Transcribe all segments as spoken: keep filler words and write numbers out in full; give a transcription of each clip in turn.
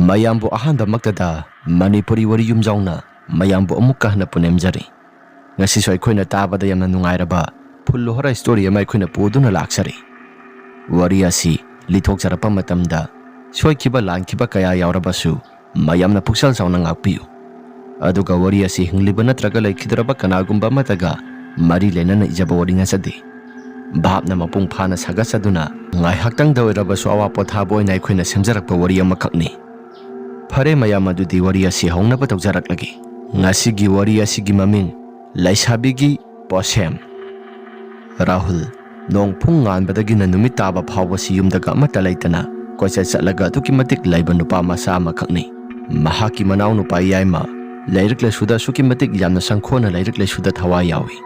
ꯃꯌꯥꯝꯕꯨ ꯑꯍꯥꯟꯕꯃꯛꯇꯗ ꯃꯅꯤꯄꯨꯔꯤ ꯋꯥꯔꯤ ꯌꯨꯝꯖꯥꯎꯅ ꯃꯌꯥꯝꯕꯨ ꯑꯃꯨꯛꯀ ꯍꯟꯅ ꯄꯨꯅꯦꯝꯖꯔꯤ꯫ ꯉꯁꯤꯁꯨ ꯑꯩꯈꯣꯏꯅ ꯇꯥꯕꯗ ꯌꯥꯝꯅ ꯅꯨꯡꯉꯥꯏꯔꯕ ꯐꯨꯜ ꯍꯣꯔꯥ ꯁ꯭ꯇꯣꯔꯤ ꯑꯃ ꯑꯩꯈꯣꯏꯅ ꯄꯨꯗꯨꯅ ꯂꯥꯛꯆꯔꯤ꯫ ꯋꯥꯔꯤ ꯑꯁꯤ ꯂꯤꯊꯣꯛꯆꯔꯛꯄ ꯃꯇꯝꯗ ꯁꯣꯏꯈꯤꯕ ꯂꯥꯟꯈꯤꯕ ꯀꯌꯥ ꯌꯥꯎꯔꯕꯁꯨ ꯃꯌꯥꯝꯅ ꯄꯨꯛꯆꯦꯜ ꯆꯥꯎꯅ ꯉꯥꯛꯄꯤꯌꯨ꯫ ꯑꯗꯨꯒ ꯋꯥꯔꯤ ꯑꯁꯤ ꯍꯤꯡꯂꯤꯕ ꯅꯠꯇ꯭ꯔꯒ ꯂꯩꯈꯤꯗ꯭ꯔꯕ ꯀꯅꯥꯒꯨꯝꯕ ꯑꯃꯠꯇꯒ ꯃꯔꯤ ꯂꯩꯅꯅ ꯏꯖꯕ ꯋꯥꯔꯤ ꯅꯠꯆꯗꯦ꯫ ꯚꯥꯞꯅ ꯃꯄꯨꯡ ꯐꯥꯅ ꯁꯥꯒꯠꯆꯗꯨꯅ ꯉꯥꯏꯍꯥꯛꯇꯪꯗ ꯑꯣꯏꯔꯕꯁꯨ ꯑꯋꯥ ꯄꯣꯊꯥꯕ ꯑꯣꯏꯅ ꯑꯩꯈꯣꯏꯅ ꯁꯦꯝꯖꯔꯛꯄ ꯋꯥꯔꯤ ꯑꯃꯈꯛꯅꯤ꯫ ꯐꯔꯦ ꯃꯌꯥꯝ, ꯑꯗꯨꯗꯤ ꯋꯥꯔꯤ ꯑꯁꯤ ꯍꯧꯅꯕ ꯇꯧꯖꯔꯛꯂꯒꯦ꯫ ꯉꯁꯤꯒꯤ ꯋꯥꯔꯤ ꯑꯁꯤꯒꯤ ꯃꯃꯤꯡ ꯂꯩꯁꯥꯕꯤꯒꯤ ꯄꯣꯠꯁꯦꯝ꯫ ꯔꯥꯍꯨꯜ ꯅꯣꯡ ꯐꯨꯡ ꯉꯥꯟꯕꯗꯒꯤꯅ ꯅꯨꯃꯤꯠ ꯇꯥꯕ ꯐꯥꯎꯕꯁꯤ ꯌꯨꯝꯗꯒ ꯑꯃꯠꯇ ꯂꯩꯇꯅ ꯀꯣꯏꯆꯠ ꯆꯠꯂꯒ ꯑꯗꯨꯛꯀꯤ ꯃꯇꯤꯛ ꯂꯩꯕ ꯅꯨꯄꯥ ꯃꯆꯥ ꯑꯃꯈꯛꯅꯤ꯫ ꯃꯍꯥꯛꯀꯤ ꯃꯅꯥꯎꯅꯨꯄꯥ ꯌꯥꯏꯃ ꯂꯥꯏꯔꯤꯛ ꯂꯥꯏꯁꯨꯗ ꯑꯁꯨꯛꯀꯤ ꯃꯇꯤꯛ ꯌꯥꯝꯅ ꯁꯪꯈꯣꯅ ꯂꯥꯏꯔꯤꯛ ꯂꯥꯏꯁꯨꯗ ꯊꯋꯥꯏ ꯌꯥꯎꯏ꯫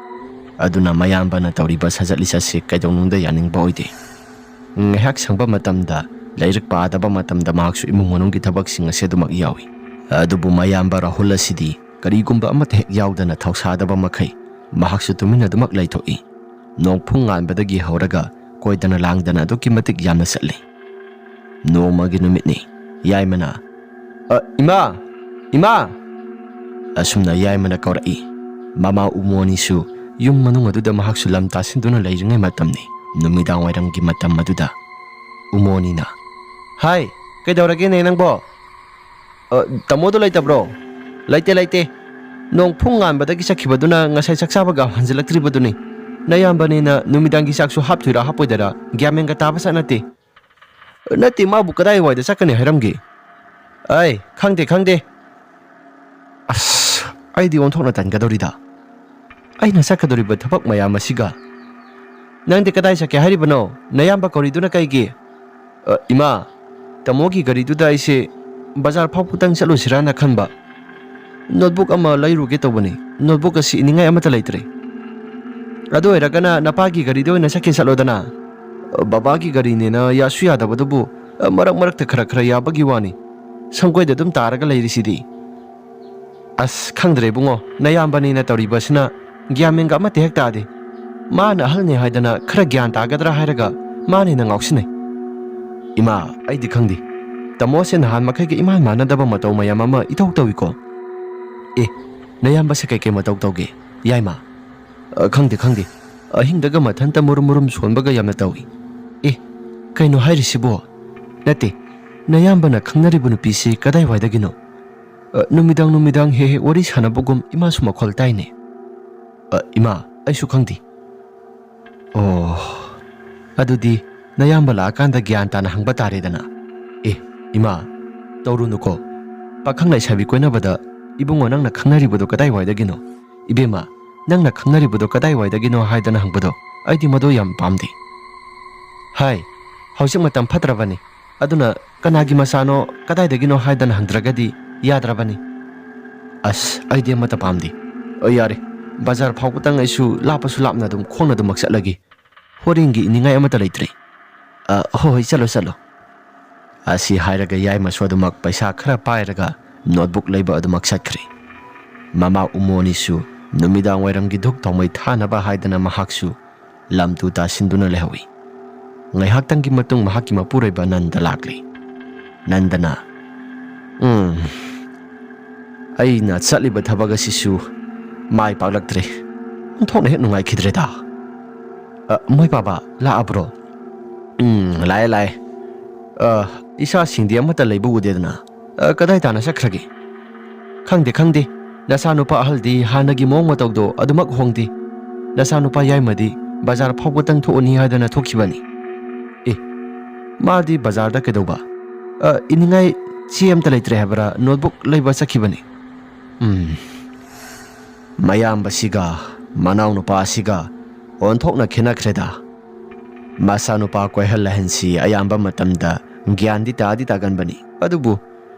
ꯑꯗꯨꯅ ꯃꯌꯥꯝꯕꯅ ꯇꯧꯔꯤꯕ ꯁꯥꯖꯠ ꯂꯤꯆꯠꯁꯤ ꯀꯩꯗꯧꯅꯨꯡꯗ ꯌꯥꯅꯤꯡꯕ ꯑꯣꯏꯗꯦ꯫ ꯉꯥꯏꯍꯥꯛ ꯁꯪꯕ ꯃꯇꯝꯗ ꯂꯥꯏꯔꯤꯛ ꯄꯥꯗꯕ ꯃꯇꯝꯗ ꯃꯍꯥꯛꯁꯨ ꯏꯃꯨꯡ ꯃꯅꯨꯡꯒꯤ ꯊꯕꯛꯁꯤꯡ ꯑꯁꯤ ꯑꯗꯨꯃꯛ ꯌꯥꯎꯏ꯫ ꯑꯗꯨꯕꯨ ꯃꯌꯥꯝꯕ ꯔꯥꯍꯨꯜ ꯑꯁꯤꯗꯤ ꯀꯔꯤꯒꯨꯝꯕ ꯑꯃꯠꯇ ꯍꯦꯛ ꯌꯥꯎꯗꯅ ꯊꯧꯁꯥꯗꯕ ꯃꯈꯩ ꯃꯍꯥꯛꯁꯨ ꯇꯨꯃꯤꯟꯅ ꯑꯗꯨꯃꯛ ꯂꯩꯊꯣꯛꯏ꯫ ꯅꯣꯡꯐꯨꯡ ꯉꯥꯟꯕꯗꯒꯤ ꯍꯧꯔꯒ ꯀꯣꯏꯗꯅ ꯂꯥꯡꯗꯅ ꯑꯗꯨꯛꯀꯤ ꯃꯇꯤꯛ ꯌꯥꯝꯅ ꯆꯠꯂꯤ꯫ ꯅꯣꯡꯃꯒꯤ ꯅꯨꯃꯤꯠꯅꯤ꯫ ꯌꯥꯏꯃꯅ, "ꯑ, ꯏꯃꯥ! ꯏꯃꯥ!" ꯑꯁꯨꯝꯅ ꯌꯥꯏꯃꯅ ꯀꯧꯔꯛꯏ꯫ ꯃꯃꯥ ꯎꯃꯣꯅꯤꯁꯨ ꯌꯨꯝ ꯃꯅꯨꯡ ꯑꯗꯨꯗ ꯃꯍꯥꯛꯁꯨ ꯂꯝ ꯇꯥꯁꯤꯟꯗꯨꯅ ꯂꯩꯔꯤꯉꯩ ꯃꯇꯝꯅꯤ꯫ ꯅꯨꯃꯤꯗꯥꯡ ꯋꯥꯏꯔꯝꯒꯤ ꯃꯇꯝ ꯑꯗꯨꯗ ꯎꯃꯣꯅꯤꯅ, "ꯍꯥꯏ, ꯀꯩꯗꯧꯔꯒꯦꯅꯦ ꯅꯪꯕꯣ? ꯑ, ꯇꯥꯃꯣꯗꯣ ꯂꯩꯇꯕ꯭ꯔꯣ?" "ꯂꯩꯇꯦ, ꯂꯩꯇꯦ꯫ ꯅꯣꯡ ꯐꯨꯡ ꯉꯥꯟꯕꯗꯒꯤ ꯆꯠꯈꯤꯕꯗꯨꯅ ꯉꯁꯥꯏ ꯆꯥꯛ ꯆꯥꯕꯒ ꯍꯟꯖꯤꯜꯂꯛꯇ꯭ꯔꯤꯕꯗꯨꯅꯤ꯫ ꯅꯌꯥꯝꯕꯅꯦꯅ ꯅꯨꯃꯤꯗꯥꯡꯒꯤ ꯆꯥꯛꯁꯨ ꯍꯥꯞꯇꯣꯏꯔꯥ ꯍꯥꯞꯄꯣꯏꯗꯣꯏꯔꯥ ꯒ꯭ꯌꯥꯟ ꯃꯦꯟꯒ ꯇꯥꯕ ꯖꯥꯠ ꯅꯠꯇꯦ꯫" "ꯅꯠꯇꯦ, ꯃꯥꯕꯨ ꯀꯗꯥꯏꯋꯥꯏꯗ ꯆꯠꯀꯅꯤ ꯍꯥꯏꯔꯝꯒꯦ?" "ꯑꯩ ꯈꯪꯗꯦ, ꯈꯪꯗꯦ꯫" ꯑꯁ, ꯑꯩꯗꯤ ꯑꯣꯟꯊꯣꯛꯅ ꯇꯟꯒꯗꯧꯔꯤꯗ꯫ ꯑꯩꯅ ꯆꯠꯀꯗꯧꯔꯤꯕ ꯊꯕꯛ ꯃꯌꯥꯝ ꯑꯁꯤꯒ꯫ "ꯅꯪꯗꯤ ꯀꯗꯥꯏ ꯆꯠꯀꯦ ꯍꯥꯏꯔꯤꯕꯅꯣ? ꯅꯌꯥꯝꯕ ꯀꯧꯔꯤꯗꯨꯅ ꯀꯩꯒꯤ?" "ꯑ, ꯏꯃꯥ, ꯇꯥꯃꯣꯒꯤ ꯒꯥꯔꯤꯗꯨꯗ ꯑꯩꯁꯦ ꯕꯖꯥꯔ ꯐꯥꯎꯕꯇꯪ ꯆꯠꯂꯨꯁꯤꯔꯥꯅ ꯈꯟꯕ꯫ ꯅꯣꯠꯕꯨꯛ ꯑꯃ ꯂꯩꯔꯨꯒꯦ ꯇꯧꯕꯅꯤ꯫ ꯅꯣꯠꯕꯨꯛ ꯑꯁꯤ ꯏꯅꯤꯡꯉꯥꯏ ꯑꯃꯠꯇ ꯂꯩꯇ꯭ꯔꯦ꯫ ꯑꯗꯨ ꯑꯣꯏꯔꯒꯅ ꯅꯄꯥꯒꯤ ꯒꯥꯔꯤꯗ ꯑꯣꯏꯅ ꯆꯠꯀꯦ ꯆꯠꯂꯣꯗꯅ꯫ ꯕꯕꯥꯒꯤ ꯒꯥꯔꯤꯅꯦꯅ ꯌꯥꯁꯨ ꯌꯥꯗꯕꯗꯨꯕꯨ, ꯃꯔꯛ ꯃꯔꯛꯇ ꯈꯔ ꯈꯔ ꯌꯥꯕꯒꯤ ꯋꯥꯅꯤ꯫ ꯁꯪꯒꯣꯏꯗ ꯑꯗꯨꯝ ꯇꯥꯔꯒ ꯂꯩꯔꯤꯁꯤꯗꯤ꯫" "ꯑꯁ, ꯈꯪꯗ꯭ꯔꯦ ꯏꯕꯨꯡꯉꯣ, ꯅꯌꯥꯝꯕꯅꯦꯅ ꯇꯧꯔꯤꯕꯁꯤꯅ ꯒ꯭ꯌꯥꯟ ꯃꯦꯟꯒ ꯑꯃꯠꯇ ꯍꯦꯛ ꯇꯥꯗꯦ꯫ ꯃꯥꯅ ꯑꯍꯜꯅꯦ ꯍꯥꯏꯗꯅ ꯈꯔ ꯒ꯭ꯌꯥꯟ ꯇꯥꯒꯗ꯭ꯔꯥ ꯍꯥꯏꯔꯒ ꯃꯥꯅ ꯍꯦꯟꯅ ꯉꯥꯎꯁꯤꯟꯅꯩ꯫" "ꯏꯃꯥ, ꯑꯩꯗꯤ ꯈꯪꯗꯦ꯫ ꯇꯥꯃꯣꯁꯦ ꯅꯍꯥꯟ ꯃꯈꯩꯒ ꯏꯃꯥꯟ ꯃꯥꯟꯅꯗꯕ ꯃꯇꯧ ꯃꯌꯥꯝ ꯑꯃ ꯏꯇꯧ ꯇꯧꯏꯀꯣ꯫ ꯑꯦ, ꯅꯌꯥꯝꯕꯁꯦ ꯀꯩꯀꯩ ꯃꯇꯧ ꯇꯧꯒꯦ, ꯌꯥꯏꯃ? ꯑ, ꯈꯪꯗꯦ, ꯈꯪꯗꯦ꯫ ꯑꯍꯤꯡꯗꯒ ꯃꯊꯟꯇ ꯃꯨꯔꯨꯝ ꯃꯨꯔꯨꯝ ꯁꯣꯟꯕꯒ ꯌꯥꯝꯅ ꯇꯧꯏ꯫ ꯑꯦ, ꯀꯩꯅꯣ ꯍꯥꯏꯔꯤꯁꯤꯕꯣ? ꯅꯠꯇꯦ, ꯅꯌꯥꯝꯕꯅ ꯈꯪꯅꯔꯤꯕ ꯅꯨꯄꯤꯁꯤ ꯀꯗꯥꯏꯋꯥꯏꯗꯒꯤꯅꯣ? ꯑ, ꯅꯨꯃꯤꯗꯥꯡ ꯅꯨꯃꯤꯗꯥꯡ ꯍꯦꯛ ꯍꯦꯛ ꯋꯥꯔꯤ ꯁꯥꯟꯅꯕꯒꯨꯝ ꯏꯃꯥꯁꯨ ꯃꯈꯣꯜ ꯇꯥꯏꯅꯦ꯫ ꯑ, ꯏꯃꯥ, ꯑꯩꯁꯨ ꯈꯪꯗꯦ꯫ ꯑꯣ, ꯑꯗꯨꯗꯤ ꯅꯌꯥꯝꯕ ꯂꯥꯛꯑꯀꯥꯟꯗ ꯒ꯭ꯌꯥꯟ ꯇꯥꯅ ꯍꯪꯕ ꯇꯥꯔꯦꯗꯅ꯫ ꯑꯦ, ꯏꯃꯥ, ꯇꯧꯔꯨꯅꯨꯀꯣ꯫ ꯄꯥꯈꯪ ꯂꯩꯁꯥꯕꯤ ꯀꯣꯏꯅꯕꯗ ꯏꯕꯨꯡꯉꯣ ꯅꯪꯅ ꯈꯪꯅꯔꯤꯕꯗꯣ ꯀꯗꯥꯏꯋꯥꯏꯗꯒꯤꯅꯣ? ꯏꯕꯦꯝꯃ, ꯅꯪꯅ ꯈꯪꯅꯔꯤꯕꯗꯣ ꯀꯗꯥꯏꯋꯥꯏꯗꯒꯤꯅꯣ ꯍꯥꯏꯗꯅ ꯍꯪꯕꯗꯣ ꯑꯩꯗꯤ ꯃꯗꯨ ꯌꯥꯝ ꯄꯥꯝꯗꯦ꯫ ꯍꯥꯏ, ꯍꯧꯖꯤꯛ ꯃꯇꯝ ꯐꯠꯇ꯭ꯔꯕꯅꯤ꯫ ꯑꯗꯨꯅ ꯀꯅꯥꯒꯤ ꯃꯆꯥꯅꯣ, ꯀꯗꯥꯏꯗꯒꯤꯅꯣ ꯍꯥꯏꯗꯅ ꯍꯪꯗ꯭ꯔꯒꯗꯤ ꯌꯥꯗ꯭ꯔꯕꯅꯤ꯫ ꯑꯁ, ꯑꯩꯗꯤ ꯑꯃꯠꯇ ꯄꯥꯝꯗꯦ꯫ ꯑ, ꯌꯥꯔꯦ, ꯕꯖꯥꯔ ꯐꯥꯎꯕꯇꯪ ꯑꯩꯁꯨ ꯂꯥꯞꯄꯁꯨ ꯂꯥꯞꯅ ꯑꯗꯨꯝ ꯈꯣꯡꯅ ꯑꯗꯨꯃꯛ ꯆꯠꯂꯒꯦ꯫ ꯍꯣꯔꯦꯟꯒꯤ ꯏꯅꯤꯡꯉꯥꯏ ꯑꯃꯠꯇ ꯂꯩꯇ꯭ꯔꯦ꯫ ꯑ, ꯍꯣꯏ, ꯍꯣꯏ, ꯆꯠꯂꯣ, ꯆꯠꯂꯣ꯫ ꯑꯁꯤ ꯍꯥꯏꯔꯒ ꯌꯥꯏꯃꯁꯨ ꯑꯗꯨꯃꯛ ꯄꯩꯁꯥ ꯈꯔ ꯄꯥꯏꯔꯒ ꯅꯣꯠꯕꯨꯛ ꯂꯩꯕ ꯑꯗꯨꯃꯛ ꯆꯠꯈ꯭ꯔꯦ꯫ ꯃꯃꯥ ꯎꯃꯣꯅꯤꯁꯨ ꯅꯨꯃꯤꯗꯥꯡ ꯋꯥꯏꯔꯝꯒꯤ ꯙꯨꯛ ꯊꯥꯎꯃꯩ ꯊꯥꯅꯕ ꯍꯥꯏꯗꯅ ꯃꯍꯥꯛꯁꯨ ꯂꯝ ꯇꯨ ꯇꯥꯁꯤꯟꯗꯨꯅ ꯂꯩꯍꯧꯏ꯫ ꯉꯥꯏꯍꯥꯛꯇꯪꯒꯤ ꯃꯇꯨꯡ ꯃꯍꯥꯛꯀꯤ ꯃꯄꯨꯔꯣꯏꯕ ꯅꯟꯗ ꯂꯥꯛꯂꯦ꯫ ꯅꯟꯗꯅ, "ꯎꯝ, ꯑꯩꯅ ꯆꯠꯂꯤꯕ ꯊꯕꯛ ꯑꯁꯤꯁꯨ ꯃꯥꯏ ꯄꯥꯛꯂꯛꯇ꯭ꯔꯦ꯫ ꯑꯣꯟꯊꯣꯛꯅ ꯍꯦꯛ ꯅꯨꯡꯉꯥꯏꯈꯤꯗ꯭ꯔꯦꯗ꯫ ꯑ, ꯃꯣꯏ ꯄꯥꯕ ꯂꯥꯛꯑꯕ꯭ꯔꯣ?" "ꯎꯝ, ꯂꯥꯛꯑꯦ, ꯂꯥꯛꯑꯦ꯫ ꯑ, ꯏꯆꯥꯁꯤꯡꯗꯤ ꯑꯃꯠꯇ ꯂꯩꯕ ꯎꯗꯦꯗꯅ꯫ ꯑ, ꯀꯗꯥꯏ ꯇꯥꯅ ꯆꯠꯈ꯭ꯔꯒꯦ?" "ꯈꯪꯗꯦ, ꯈꯪꯗꯦ꯫ ꯅꯆꯥꯅꯨꯄꯥ ꯑꯍꯜꯗꯤ ꯍꯥꯟꯅꯒꯤ ꯃꯑꯣꯡ ꯃꯇꯧꯗꯣ ꯑꯗꯨꯃꯛ ꯍꯣꯡꯗꯦ꯫ ꯅꯆꯥꯅꯨꯄꯥ ꯌꯥꯏꯃꯗꯤ ꯕꯖꯥꯔ ꯐꯥꯎꯕꯇꯪ ꯊꯣꯛꯎꯅꯤ ꯍꯥꯏꯗꯅ ꯊꯣꯛꯈꯤꯕꯅꯤ꯫" "ꯑꯦ, ꯃꯥꯗꯤ ꯕꯖꯥꯔꯗ ꯀꯩꯗꯧꯕ?" "ꯑ, ꯏꯅꯤꯡꯉꯥꯏ ꯆꯦ ꯑꯃꯠꯇ ꯂꯩꯇ꯭ꯔꯦ ꯍꯥꯏꯕ꯭ꯔꯥ? ꯅꯣꯠꯕꯨꯛ ꯂꯩꯕ ꯆꯠꯈꯤꯕꯅꯤ꯫" "ꯎꯝ, ꯃꯌꯥꯝꯕꯁꯤꯒ ꯃꯅꯥꯎꯅꯨꯄꯥꯁꯤꯒ ꯑꯣꯟꯊꯣꯛꯅ ꯈꯦꯠꯅꯈ꯭ꯔꯦꯗ꯫ ꯃꯆꯥꯅꯨꯄꯥ ꯀꯣꯏꯍꯜ ꯂꯥꯏꯍꯟꯁꯤ ꯑꯌꯥꯝꯕ ꯃꯇꯝꯗ ꯒ꯭ꯌꯥꯟꯗꯤ ꯇꯥꯗꯤ ꯇꯥꯒꯟꯕꯅꯤ, ꯑꯗꯨꯕꯨ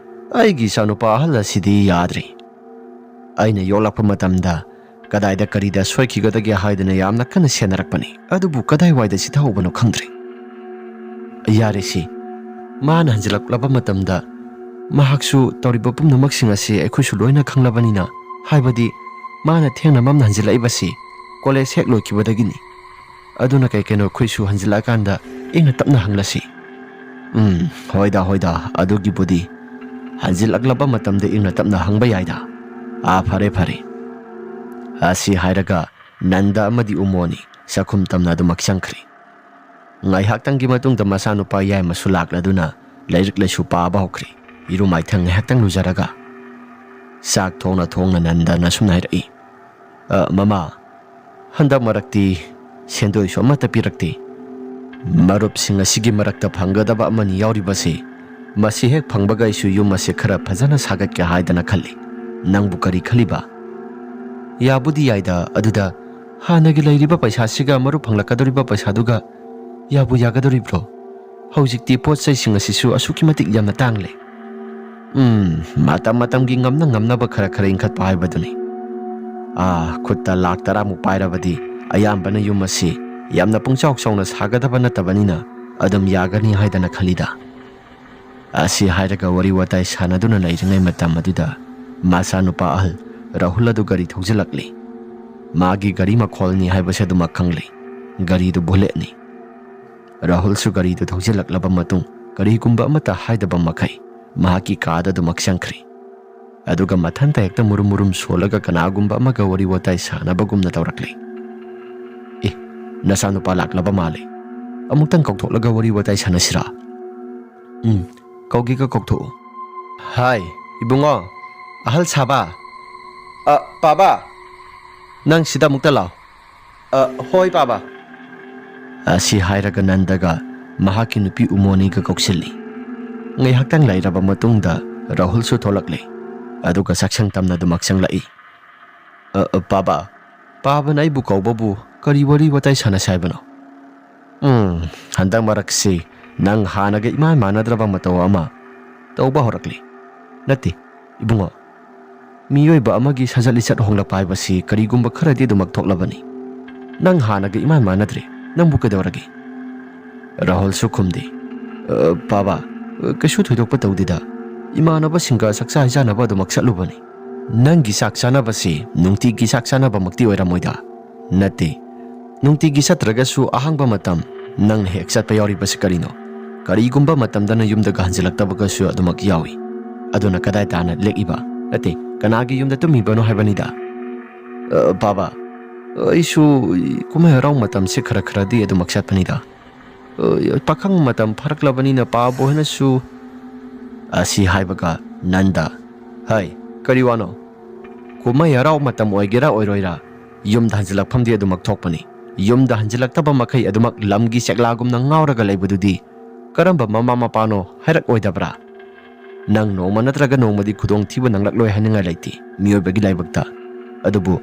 ꯑꯩꯒꯤ ꯏꯆꯥꯅꯨꯄꯥ ꯑꯍꯜ ꯑꯁꯤꯗꯤ ꯌꯥꯗ꯭ꯔꯦ꯫ ꯑꯩꯅ ꯌꯣꯛꯂꯛꯄ ꯃꯇꯝꯗ ꯀꯗꯥꯏꯗ ꯀꯔꯤꯗ ꯁꯣꯏꯈꯤꯒꯗꯒꯦ ꯍꯥꯏꯗꯨꯅ ꯌꯥꯝꯅ ꯀꯟꯅ ꯁꯦꯟꯅꯔꯛꯄꯅꯤ, ꯑꯗꯨꯕꯨ ꯀꯗꯥꯏꯋꯥꯏꯗ ꯆꯤꯊꯍꯧꯕꯅꯣ ꯈꯪꯗ꯭ꯔꯦ꯫ ꯌꯥꯔꯦꯁꯤ, ꯃꯥꯅ ꯍꯟꯖꯤꯜꯂꯛꯂꯕ ꯃꯇꯝꯗ ꯃꯍꯥꯛꯁꯨ ꯇꯧꯔꯤꯕ ꯄꯨꯝꯅꯃꯛꯁꯤꯡ ꯑꯁꯤ ꯑꯩꯈꯣꯏꯁꯨ ꯂꯣꯏꯅ ꯈꯪꯂꯕꯅꯤꯅ, ꯍꯥꯏꯕꯗꯤ ꯃꯥꯅ ꯊꯦꯡꯅ ꯃꯝꯅ ꯍꯟꯖꯤꯜꯂꯛꯏꯕꯁꯤ ꯀꯣꯂꯦꯖ ꯍꯦꯛ ꯂꯣꯏꯈꯤꯕꯗꯒꯤꯅꯤ꯫ ꯑꯗꯨꯅ ꯀꯩ ꯀꯩꯅꯣ ꯑꯩꯈꯣꯏꯁꯨ ꯍꯟꯖꯤꯜꯂꯛꯑꯀꯥꯟꯗ ꯏꯪꯅ ꯇꯞꯅ ꯍꯪꯂꯁꯤ꯫" "ꯎꯝ, ꯍꯣꯏꯗ, ꯍꯣꯏꯗ, ꯑꯗꯨꯒꯤꯕꯨꯗꯤ ꯍꯟꯖꯤꯜꯂꯛꯂꯕ ꯃꯇꯝꯗ ꯏꯪꯅ ꯇꯞꯅ ꯍꯪꯕ ꯌꯥꯏꯗ꯫ ꯑꯥ, ꯐꯔꯦ, ꯐꯔꯦ꯫" ꯑꯁꯤ ꯍꯥꯏꯔꯒ ꯅꯟꯗ ꯑꯃꯗꯤ ꯎꯃꯣꯅꯤ ꯆꯥꯛꯈꯨꯝ ꯇꯝꯅ ꯑꯗꯨꯃꯛ ꯆꯪꯈ꯭ꯔꯤ꯫ ꯉꯥꯏꯍꯥꯛꯇꯪꯒꯤ ꯃꯇꯨꯡꯗ ꯃꯆꯥꯅꯨꯄꯥ ꯌꯥꯏꯃꯁꯨ ꯂꯥꯛꯂꯗꯨꯅ ꯂꯥꯏꯔꯤꯛ ꯂꯥꯏꯁꯨ ꯄꯥꯕ ꯍꯧꯈ꯭ꯔꯤ꯫ ꯏꯔꯨ ꯃꯥꯏꯊꯪ ꯉꯥꯏꯍꯥꯛꯇꯪ ꯂꯨꯖꯔꯒ ꯆꯥꯛ ꯊꯣꯡꯅ ꯊꯣꯡꯅ ꯅꯟꯗꯅ ꯁꯨꯝꯅ ꯍꯥꯏꯔꯛꯏ, "ꯑ, ꯃꯃꯥ, ꯍꯟꯗꯛ ꯃꯔꯛꯇꯤ ꯁꯦꯟꯗꯣꯏꯁꯨ ꯑꯃꯠꯇ ꯄꯤꯔꯛꯇꯦ꯫ ꯃꯔꯨꯞꯁꯤꯡ ꯑꯁꯤꯒꯤ ꯃꯔꯛꯇ ꯐꯪꯒꯗꯕ ꯑꯃꯅꯤ ꯌꯥꯎꯔꯤꯕꯁꯤ, ꯃꯁꯤ ꯍꯦꯛ ꯐꯪꯕꯒ ꯑꯩꯁꯨ ꯌꯨꯝ ꯑꯁꯤ ꯈꯔ ꯐꯖꯅ ꯁꯥꯒꯠꯀꯦ ꯍꯥꯏꯗꯅ ꯈꯜꯂꯤ꯫ ꯅꯪꯕꯨ ꯀꯔꯤ ꯈꯜꯂꯤꯕ?" "ꯌꯥꯕꯨꯗꯤ ꯌꯥꯏꯗ, ꯑꯗꯨꯗ ꯍꯥꯟꯅꯒꯤ ꯂꯩꯔꯤꯕ ꯄꯩꯁꯥꯁꯤꯒ ꯃꯔꯨꯞ ꯐꯪꯂꯛꯀꯗꯧꯔꯤꯕ ꯄꯩꯁꯥꯗꯨꯒ ꯌꯥꯕꯨ ꯌꯥꯒꯗꯧꯔꯤꯕ꯭ꯔꯣ? ꯍꯧꯖꯤꯛꯇꯤ ꯄꯣꯠ ꯆꯩꯁꯤꯡ ꯑꯁꯤꯁꯨ ꯑꯁꯨꯛꯀꯤ ꯃꯇꯤꯛ ꯌꯥꯝꯅ ꯇꯥꯡꯂꯦ꯫" "ꯎꯝ, ꯃꯇꯝ ꯃꯇꯝꯒꯤ ꯉꯝꯅ ꯉꯝꯅꯕ ꯈꯔ ꯈꯔ ꯏꯟꯈꯠꯄ ꯍꯥꯏꯕꯗꯨꯅꯤ꯫ ꯑꯥ, ꯈꯨꯠꯇ ꯂꯥꯛ ꯇꯔꯥꯃꯨꯛ ꯄꯥꯏꯔꯕꯗꯤ ꯑꯌꯥꯝꯕꯅ ꯌꯨꯝ ꯑꯁꯤ ꯌꯥꯝꯅ ꯄꯨꯡꯆꯥꯎ ꯆꯥꯎꯅ ꯁꯥꯒꯗꯕ ꯅꯠꯇꯕꯅꯤꯅ ꯑꯗꯨꯝ ꯌꯥꯒꯅꯤ ꯍꯥꯏꯗꯅ ꯈꯜꯂꯤꯗ꯫" ꯑꯁꯤ ꯍꯥꯏꯔꯒ ꯋꯥꯔꯤ ꯋꯥꯇꯥꯏ ꯁꯥꯟꯅꯗꯨꯅ ꯂꯩꯔꯤꯉꯩ ꯃꯇꯝ ꯑꯗꯨꯗ ꯃꯆꯥꯅꯨꯄꯥ ꯑꯍꯜ ꯔꯥꯍꯨꯜ ꯑꯗꯨ ꯒꯥꯔꯤ ꯊꯧꯖꯤꯜꯂꯛꯂꯤ꯫ ꯃꯥꯒꯤ ꯒꯥꯔꯤ ꯃꯈꯣꯜꯅꯤ ꯍꯥꯏꯕꯁꯤ ꯑꯗꯨꯃꯛ ꯈꯪꯂꯤ꯫ ꯒꯥꯔꯤꯗꯨ ꯕꯨꯂꯦꯠꯅꯤ꯫ ꯔꯥꯍꯨꯜꯁꯨ ꯒꯥꯔꯤꯗꯨ ꯊꯧꯖꯤꯜꯂꯛꯂꯕ ꯃꯇꯨꯡ ꯀꯔꯤꯒꯨꯝꯕ ꯑꯃꯠꯇ ꯍꯥꯏꯗꯕ ꯃꯈꯩ ꯃꯍꯥꯛꯀꯤ ꯀꯥꯗ ꯑꯗꯨꯃꯛ ꯆꯪꯈ꯭ꯔꯤ꯫ ꯑꯗꯨꯒ ꯃꯊꯟꯇ ꯍꯦꯛꯇ ꯃꯨꯔꯨꯝ ꯃꯨꯔꯨꯝ ꯁꯣꯜꯂꯒ ꯀꯅꯥꯒꯨꯝꯕ ꯑꯃꯒ ꯋꯥꯔꯤ ꯋꯥꯇꯥꯏ ꯁꯥꯟꯅꯕꯒꯨꯝꯅ ꯇꯧꯔꯛꯂꯤ꯫ "ꯑꯦ, ꯅꯆꯥꯅꯨꯄꯥ ꯂꯥꯛꯂꯕ ꯃꯥꯜꯂꯦ꯫ ꯑꯃꯨꯛꯇꯪ ꯀꯧꯊꯣꯛꯂꯒ ꯋꯥꯔꯤ ꯋꯥꯇꯥꯏ ꯁꯥꯟꯅꯁꯤꯔꯥ?" "ꯎꯝ, ꯀꯧꯒꯦꯒ ꯀꯧꯊꯣꯛꯎ꯫" "ꯍꯥꯏ, ꯏꯕꯨꯡꯉꯣ, ꯑꯍꯜ ꯁꯥꯕ꯫" "ꯑ, ꯄꯥꯕ꯫" "ꯅꯪ ꯁꯤꯗ ꯑꯃꯨꯛꯇ ꯂꯥꯛꯑꯣ꯫" "ꯑ, ꯍꯣꯏ, ꯄꯥꯕ꯫" ꯑꯁꯤ ꯍꯥꯏꯔꯒ ꯅꯟꯗꯒ ꯃꯍꯥꯛꯀꯤ ꯅꯨꯄꯤ ꯎꯃꯣꯅꯤꯒ ꯀꯧꯁꯤꯜꯂꯤ꯫ ꯉꯥꯏꯍꯥꯛꯇꯪ ꯂꯩꯔꯕ ꯃꯇꯨꯡꯗ ꯔꯥꯍꯨꯜꯁꯨ ꯊꯣꯛꯂꯛꯂꯦ꯫ ꯑꯗꯨꯒ ꯆꯥꯛꯁꯪ ꯇꯝꯅ ꯑꯗꯨꯃꯛ ꯆꯪꯂꯛꯏ꯫ "ꯑ, ꯑ, ꯄꯥꯕ, ꯄꯥꯕꯅ ꯑꯩꯕꯨ ꯀꯧꯕꯕꯨ ꯀꯔꯤ ꯋꯥꯔꯤ ꯋꯥꯇꯥꯏ ꯁꯥꯟꯅꯁꯤ ꯍꯥꯏꯕꯅꯣ?" "ꯎꯝ, ꯍꯟꯗꯛ ꯃꯔꯛꯁꯤ ꯅꯪ ꯍꯥꯟꯅꯒ ꯏꯃꯥꯟ ꯃꯥꯟꯅꯗ꯭ꯔꯕ ꯃꯇꯧ ꯑꯃ ꯇꯧꯕ ꯍꯧꯔꯛꯂꯤ꯫" "ꯅꯠꯇꯦ, ꯏꯕꯨꯡꯉꯣ, ꯃꯤꯑꯣꯏꯕ ꯑꯃꯒꯤ ꯁꯥꯖꯠ ꯂꯤꯆꯠ ꯍꯣꯡꯂꯛꯄ ꯍꯥꯏꯕꯁꯤ ꯀꯔꯤꯒꯨꯝꯕ ꯈꯔꯗꯤ ꯑꯗꯨꯃꯛ ꯊꯣꯛꯂꯕꯅꯤ꯫ ꯅꯪ ꯍꯥꯟꯅꯒ ꯏꯃꯥꯟ ꯃꯥꯟꯅꯗ꯭ꯔꯦ꯫ ꯅꯪꯕꯨ ꯀꯩꯗꯧꯔꯒꯦ?" ꯔꯥꯍꯨꯜꯁꯨ ꯈꯨꯝꯗꯦ꯫ "ꯑ, ꯄꯥꯕ, ꯑ, ꯀꯩꯁꯨ ꯊꯣꯏꯗꯣꯛꯄ ꯇꯧꯗꯦꯗ꯫ ꯏꯃꯥꯟꯅꯕꯁꯤꯡꯒ ꯆꯥꯛꯆꯥ ꯍꯩꯖꯥꯟꯅꯕ ꯑꯗꯨꯃꯛ ꯆꯠꯂꯨꯕꯅꯤ꯫" "ꯅꯪꯒꯤ ꯆꯥꯛ ꯆꯥꯅꯕꯁꯤ ꯅꯨꯡꯇꯤꯒꯤ ꯆꯥꯛ ꯆꯥꯅꯕꯃꯛꯇꯤ ꯑꯣꯏꯔꯝꯃꯣꯏꯗ?" "ꯅꯠꯇꯦ꯫ ꯅꯨꯡꯇꯤꯒꯤ ꯆꯠꯇ꯭ꯔꯒꯁꯨ ꯑꯍꯥꯡꯕ ꯃꯇꯝ ꯅꯪꯅ ꯍꯦꯛ ꯆꯠꯄ ꯌꯥꯎꯔꯤꯕꯁꯤ ꯀꯔꯤꯅꯣ?" ꯀꯔꯤꯒꯨꯝꯕ ꯃꯇꯝꯗꯅ ꯌꯨꯝꯗꯒ ꯍꯟꯖꯤꯜꯂꯛꯇꯕꯒꯁꯨ ꯑꯗꯨꯃꯛ ꯌꯥꯎꯏ꯫ ꯑꯗꯨꯅ ꯀꯗꯥꯏ ꯇꯥꯅ ꯂꯦꯛꯏꯕ? ꯅꯠꯇꯦ, ꯀꯅꯥꯒꯤ ꯌꯨꯝꯗ ꯇꯨꯝꯃꯤꯕꯅꯣ ꯍꯥꯏꯕꯅꯤꯗ꯫ "ꯑ, ꯕꯥꯕꯥ, ꯑꯩꯁꯨ ꯀꯨꯝꯍꯩ ꯍꯔꯥꯎ ꯃꯇꯝꯁꯦ ꯈꯔ ꯈꯔꯗꯤ ꯑꯗꯨꯃꯛ ꯆꯠꯄꯅꯤꯗ꯫ ꯑ, ꯄꯥꯈꯪ ꯃꯇꯝ ꯐꯥꯔꯛꯂꯕꯅꯤꯅ ꯄꯥꯕ ꯍꯣꯏꯅꯁꯨ" ꯑꯁꯤ ꯍꯥꯏꯕꯒ ꯅꯟꯗ, "ꯍꯩ, ꯀꯔꯤ ꯋꯥꯅꯣ? ꯀꯨꯝꯍꯩ ꯍꯔꯥꯎ ꯃꯇꯝ ꯑꯣꯏꯒꯦꯔꯥ ꯑꯣꯏꯔꯣꯏꯔꯥ, ꯌꯨꯝꯗ ꯍꯟꯖꯤꯜꯂꯛꯐꯝꯗꯤ ꯑꯗꯨꯃꯛ ꯊꯣꯛꯄꯅꯤ꯫ ꯌꯨꯝꯗ ꯍꯟꯖꯤꯜꯂꯛꯇꯕ ꯃꯈꯩ ꯑꯗꯨꯃꯛ ꯂꯝꯒꯤ ꯆꯦꯛꯂꯥꯒꯨꯝꯅ ꯉꯥꯎꯔꯒ ꯂꯩꯕꯗꯨꯗꯤ ꯀꯔꯝꯕ ꯃꯃꯥ ꯃꯄꯥꯅꯣ ꯍꯥꯏꯔꯛꯑꯣꯏꯗꯕ꯭ꯔꯥ? ꯅꯪ ꯅꯣꯡꯃ ꯅꯠꯇ꯭ꯔꯒ ꯅꯣꯡꯃꯗꯤ ꯈꯨꯗꯣꯡꯊꯤꯕ ꯅꯪꯂꯛꯂꯣꯏ ꯍꯥꯏꯅꯤꯡꯉꯥꯏ ꯂꯩꯇꯦ ꯃꯤꯑꯣꯏꯕꯒꯤ ꯂꯥꯏꯕꯛꯇ꯫ ꯑꯗꯨꯕꯨ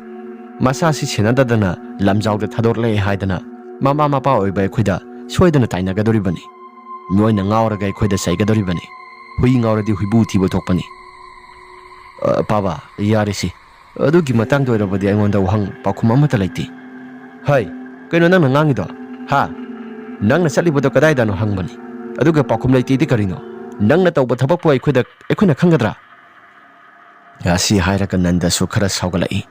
ꯃꯁꯥꯁꯤ ꯁꯦꯟꯅꯗꯗꯅ ꯂꯝꯖꯥꯎꯗ ꯊꯥꯗꯣꯔꯛꯂꯦ ꯍꯥꯏꯗꯅ ꯃꯃꯥ ꯃꯄꯥ ꯑꯣꯏꯕ ꯑꯩꯈꯣꯏꯗ ꯁꯣꯏꯗꯅ ꯇꯥꯏꯅꯒꯗꯧꯔꯤꯕꯅꯤ꯫ ꯅꯣꯏꯅ ꯉꯥꯎꯔꯒ ꯑꯩꯈꯣꯏꯗ ꯆꯩꯒꯗꯧꯔꯤꯕꯅꯤ꯫ ꯍꯨꯏ ꯉꯥꯎꯔꯗꯤ ꯍꯨꯏꯕꯨ ꯊꯤꯕ ꯊꯣꯛꯄꯅꯤ"꯫ "ꯑ, ꯄꯥꯕ, ꯌꯥꯔꯦꯁꯤ꯫ ꯑꯗꯨꯒꯤ ꯃꯇꯥꯡꯗ ꯑꯣꯏꯔꯕꯗꯤ ꯑꯩꯉꯣꯟꯗ ꯋꯥꯍꯪ ꯄꯥꯎꯈꯨꯝ ꯑꯃꯠꯇ ꯂꯩꯇꯦ"꯫ "ꯍꯩ, ꯀꯩꯅꯣ ꯅꯪꯅ ꯉꯥꯡꯉꯤꯗꯣ? ꯍꯥ? ꯅꯪꯅ ꯆꯠꯂꯤꯕꯗꯣ ꯀꯗꯥꯏꯗꯅꯣ ꯍꯪꯕꯅꯤ꯫ ꯑꯗꯨꯒ ꯄꯥꯎꯈꯨꯝ ꯂꯩꯇꯦꯗꯤ ꯀꯔꯤꯅꯣ? ꯅꯪꯅ ꯇꯧꯕ ꯊꯕꯛꯄꯨ ꯑꯩꯈꯣꯏꯗ, ꯑꯩꯈꯣꯏꯅ ꯈꯪꯒꯗ꯭ꯔꯥ?" ꯑꯁꯤ ꯍꯥꯏꯔꯒ ꯅꯟꯗꯁꯨ ꯈꯔ ꯁꯥꯎꯒꯠꯂꯛꯏ꯫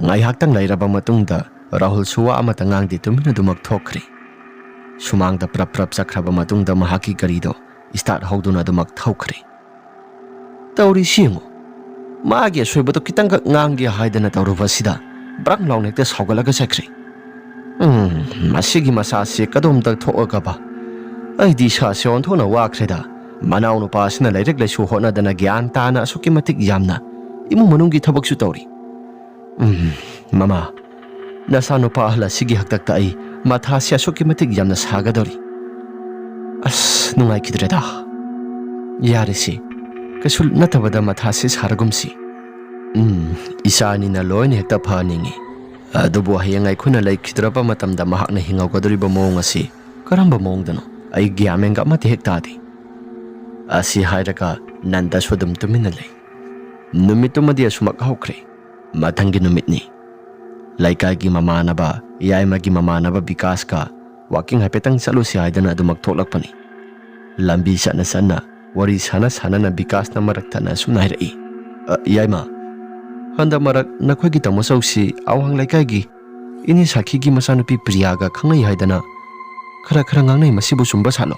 ꯉꯥꯏꯍꯥꯛꯇꯪ ꯂꯩꯔꯕ ꯃꯇꯨꯡꯗ ꯔꯥꯍꯨꯜꯁꯨ ꯋꯥ ꯑꯃꯠꯇ ꯉꯥꯡꯗꯦ, ꯇꯨꯃꯤꯟꯅ ꯑꯗꯨꯃꯛ ꯊꯣꯛꯈ꯭ꯔꯦ꯫ ꯁꯨꯃꯥꯡꯗ ꯄ꯭ꯔꯞ ꯄ꯭ꯔꯞ ꯆꯠꯈ꯭ꯔꯕ ꯃꯇꯨꯡꯗ ꯃꯍꯥꯛꯀꯤ ꯒꯥꯔꯤꯗꯣ start ꯍꯧꯗꯨꯅ ꯑꯗꯨꯃꯛ ꯊꯧꯈ꯭ꯔꯦ꯫ "ꯇꯧꯔꯤꯁꯤ ꯌꯦꯡꯉꯨ, ꯃꯥꯒꯤ ꯑꯁꯣꯏꯕꯗꯣ ꯈꯤꯇꯪꯈꯛ ꯉꯥꯡꯒꯦ ꯍꯥꯏꯗꯅ ꯇꯧꯔꯨꯕ ꯑꯁꯤꯗ ꯕ꯭ꯔꯪ ꯂꯥꯎꯅ ꯍꯦꯛꯇ ꯁꯥꯎꯒꯠꯂꯒ ꯆꯠꯈ꯭ꯔꯦ꯫ ꯎꯝ, ꯃꯁꯤꯒꯤ ꯃꯆꯥꯁꯤ ꯀꯗꯣꯝꯗ ꯊꯣꯛꯑꯒꯕ? ꯑꯩꯗꯤ ꯏꯁꯥꯁꯦ ꯑꯣꯟꯊꯣꯛꯅ ꯋꯥꯈ꯭ꯔꯦꯗ꯫ ꯃꯅꯥꯎꯅꯨꯄꯥ ꯑꯁꯤꯅ ꯂꯥꯏꯔꯤꯛ ꯂꯥꯏꯁꯨ ꯍꯣꯠꯅꯗꯅ ꯒ꯭ꯌꯥꯟ ꯇꯥꯅ ꯑꯁꯨꯛꯀꯤ ꯃꯇꯤꯛ ꯌꯥꯝꯅ ꯏꯃꯨꯡ ꯃꯅꯨꯡꯒꯤ ꯊꯕꯛꯁꯨ ꯇꯧꯔꯤ꯫ ꯎꯝ, ꯃꯃꯥ, ꯅꯆꯥꯅꯨꯄꯥ ꯑꯍꯜ ꯑꯁꯤꯒꯤ ꯍꯥꯛꯇꯛꯇ ꯑꯩ ꯃꯊꯥꯁꯦ ꯑꯁꯨꯛꯀꯤ ꯃꯇꯤꯛ ꯌꯥꯝꯅ ꯁꯥꯒꯗꯧꯔꯤ꯫ ꯑꯁ, ꯅꯨꯡꯉꯥꯏꯈꯤꯗ꯭ꯔꯦꯗ꯫ ꯌꯥꯔꯦꯁꯦ, ꯀꯩꯁꯨ ꯅꯠꯇꯕꯗ ꯃꯊꯥꯁꯦ ꯁꯥꯔꯒꯨꯝꯁꯤ꯫ ꯎꯝ, ꯏꯆꯥ ꯑꯅꯤꯅ ꯂꯣꯏꯅ ꯍꯦꯛꯇ ꯐꯍꯟꯅꯤꯡꯉꯤ꯫ ꯑꯗꯨꯕꯨ ꯍꯌꯦꯡ ꯑꯩꯈꯣꯏꯅ ꯂꯩꯈꯤꯗ꯭ꯔꯕ ꯃꯇꯝꯗ ꯃꯍꯥꯛꯅ ꯍꯤꯡꯍꯧꯒꯗꯧꯔꯤꯕ ꯃꯑꯣꯡ ꯑꯁꯤ ꯀꯔꯝꯕ ꯃꯑꯣꯡꯗꯅꯣ? ꯑꯩ ꯒ꯭ꯌꯥꯟ ꯃꯦꯟꯒ ꯑꯃꯠꯇ ꯍꯦꯛ ꯇꯥꯗꯦ"꯫ ꯑꯁꯤ ꯍꯥꯏꯔꯒ ꯅꯟꯗꯁꯨ ꯑꯗꯨꯝ ꯇꯨꯃꯤꯟꯅ ꯂꯩ꯫ ꯅꯨꯃꯤꯠꯇꯨꯃꯗꯤ ꯑꯁꯨꯃꯛ ꯍꯧꯈ꯭ꯔꯦ꯫ ꯃꯊꯪꯒꯤ ꯅꯨꯃꯤꯠꯅꯤ꯫ ꯂꯩꯀꯥꯏꯒꯤ ꯃꯃꯥꯟꯅꯕ, ꯌꯥꯏꯃꯒꯤ ꯃꯃꯥꯟꯅꯕ ꯕꯤꯀꯥꯁꯀ walking ꯍꯥꯏꯐꯦꯠꯇꯪ ꯆꯠꯂꯨꯁꯤ ꯍꯥꯏꯗꯅ ꯑꯗꯨꯃꯛ ꯊꯣꯛꯂꯛꯄꯅꯤ꯫ ꯂꯝꯕꯤ ꯆꯠꯅ ꯆꯠꯅ, ꯋꯥꯔꯤ ꯁꯥꯟꯅ ꯁꯥꯟꯅꯅ ꯕꯤꯀꯥꯁꯅ ꯃꯔꯛ ꯊꯠꯅ ꯑꯁꯨꯝꯅ ꯍꯥꯏꯔꯛꯏ, "ꯑ, ꯌꯥꯏꯃ, ꯍꯟꯗꯛ ꯃꯔꯛ ꯅꯈꯣꯏꯒꯤ ꯇꯥꯃꯣ ꯆꯧꯁꯤ ꯑꯋꯥꯡ ꯂꯩꯀꯥꯏꯒꯤ ꯏꯅꯦ ꯁꯥꯈꯤꯒꯤ ꯃꯆꯥꯅꯨꯄꯤ ꯄ꯭ꯔꯤꯌꯥꯒ ꯈꯪꯅꯩ ꯍꯥꯏꯗꯅ ꯈꯔ ꯈꯔ ꯉꯥꯡꯅꯩ, ꯃꯁꯤꯕꯨ ꯆꯨꯝꯕ ꯁꯥꯠꯂꯣ?"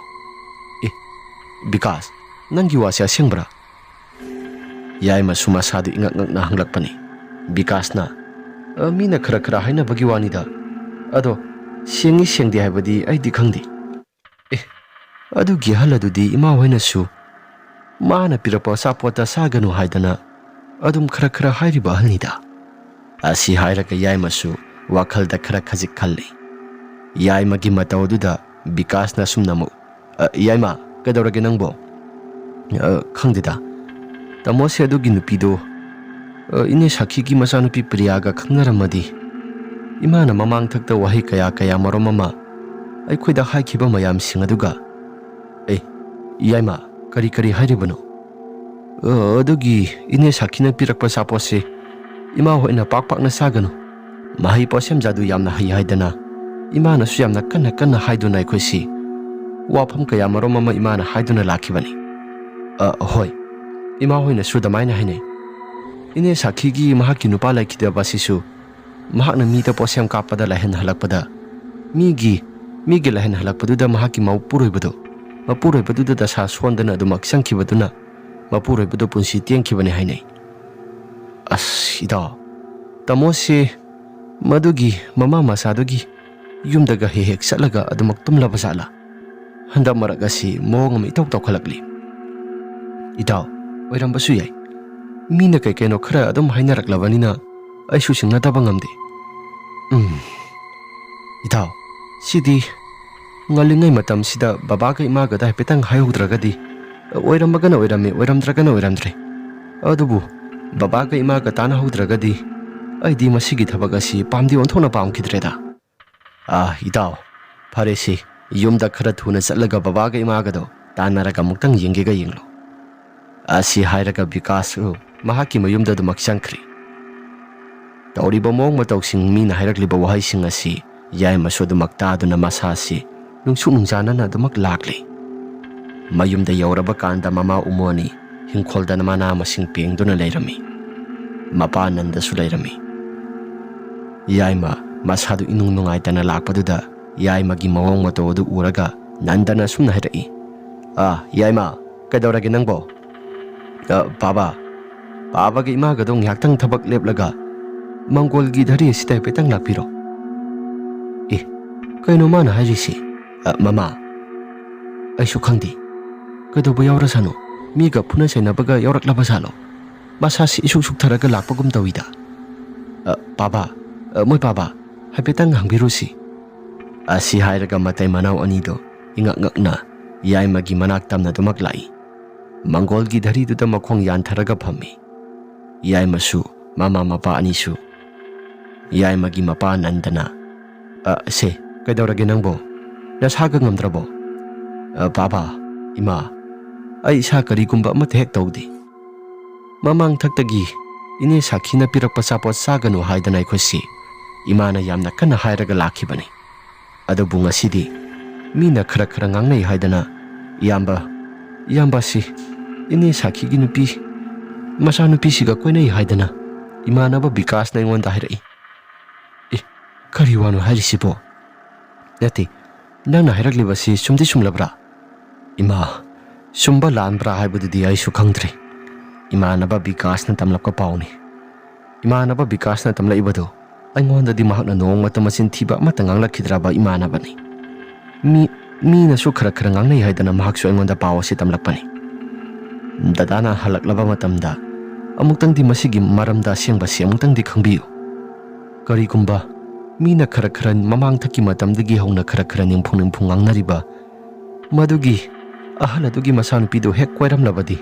"ꯕꯤꯀꯥꯁ, ꯅꯪꯒꯤ ꯋꯥꯁꯦ ꯑꯁꯦꯡꯕꯔꯥ?" ꯌꯥꯏꯃꯁꯨ ꯃꯁꯥꯗꯨ ꯏꯉꯛ ꯉꯛꯅ ꯍꯪꯂꯛꯄꯅꯤ꯫ ꯕꯤꯀꯥꯁꯅ, "ꯑ, ꯃꯤꯅ ꯈꯔ ꯈꯔ ꯍꯥꯏꯅꯕꯒꯤ ꯋꯥꯅꯤꯗ꯫ ꯑꯗꯣ ꯁꯦꯡꯉꯤ ꯁꯦꯡꯗꯦ ꯍꯥꯏꯕꯗꯤ ꯑꯩꯗꯤ ꯈꯪꯗꯦ꯫" "ꯑꯦ, ꯑꯗꯨꯒꯤ ꯑꯍꯜ ꯑꯗꯨꯗꯤ ꯏꯃꯥ ꯍꯣꯏꯅꯁꯨ ꯃꯥꯅ ꯄꯤꯔꯛꯄ ꯑꯆꯥꯄꯣꯠꯇ ꯆꯥꯒꯅꯨ ꯍꯥꯏꯗꯅ ꯑꯗꯨꯝ ꯈꯔ ꯈꯔ ꯍꯥꯏꯔꯤꯕ ꯑꯍꯜꯅꯤꯗ꯫" ꯑꯁꯤ ꯍꯥꯏꯔꯒ ꯌꯥꯏꯃꯁꯨ ꯋꯥꯈꯜꯗ ꯈꯔ ꯈꯖꯤꯛ ꯈꯜꯂꯤ꯫ ꯌꯥꯏꯃꯒꯤ ꯃꯇꯧ ꯑꯗꯨꯗ ꯕꯤꯀꯥꯁꯅ ꯑꯁꯨꯝꯅ ꯑꯃꯨꯛ, "ꯑ, ꯌꯥꯏꯃ, ꯀꯩꯗꯧꯔꯒꯦ ꯅꯪꯕꯣ?" "ꯑ, ꯈꯪꯗꯦꯗ꯫ ꯇꯥꯃꯣꯁꯦ ꯑꯗꯨꯒꯤ ꯅꯨꯄꯤꯗꯣ, ꯑ, ꯏꯅꯦ ꯁꯥꯈꯤꯒꯤ ꯃꯆꯥꯅꯨꯄꯤ ꯄ꯭ꯔꯤꯌꯥꯒ ꯈꯪꯅꯔꯝꯃꯗꯤ, ꯏꯃꯥꯅ ꯃꯃꯥꯡꯊꯛꯇ ꯋꯥꯍꯩ ꯀꯌꯥ ꯀꯌꯥ ꯃꯔꯣꯝ ꯑꯃ ꯑꯩꯈꯣꯏꯗ ꯍꯥꯏꯈꯤꯕ ꯃꯌꯥꯝꯁꯤꯡ ꯑꯗꯨꯒ꯫" "ꯑꯦ, ꯌꯥꯏꯃ, ꯀꯔꯤ ꯀꯔꯤ ꯍꯥꯏꯔꯤꯕꯅꯣ?" "ꯑ, ꯑꯗꯨꯒꯤ ꯏꯅꯦ ꯁꯥꯈꯤꯅ ꯄꯤꯔꯛꯄ ꯑꯆꯥꯄꯣꯠꯁꯦ ꯏꯃꯥ ꯍꯣꯏꯅ ꯄꯥꯛ ꯄꯥꯛꯅ ꯆꯥꯒꯅꯨ꯫ ꯃꯍꯩ ꯄꯣꯠꯁꯦꯝꯖꯥꯗꯨ ꯌꯥꯝꯅ ꯍꯩ ꯍꯥꯏꯗꯅ ꯏꯃꯥꯅꯁꯨ ꯌꯥꯝꯅ ꯀꯟꯅ ꯀꯟꯅ ꯍꯥꯏꯗꯨꯅ ꯑꯩꯈꯣꯏꯁꯤ ꯋꯥꯐꯝ ꯀꯌꯥ ꯃꯔꯣꯝ ꯑꯃ ꯏꯃꯥꯅ ꯍꯥꯏꯗꯨꯅ ꯂꯥꯛꯈꯤꯕꯅꯤ꯫" "ꯑ, ꯍꯣꯏ, ꯏꯃꯥ ꯍꯣꯏꯅꯁꯨ ꯑꯗꯨꯃꯥꯏꯅ ꯍꯥꯏꯅꯩ꯫ ꯏꯅꯦ ꯁꯥꯈꯤꯒꯤ ꯃꯍꯥꯛꯀꯤ ꯅꯨꯄꯥ ꯂꯩꯈꯤꯗꯕ ꯑꯁꯤꯁꯨ ꯃꯍꯥꯛꯅ ꯃꯤꯗ ꯄꯣꯠꯁꯦꯝ ꯀꯥꯞꯄꯗ ꯂꯥꯏꯍꯟ ꯍꯜꯂꯛꯄꯗ ꯃꯤꯒꯤ, ꯃꯤꯒꯤ ꯂꯥꯏꯍꯟ ꯍꯜꯂꯛꯄꯗꯨꯗ ꯃꯍꯥꯛꯀꯤ ꯃꯄꯨꯔꯣꯏꯕꯗꯨ, ꯃꯄꯨꯔꯣꯏꯕꯗꯨꯗ ꯗꯁꯥ ꯁꯣꯟꯗꯅ ꯑꯗꯨꯃꯛ ꯆꯪꯈꯤꯕꯗꯨꯅ ꯃꯄꯨꯔꯣꯏꯕꯗꯨ ꯄꯨꯟꯁꯤ ꯇꯦꯟꯈꯤꯕꯅꯤ ꯍꯥꯏꯅꯩ꯫" "ꯑꯁ, ꯏꯇꯥꯎ, ꯇꯥꯃꯣꯁꯦ ꯃꯗꯨꯒꯤ ꯃꯃꯥ ꯃꯆꯥꯗꯨꯒꯤ ꯌꯨꯝꯗꯒ ꯍꯦꯛ ꯍꯦꯛ ꯆꯠꯂꯒ ꯑꯗꯨꯃꯛ ꯇꯨꯝꯂꯕ ꯖꯥꯠꯂꯥ? ꯍꯟꯗꯛ ꯃꯔꯛ ꯑꯁꯤ ꯃꯑꯣꯡ ꯑꯃ ꯏꯇꯧ ꯇꯧꯈꯠꯂꯛꯂꯤ꯫" "ꯏꯇꯥꯎ, ꯑꯣꯏꯔꯝꯕꯁꯨ ꯌꯥꯏ꯫ ꯃꯤꯅ ꯀꯩ ꯀꯩꯅꯣ ꯈꯔ ꯑꯗꯨꯝ ꯍꯥꯏꯅꯔꯛꯂꯕꯅꯤꯅ ꯑꯩꯁꯨ ꯆꯤꯡꯅꯗꯕ ꯉꯝꯗꯦ꯫ ꯎꯝ, ꯏꯇꯥꯎ, ꯁꯤꯗꯤ ꯉꯜꯂꯤꯉꯩ ꯃꯇꯝꯁꯤꯗ ꯕꯕꯥꯒ ꯏꯃꯥꯒꯗ ꯍꯥꯏꯐꯦꯠꯇꯪ ꯍꯥꯏꯍꯧꯗ꯭ꯔꯒꯗꯤ, ꯑꯣꯏꯔꯝꯃꯒꯅ ꯑꯣꯏꯔꯝꯃꯦ, ꯑꯣꯏꯔꯝꯗ꯭ꯔꯒꯅ ꯑꯣꯏꯔꯝꯗ꯭ꯔꯦ꯫ ꯑꯗꯨꯕꯨ ꯕꯕꯥꯒ ꯏꯃꯥꯒ ꯇꯥꯟꯅꯍꯧꯗ꯭ꯔꯒꯗꯤ ꯑꯩꯗꯤ ꯃꯁꯤꯒꯤ ꯊꯕꯛ ꯑꯁꯤ ꯄꯥꯝꯗꯤ ꯑꯣꯟꯊꯣꯛꯅ ꯄꯥꯝꯈꯤꯗ꯭ꯔꯦꯗ꯫ ꯑꯥ, ꯏꯇꯥꯎ, ꯐꯔꯦꯁꯤ, ꯌꯨꯝꯗ ꯈꯔ ꯊꯨꯅ ꯆꯠꯂꯒ ꯕꯕꯥꯒ ꯏꯃꯥꯒꯗꯣ ꯇꯥꯟꯅꯔꯒ ꯑꯃꯨꯛꯇꯪ ꯌꯦꯡꯒꯦꯒ ꯌꯦꯡꯂꯣ꯫" ꯑꯁꯤ ꯍꯥꯏꯔꯒ ꯕꯤꯀꯥꯁꯁꯨ ꯃꯍꯥꯛꯀꯤ ꯃꯌꯨꯝꯗ ꯑꯗꯨꯃꯛ ꯆꯪꯈ꯭ꯔꯤ꯫ ꯇꯧꯔꯤꯕ ꯃꯑꯣꯡ ꯃꯇꯧꯁꯤꯡ, ꯃꯤꯅ ꯍꯥꯏꯔꯛꯂꯤꯕ ꯋꯥꯍꯩꯁꯤꯡ ꯑꯁꯤ ꯌꯥꯏꯃꯁꯨ ꯑꯗꯨꯃꯛ ꯇꯥꯗꯨꯅ ꯃꯁꯥꯁꯤ ꯅꯨꯡꯁꯨꯛ ꯅꯨꯡꯖꯥꯅꯅ ꯑꯗꯨꯃꯛ ꯂꯥꯛꯂꯤ꯫ ꯃꯌꯨꯝꯗ ꯌꯧꯔꯕ ꯀꯥꯟꯗ ꯃꯃꯥ ꯎꯃꯣꯅꯤ ꯍꯤꯡꯈꯣꯜꯗ ꯃꯅꯥ ꯃꯁꯤꯡ ꯄꯦꯡꯗꯨꯅ ꯂꯩꯔꯝꯃꯤ꯫ ꯃꯄꯥ ꯅꯟꯗꯁꯨ ꯂꯩꯔꯝꯃꯤ꯫ ꯌꯥꯏꯃ ꯃꯁꯥꯗꯨ ꯏꯅꯨꯡ ꯅꯨꯡꯉꯥꯏꯇꯅ ꯂꯥꯛꯄꯗꯨꯗ ꯌꯥꯏꯃꯒꯤ ꯃꯑꯣꯡ ꯃꯇꯧ ꯑꯗꯨ ꯎꯔꯒ ꯅꯟꯗꯅ ꯑꯁꯨꯝꯅ ꯍꯥꯏꯔꯛꯏ, ꯑꯥ, ꯌꯥꯏꯃ, ꯀꯩꯗꯧꯔꯒꯦ ꯅꯪꯕꯣ? ꯑ, ꯄꯥꯕ, ꯄꯥꯕꯒ ꯏꯃꯥꯒꯗꯣ ꯉꯥꯏꯍꯥꯛꯇꯪ ꯊꯕꯛ ꯂꯦꯞꯂꯒ ꯃꯪꯒꯣꯜꯒꯤ ꯙꯔꯤ ꯑꯁꯤꯗ ꯍꯥꯏꯐꯦꯠꯇꯪ ꯂꯥꯛꯄꯤꯔꯣ꯫ ꯑꯦ, ꯀꯩꯅꯣ ꯃꯥꯅ ꯍꯥꯏꯔꯤꯁꯤ? ꯑ, ꯃꯃꯥ, ꯑꯩꯁꯨ ꯈꯪꯗꯦ꯫ ꯀꯩꯗꯧꯕ ꯌꯥꯎꯔꯁꯥꯅꯣ? ꯃꯤꯒ ꯐꯨꯅ ꯆꯩꯅꯕꯒ ꯌꯥꯎꯔꯛꯂꯕ ꯖꯥꯠꯂꯣ? ꯃꯁꯥꯁꯤ ꯏꯁꯨꯛ ꯁꯨꯛꯊꯔꯒ ꯂꯥꯛꯄꯒꯨꯝ ꯇꯧꯏꯗ꯫ "ꯑ, ꯄꯥꯕ, ꯑ, ꯃꯣꯏ ꯄꯥꯕ, ꯍꯥꯏꯐꯦꯠꯇꯪ ꯍꯪꯕꯤꯔꯨꯁꯤ꯫" ꯑꯁꯤ ꯍꯥꯏꯔꯒ ꯃꯇꯩ ꯃꯅꯥꯎ ꯑꯅꯤꯗꯣ ꯏꯉꯛ ꯉꯛꯅ ꯌꯥꯏꯃꯒꯤ ꯃꯅꯥꯛ ꯇꯝꯅꯗꯨꯃꯛ ꯂꯥꯛꯏ꯫ ꯃꯪꯒꯣꯜꯒꯤ ꯙꯔꯤꯗꯨꯗ ꯃꯈꯣꯡ ꯌꯥꯟꯊꯔꯒ ꯐꯝꯃꯤ꯫ ꯌꯥꯏꯃꯁꯨ, ꯃꯃꯥ ꯃꯄꯥ ꯑꯅꯤꯁꯨ꯫ ꯌꯥꯏꯃꯒꯤ ꯃꯄꯥ ꯅꯟꯗꯅ, "ꯑ, ꯁꯦ, ꯀꯩꯗꯧꯔꯒꯦ ꯅꯪꯕꯣ? ꯅꯁꯥꯒ ꯉꯝꯗ꯭ꯔꯕꯣ?" "ꯑ, ꯄꯥꯕ, ꯏꯃꯥ, ꯑꯩ ꯏꯁꯥ ꯀꯔꯤꯒꯨꯝꯕ ꯑꯃꯠꯇ ꯍꯦꯛ ꯇꯧꯗꯦ꯫ ꯃꯃꯥꯡꯊꯛꯇꯒꯤ ꯏꯅꯦ ꯁꯥꯈꯤꯅ ꯄꯤꯔꯛꯄ ꯑꯆꯥꯄꯣꯠ ꯆꯥꯒꯅꯨ ꯍꯥꯏꯗꯅ ꯑꯩꯈꯣꯏꯁꯤ ꯏꯃꯥꯅ ꯌꯥꯝꯅ ꯀꯟꯅ ꯍꯥꯏꯔꯒ ꯂꯥꯛꯈꯤꯕꯅꯤ꯫ ꯑꯗꯨꯕꯨ ꯉꯁꯤꯗꯤ ꯃꯤꯅ ꯈꯔ ꯈꯔ ꯉꯥꯡꯅꯩ ꯍꯥꯏꯗꯅ ꯏꯌꯥꯝꯕ, ꯏꯌꯥꯝꯕꯁꯤ ꯏꯅꯦ ꯁꯥꯈꯤꯒꯤ ꯅꯨꯄꯤ, ꯃꯆꯥꯅꯨꯄꯤꯁꯤꯒ ꯀꯣꯏꯅꯩ ꯍꯥꯏꯗꯅ ꯏꯃꯥꯟꯅꯕ ꯕꯤꯀꯥꯁꯅ ꯑꯩꯉꯣꯟꯗ ꯍꯥꯏꯔꯛꯏ꯫" "ꯑꯦ, ꯀꯔꯤ ꯋꯥꯅꯣ ꯍꯥꯏꯔꯤꯁꯤꯕꯣ? ꯅꯠꯇꯦ, ꯅꯪꯅ ꯍꯥꯏꯔꯛꯂꯤꯕꯁꯤ ꯆꯨꯝꯗꯤ ꯆꯨꯝꯂꯕ꯭ꯔꯥ?" "ꯏꯃꯥ, ꯆꯨꯝꯕ ꯂꯥꯟꯕ꯭ꯔꯥ ꯍꯥꯏꯕꯗꯨꯗꯤ ꯑꯩꯁꯨ ꯈꯪꯗ꯭ꯔꯦ꯫ ꯏꯃꯥꯟꯅꯕ ꯕꯤꯀꯥꯁꯅ ꯇꯝꯂꯛꯄ ꯄꯥꯎꯅꯤ꯫ ꯏꯃꯥꯟꯅꯕ ꯕꯤꯀꯥꯁꯅ ꯇꯝꯂꯛꯏꯕꯗꯨ ꯑꯩꯉꯣꯟꯗꯗꯤ ꯃꯍꯥꯛꯅ ꯅꯣꯡꯃꯇ ꯃꯆꯤꯟ ꯊꯤꯕ ꯑꯃꯠꯇ ꯉꯥꯡꯂꯛꯈꯤꯗ꯭ꯔꯕ ꯏꯃꯥꯟꯅꯕꯅꯤ꯫ ꯃꯤ, ꯃꯤꯅꯁꯨ ꯈꯔ ꯈꯔ ꯉꯥꯡꯅꯩ ꯍꯥꯏꯗꯅ ꯃꯍꯥꯛꯁꯨ ꯑꯩꯉꯣꯟꯗ ꯄꯥꯎ ꯑꯁꯤ ꯇꯝꯂꯛꯄꯅꯤ꯫ ꯗꯗꯥꯅ ꯍꯜꯂꯛꯂꯕ ꯃꯇꯝꯗ ꯑꯃꯨꯛꯇꯪꯗꯤ ꯃꯁꯤꯒꯤ ꯃꯔꯝꯗ ꯑꯁꯦꯡꯕꯁꯤ ꯑꯃꯨꯛꯇꯪꯗꯤ ꯈꯪꯕꯤꯌꯨ꯫ ꯀꯔꯤꯒꯨꯝꯕ ꯃꯤꯅ ꯈꯔ ꯈꯔ ꯃꯃꯥꯡꯊꯛꯀꯤ ꯃꯇꯝꯗꯒꯤ ꯍꯧꯅ ꯈꯔ ꯈꯔ ꯅꯤꯝꯐꯨ ꯅꯤꯝꯐꯨ ꯉꯥꯡꯅꯔꯤꯕ ꯃꯗꯨꯒꯤ ꯑꯍꯜ ꯑꯗꯨꯒꯤ ꯃꯆꯥꯅꯨꯄꯤꯗꯨ ꯍꯦꯛ ꯀꯣꯏꯔꯝꯂꯕꯗꯤ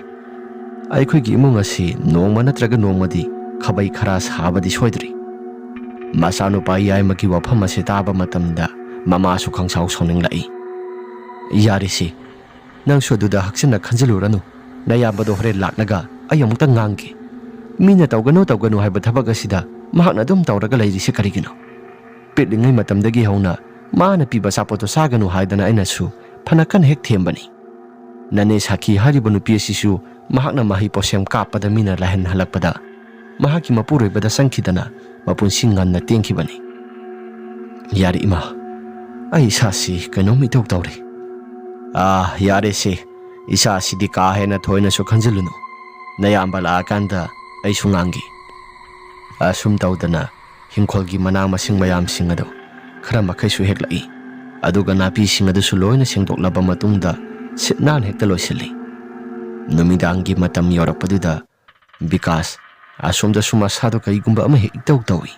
ꯑꯩꯈꯣꯏꯒꯤ ꯏꯃꯨꯡ ꯑꯁꯤ ꯅꯣꯡꯃ ꯅꯠꯇ꯭ꯔꯒ ꯅꯣꯡꯃꯗꯤ ꯈꯥꯕꯩ ꯈꯔꯥ ꯁꯥꯕꯗꯤ ꯁꯣꯏꯗ꯭ꯔꯤ꯫" ꯃꯆꯥꯅꯨꯄꯥ ꯌꯥꯏꯃꯒꯤ ꯋꯥꯐꯝ ꯑꯁꯤ ꯇꯥꯕ ꯃꯇꯝꯗ ꯃꯃꯥꯁꯨ ꯈꯪꯁꯥꯎ ꯁꯥꯎꯅꯤꯡꯂꯛꯏ꯫ "ꯌꯥꯔꯦꯁꯦ, ꯅꯪꯁꯨ ꯑꯗꯨꯗ ꯍꯛꯆꯤꯟꯅ ꯈꯟꯖꯤꯜꯂꯨꯔꯅꯨ꯫ ꯅꯌꯥꯝꯕꯗꯣ ꯍꯣꯔꯦꯟ ꯂꯥꯛꯂꯒ ꯑꯩ ꯑꯃꯨꯛꯇ ꯉꯥꯡꯒꯦ꯫ ꯃꯤꯅ ꯇꯧꯒꯅꯨ ꯇꯧꯒꯅꯨ ꯍꯥꯏꯕ ꯊꯕꯛ ꯑꯁꯤꯗ ꯃꯍꯥꯛꯅ ꯑꯗꯨꯝ ꯇꯧꯔꯒ ꯂꯩꯔꯤꯁꯤ ꯀꯔꯤꯒꯤꯅꯣ? ꯄꯤꯛꯂꯤꯉꯩ ꯃꯇꯝꯗꯒꯤ ꯍꯧꯅ ꯃꯥꯅ ꯄꯤꯕ ꯑꯆꯥꯄꯣꯠꯇꯣ ꯆꯥꯒꯅꯨ ꯍꯥꯏꯗꯅ ꯑꯩꯅꯁꯨ ꯐꯅ ꯀꯟꯅ ꯍꯦꯛ ꯊꯦꯝꯕꯅꯤ꯫ ꯅꯅꯦ ꯁꯥꯈꯤ ꯍꯥꯏꯔꯤꯕ ꯅꯨꯄꯤ ꯑꯁꯤꯁꯨ ꯃꯍꯥꯛꯅ ꯃꯍꯩ ꯄꯣꯠꯁꯦꯝ ꯀꯥꯞꯄꯗ ꯃꯤꯅ ꯂꯥꯏꯍꯟꯍꯜꯂꯛꯄꯗ ꯃꯍꯥꯛꯀꯤ ꯃꯄꯨꯔꯣꯏꯕꯗ ꯆꯪꯈꯤꯗꯅ ꯃꯄꯨꯟꯁꯤ ꯉꯟꯅ ꯇꯦꯟꯈꯤꯕꯅꯤ꯫" "ꯌꯥꯔꯦ ꯏꯃꯥ, ꯑꯩ ꯏꯁꯥꯁꯤ ꯀꯩꯅꯣꯝ ꯏꯇꯧ ꯇꯧꯔꯦ꯫" "ꯑꯥ, ꯌꯥꯔꯦꯁꯦ, "ꯏꯁꯥꯁꯤꯗꯤ ꯀꯥ ꯍꯦꯟꯅ ꯊꯣꯏꯅꯁꯨ ꯈꯟꯖꯤꯜꯂꯨꯅꯨ꯫ ꯅꯌꯥꯝꯕ ꯂꯥꯛꯑꯀꯥꯟꯗ ꯑꯩꯁꯨ ꯉꯥꯡꯒꯦ"꯫ ꯑꯁꯨꯝ ꯇꯧꯗꯅ ꯍꯤꯡꯈꯣꯜꯒꯤ ꯃꯅꯥ ꯃꯁꯤꯡ ꯃꯌꯥꯝꯁꯤꯡ ꯑꯗꯨ ꯈꯔ ꯃꯈꯩꯁꯨ ꯍꯦꯛꯂꯛꯏ꯫ ꯑꯗꯨꯒ ꯅꯥꯄꯤꯁꯤꯡ ꯑꯗꯨꯁꯨ ꯂꯣꯏꯅ ꯁꯦꯡꯗꯣꯛꯂꯕ ꯃꯇꯨꯡꯗ ꯁꯤꯠ ꯅꯥꯟꯅ ꯍꯦꯛꯇ ꯂꯣꯏꯁꯤꯜꯂꯤ꯫ ꯅꯨꯃꯤꯗꯥꯡꯒꯤ ꯃꯇꯝ ꯌꯧꯔꯛꯄꯗꯨꯗ ꯕꯤꯀꯥꯁ ꯑꯁꯣꯝꯗꯁꯨ ꯃꯁꯥꯗꯣ ꯀꯔꯤꯒꯨꯝꯕ ꯑꯃ ꯍꯦꯛ ꯏꯇꯧ ꯇꯧꯏ꯫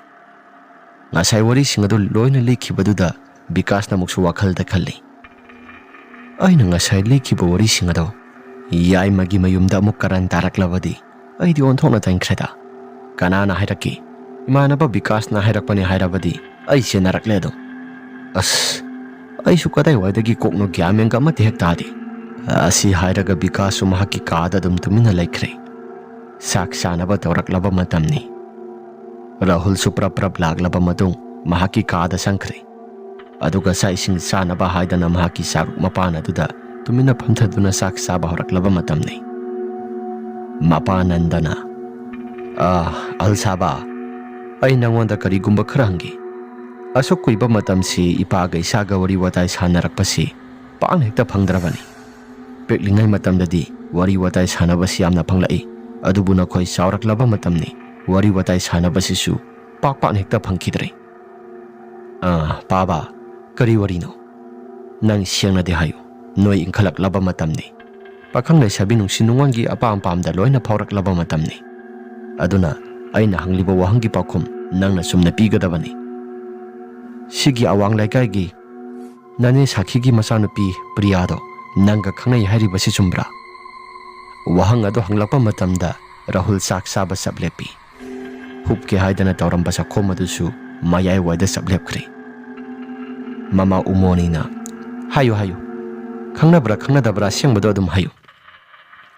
ꯉꯁꯥꯏ ꯋꯥꯔꯤꯁꯤꯡ ꯑꯗꯨ ꯂꯣꯏꯅ ꯂꯤꯈꯤꯕꯗꯨꯗ ꯕꯤꯀꯥꯁꯅ ꯑꯃꯨꯛꯁꯨ ꯋꯥꯈꯜꯗ ꯈꯜꯂꯤ, "ꯑꯩꯅ ꯉꯁꯥꯏ ꯂꯤꯈꯤꯕ ꯋꯥꯔꯤꯁꯤꯡ ꯑꯗꯣ ꯌꯥꯏꯃꯒꯤ ꯃꯌꯨꯝꯗ ꯑꯃꯨꯛ ꯀꯔꯟ ꯇꯥꯔꯛꯂꯕꯗꯤ ꯑꯩꯗꯤ ꯑꯣꯟꯊꯣꯛꯅ ꯇꯟꯈ꯭ꯔꯦꯗ꯫ ꯀꯅꯥꯅ ꯍꯥꯏꯔꯛꯀꯦ? ꯏꯃꯥꯟꯅꯕ ꯕꯤꯀꯥꯁꯅ ꯍꯥꯏꯔꯛꯄꯅꯦ ꯍꯥꯏꯔꯕꯗꯤ ꯑꯩ ꯆꯦꯟꯅꯔꯛꯂꯦ ꯑꯗꯨꯝ꯫ ꯑꯁ, ꯑꯩꯁꯨ ꯀꯗꯥꯏꯋꯥꯏꯗꯒꯤ ꯀꯣꯛꯅꯣ ꯒ꯭ꯌꯥꯟ ꯃꯦꯟꯒ ꯑꯃꯠꯇ ꯍꯦꯛ ꯇꯥꯗꯦ"꯫ ꯑꯁꯤ ꯍꯥꯏꯔꯒ ꯕꯤꯀꯥꯁꯁꯨ ꯃꯍꯥꯛꯀꯤ ꯀꯥꯗ ꯑꯗꯨꯝ ꯇꯨꯃꯤꯟꯅ ꯂꯩꯈ꯭ꯔꯦ꯫ ꯆꯥꯛ ꯆꯥꯅꯕ ꯇꯧꯔꯛꯂꯕ ꯃꯇꯝꯅꯤ꯫ ꯔꯥꯍꯨꯜꯁꯨ ꯄ꯭ꯔꯞ ꯄ꯭ꯔꯞ ꯂꯥꯛꯂꯕ ꯃꯇꯨꯡ ꯃꯍꯥꯛꯀꯤ ꯀꯥꯗ ꯆꯪꯈ꯭ꯔꯦ꯫ ꯑꯗꯨꯒ ꯆꯥꯛ ꯏꯁꯤꯡ ꯆꯥꯅꯕ ꯍꯥꯏꯗꯅ ꯃꯍꯥꯛꯀꯤ ꯆꯥꯔꯨꯛ ꯃꯄꯥꯟ ꯑꯗꯨꯗ ꯇꯨꯃꯤꯟꯅ ꯐꯝꯊꯗꯨꯅ ꯆꯥꯛ ꯆꯥꯕ ꯍꯧꯔꯛꯂꯕ ꯃꯇꯝꯅꯤ꯫ ꯃꯄꯥ ꯅꯟꯗꯅ, "ꯑ, ꯑꯜꯁꯥꯕꯥ, ꯑꯩ ꯅꯉꯣꯟꯗ ꯀꯔꯤꯒꯨꯝꯕ ꯈꯔ ꯍꯪꯒꯦ꯫ ꯑꯁꯨꯛ ꯀꯨꯏꯕ ꯃꯇꯝꯁꯤ ꯏꯄꯥꯒ ꯏꯁꯥꯒ ꯋꯥꯔꯤ ꯋꯥꯇꯥꯏ ꯁꯥꯟꯅꯔꯛꯄꯁꯤ ꯄꯥꯛꯅ ꯍꯦꯛꯇ ꯐꯪꯗ꯭ꯔꯕꯅꯤ꯫ ꯄꯤꯛꯂꯤꯉꯩ ꯃꯇꯝꯗꯗꯤ ꯋꯥꯔꯤ ꯋꯥꯇꯥꯏ ꯁꯥꯟꯅꯕꯁꯤ ꯌꯥꯝꯅ ꯐꯪꯂꯛꯏ, ꯑꯗꯨꯕꯨ ꯅꯈꯣꯏ ꯆꯥꯎꯔꯛꯂꯕ ꯃꯇꯝꯅꯤ, ꯋꯥꯔꯤ ꯋꯥꯇꯥꯏ ꯁꯥꯟꯅꯕꯁꯤꯁꯨ ꯄꯥꯛ ꯄꯥꯛꯅ ꯍꯦꯛꯇ ꯐꯪꯈꯤꯗ꯭ꯔꯦ"꯫ "ꯑꯥ, ꯄꯥꯕ, ꯀꯔꯤ ꯋꯥꯔꯤꯅꯣ? ꯅꯪ ꯁꯦꯡꯅꯗꯤ ꯍꯥꯏꯌꯨ꯫ ꯅꯣꯏ ꯏꯟꯈꯠꯂꯛꯂꯕ ꯃꯇꯝꯅꯤ꯫ ꯄꯥꯈꯪ ꯂꯩꯁꯥꯕꯤ ꯅꯨꯡꯁꯤ ꯅꯨꯡꯉꯣꯟꯒꯤ ꯑꯄꯥꯝ ꯄꯥꯝꯗ ꯂꯣꯏꯅ ꯐꯥꯎꯔꯛꯂꯕ ꯃꯇꯝꯅꯤ꯫ ꯑꯗꯨꯅ ꯑꯩꯅ ꯍꯪꯂꯤꯕ ꯋꯥꯍꯪꯒꯤ ꯄꯥꯎꯈꯨꯝ ꯅꯪꯅ ꯆꯨꯝꯅ ꯄꯤꯒꯗꯕꯅꯤ꯫ ꯁꯤꯒꯤ ꯑꯋꯥꯡ ꯂꯩꯀꯥꯏꯒꯤ ꯅꯅꯦ ꯁꯥꯈꯤꯒꯤ ꯃꯆꯥꯅꯨꯄꯤ ꯄ꯭ꯔꯤꯌꯥꯗꯣ ꯅꯪꯒ ꯈꯪꯅꯩ ꯍꯥꯏꯔꯤꯕꯁꯤ ꯆꯨꯝꯕ꯭ꯔꯥ?" ꯋꯥꯍꯪ ꯑꯗꯨ ꯍꯪꯂꯛꯄ ꯃꯇꯝꯗ ꯔꯥꯍꯨꯜ ꯆꯥꯛ ꯆꯥꯕ ꯆꯞ ꯂꯦꯞꯄꯤ꯫ ꯍꯨꯞꯀꯦ ꯍꯥꯏꯗꯅ ꯇꯧꯔꯝꯕ ꯆꯥꯛꯈꯣꯝ ꯑꯗꯨꯁꯨ ꯃꯌꯥꯏꯋꯥꯏꯗ ꯆꯞ ꯂꯦꯞꯈ꯭ꯔꯦ꯫ ꯃꯃꯥ ꯎꯃꯣꯅꯤꯅ, "ꯍꯥꯏꯌꯨ, ꯍꯥꯏꯌꯨ꯫ ꯈꯪꯅꯕ꯭ꯔꯥ ꯈꯪꯅꯗꯕ꯭ꯔꯥ ꯑꯁꯦꯡꯕꯗꯣ ꯑꯗꯨꯝ ꯍꯥꯏꯌꯨ"꯫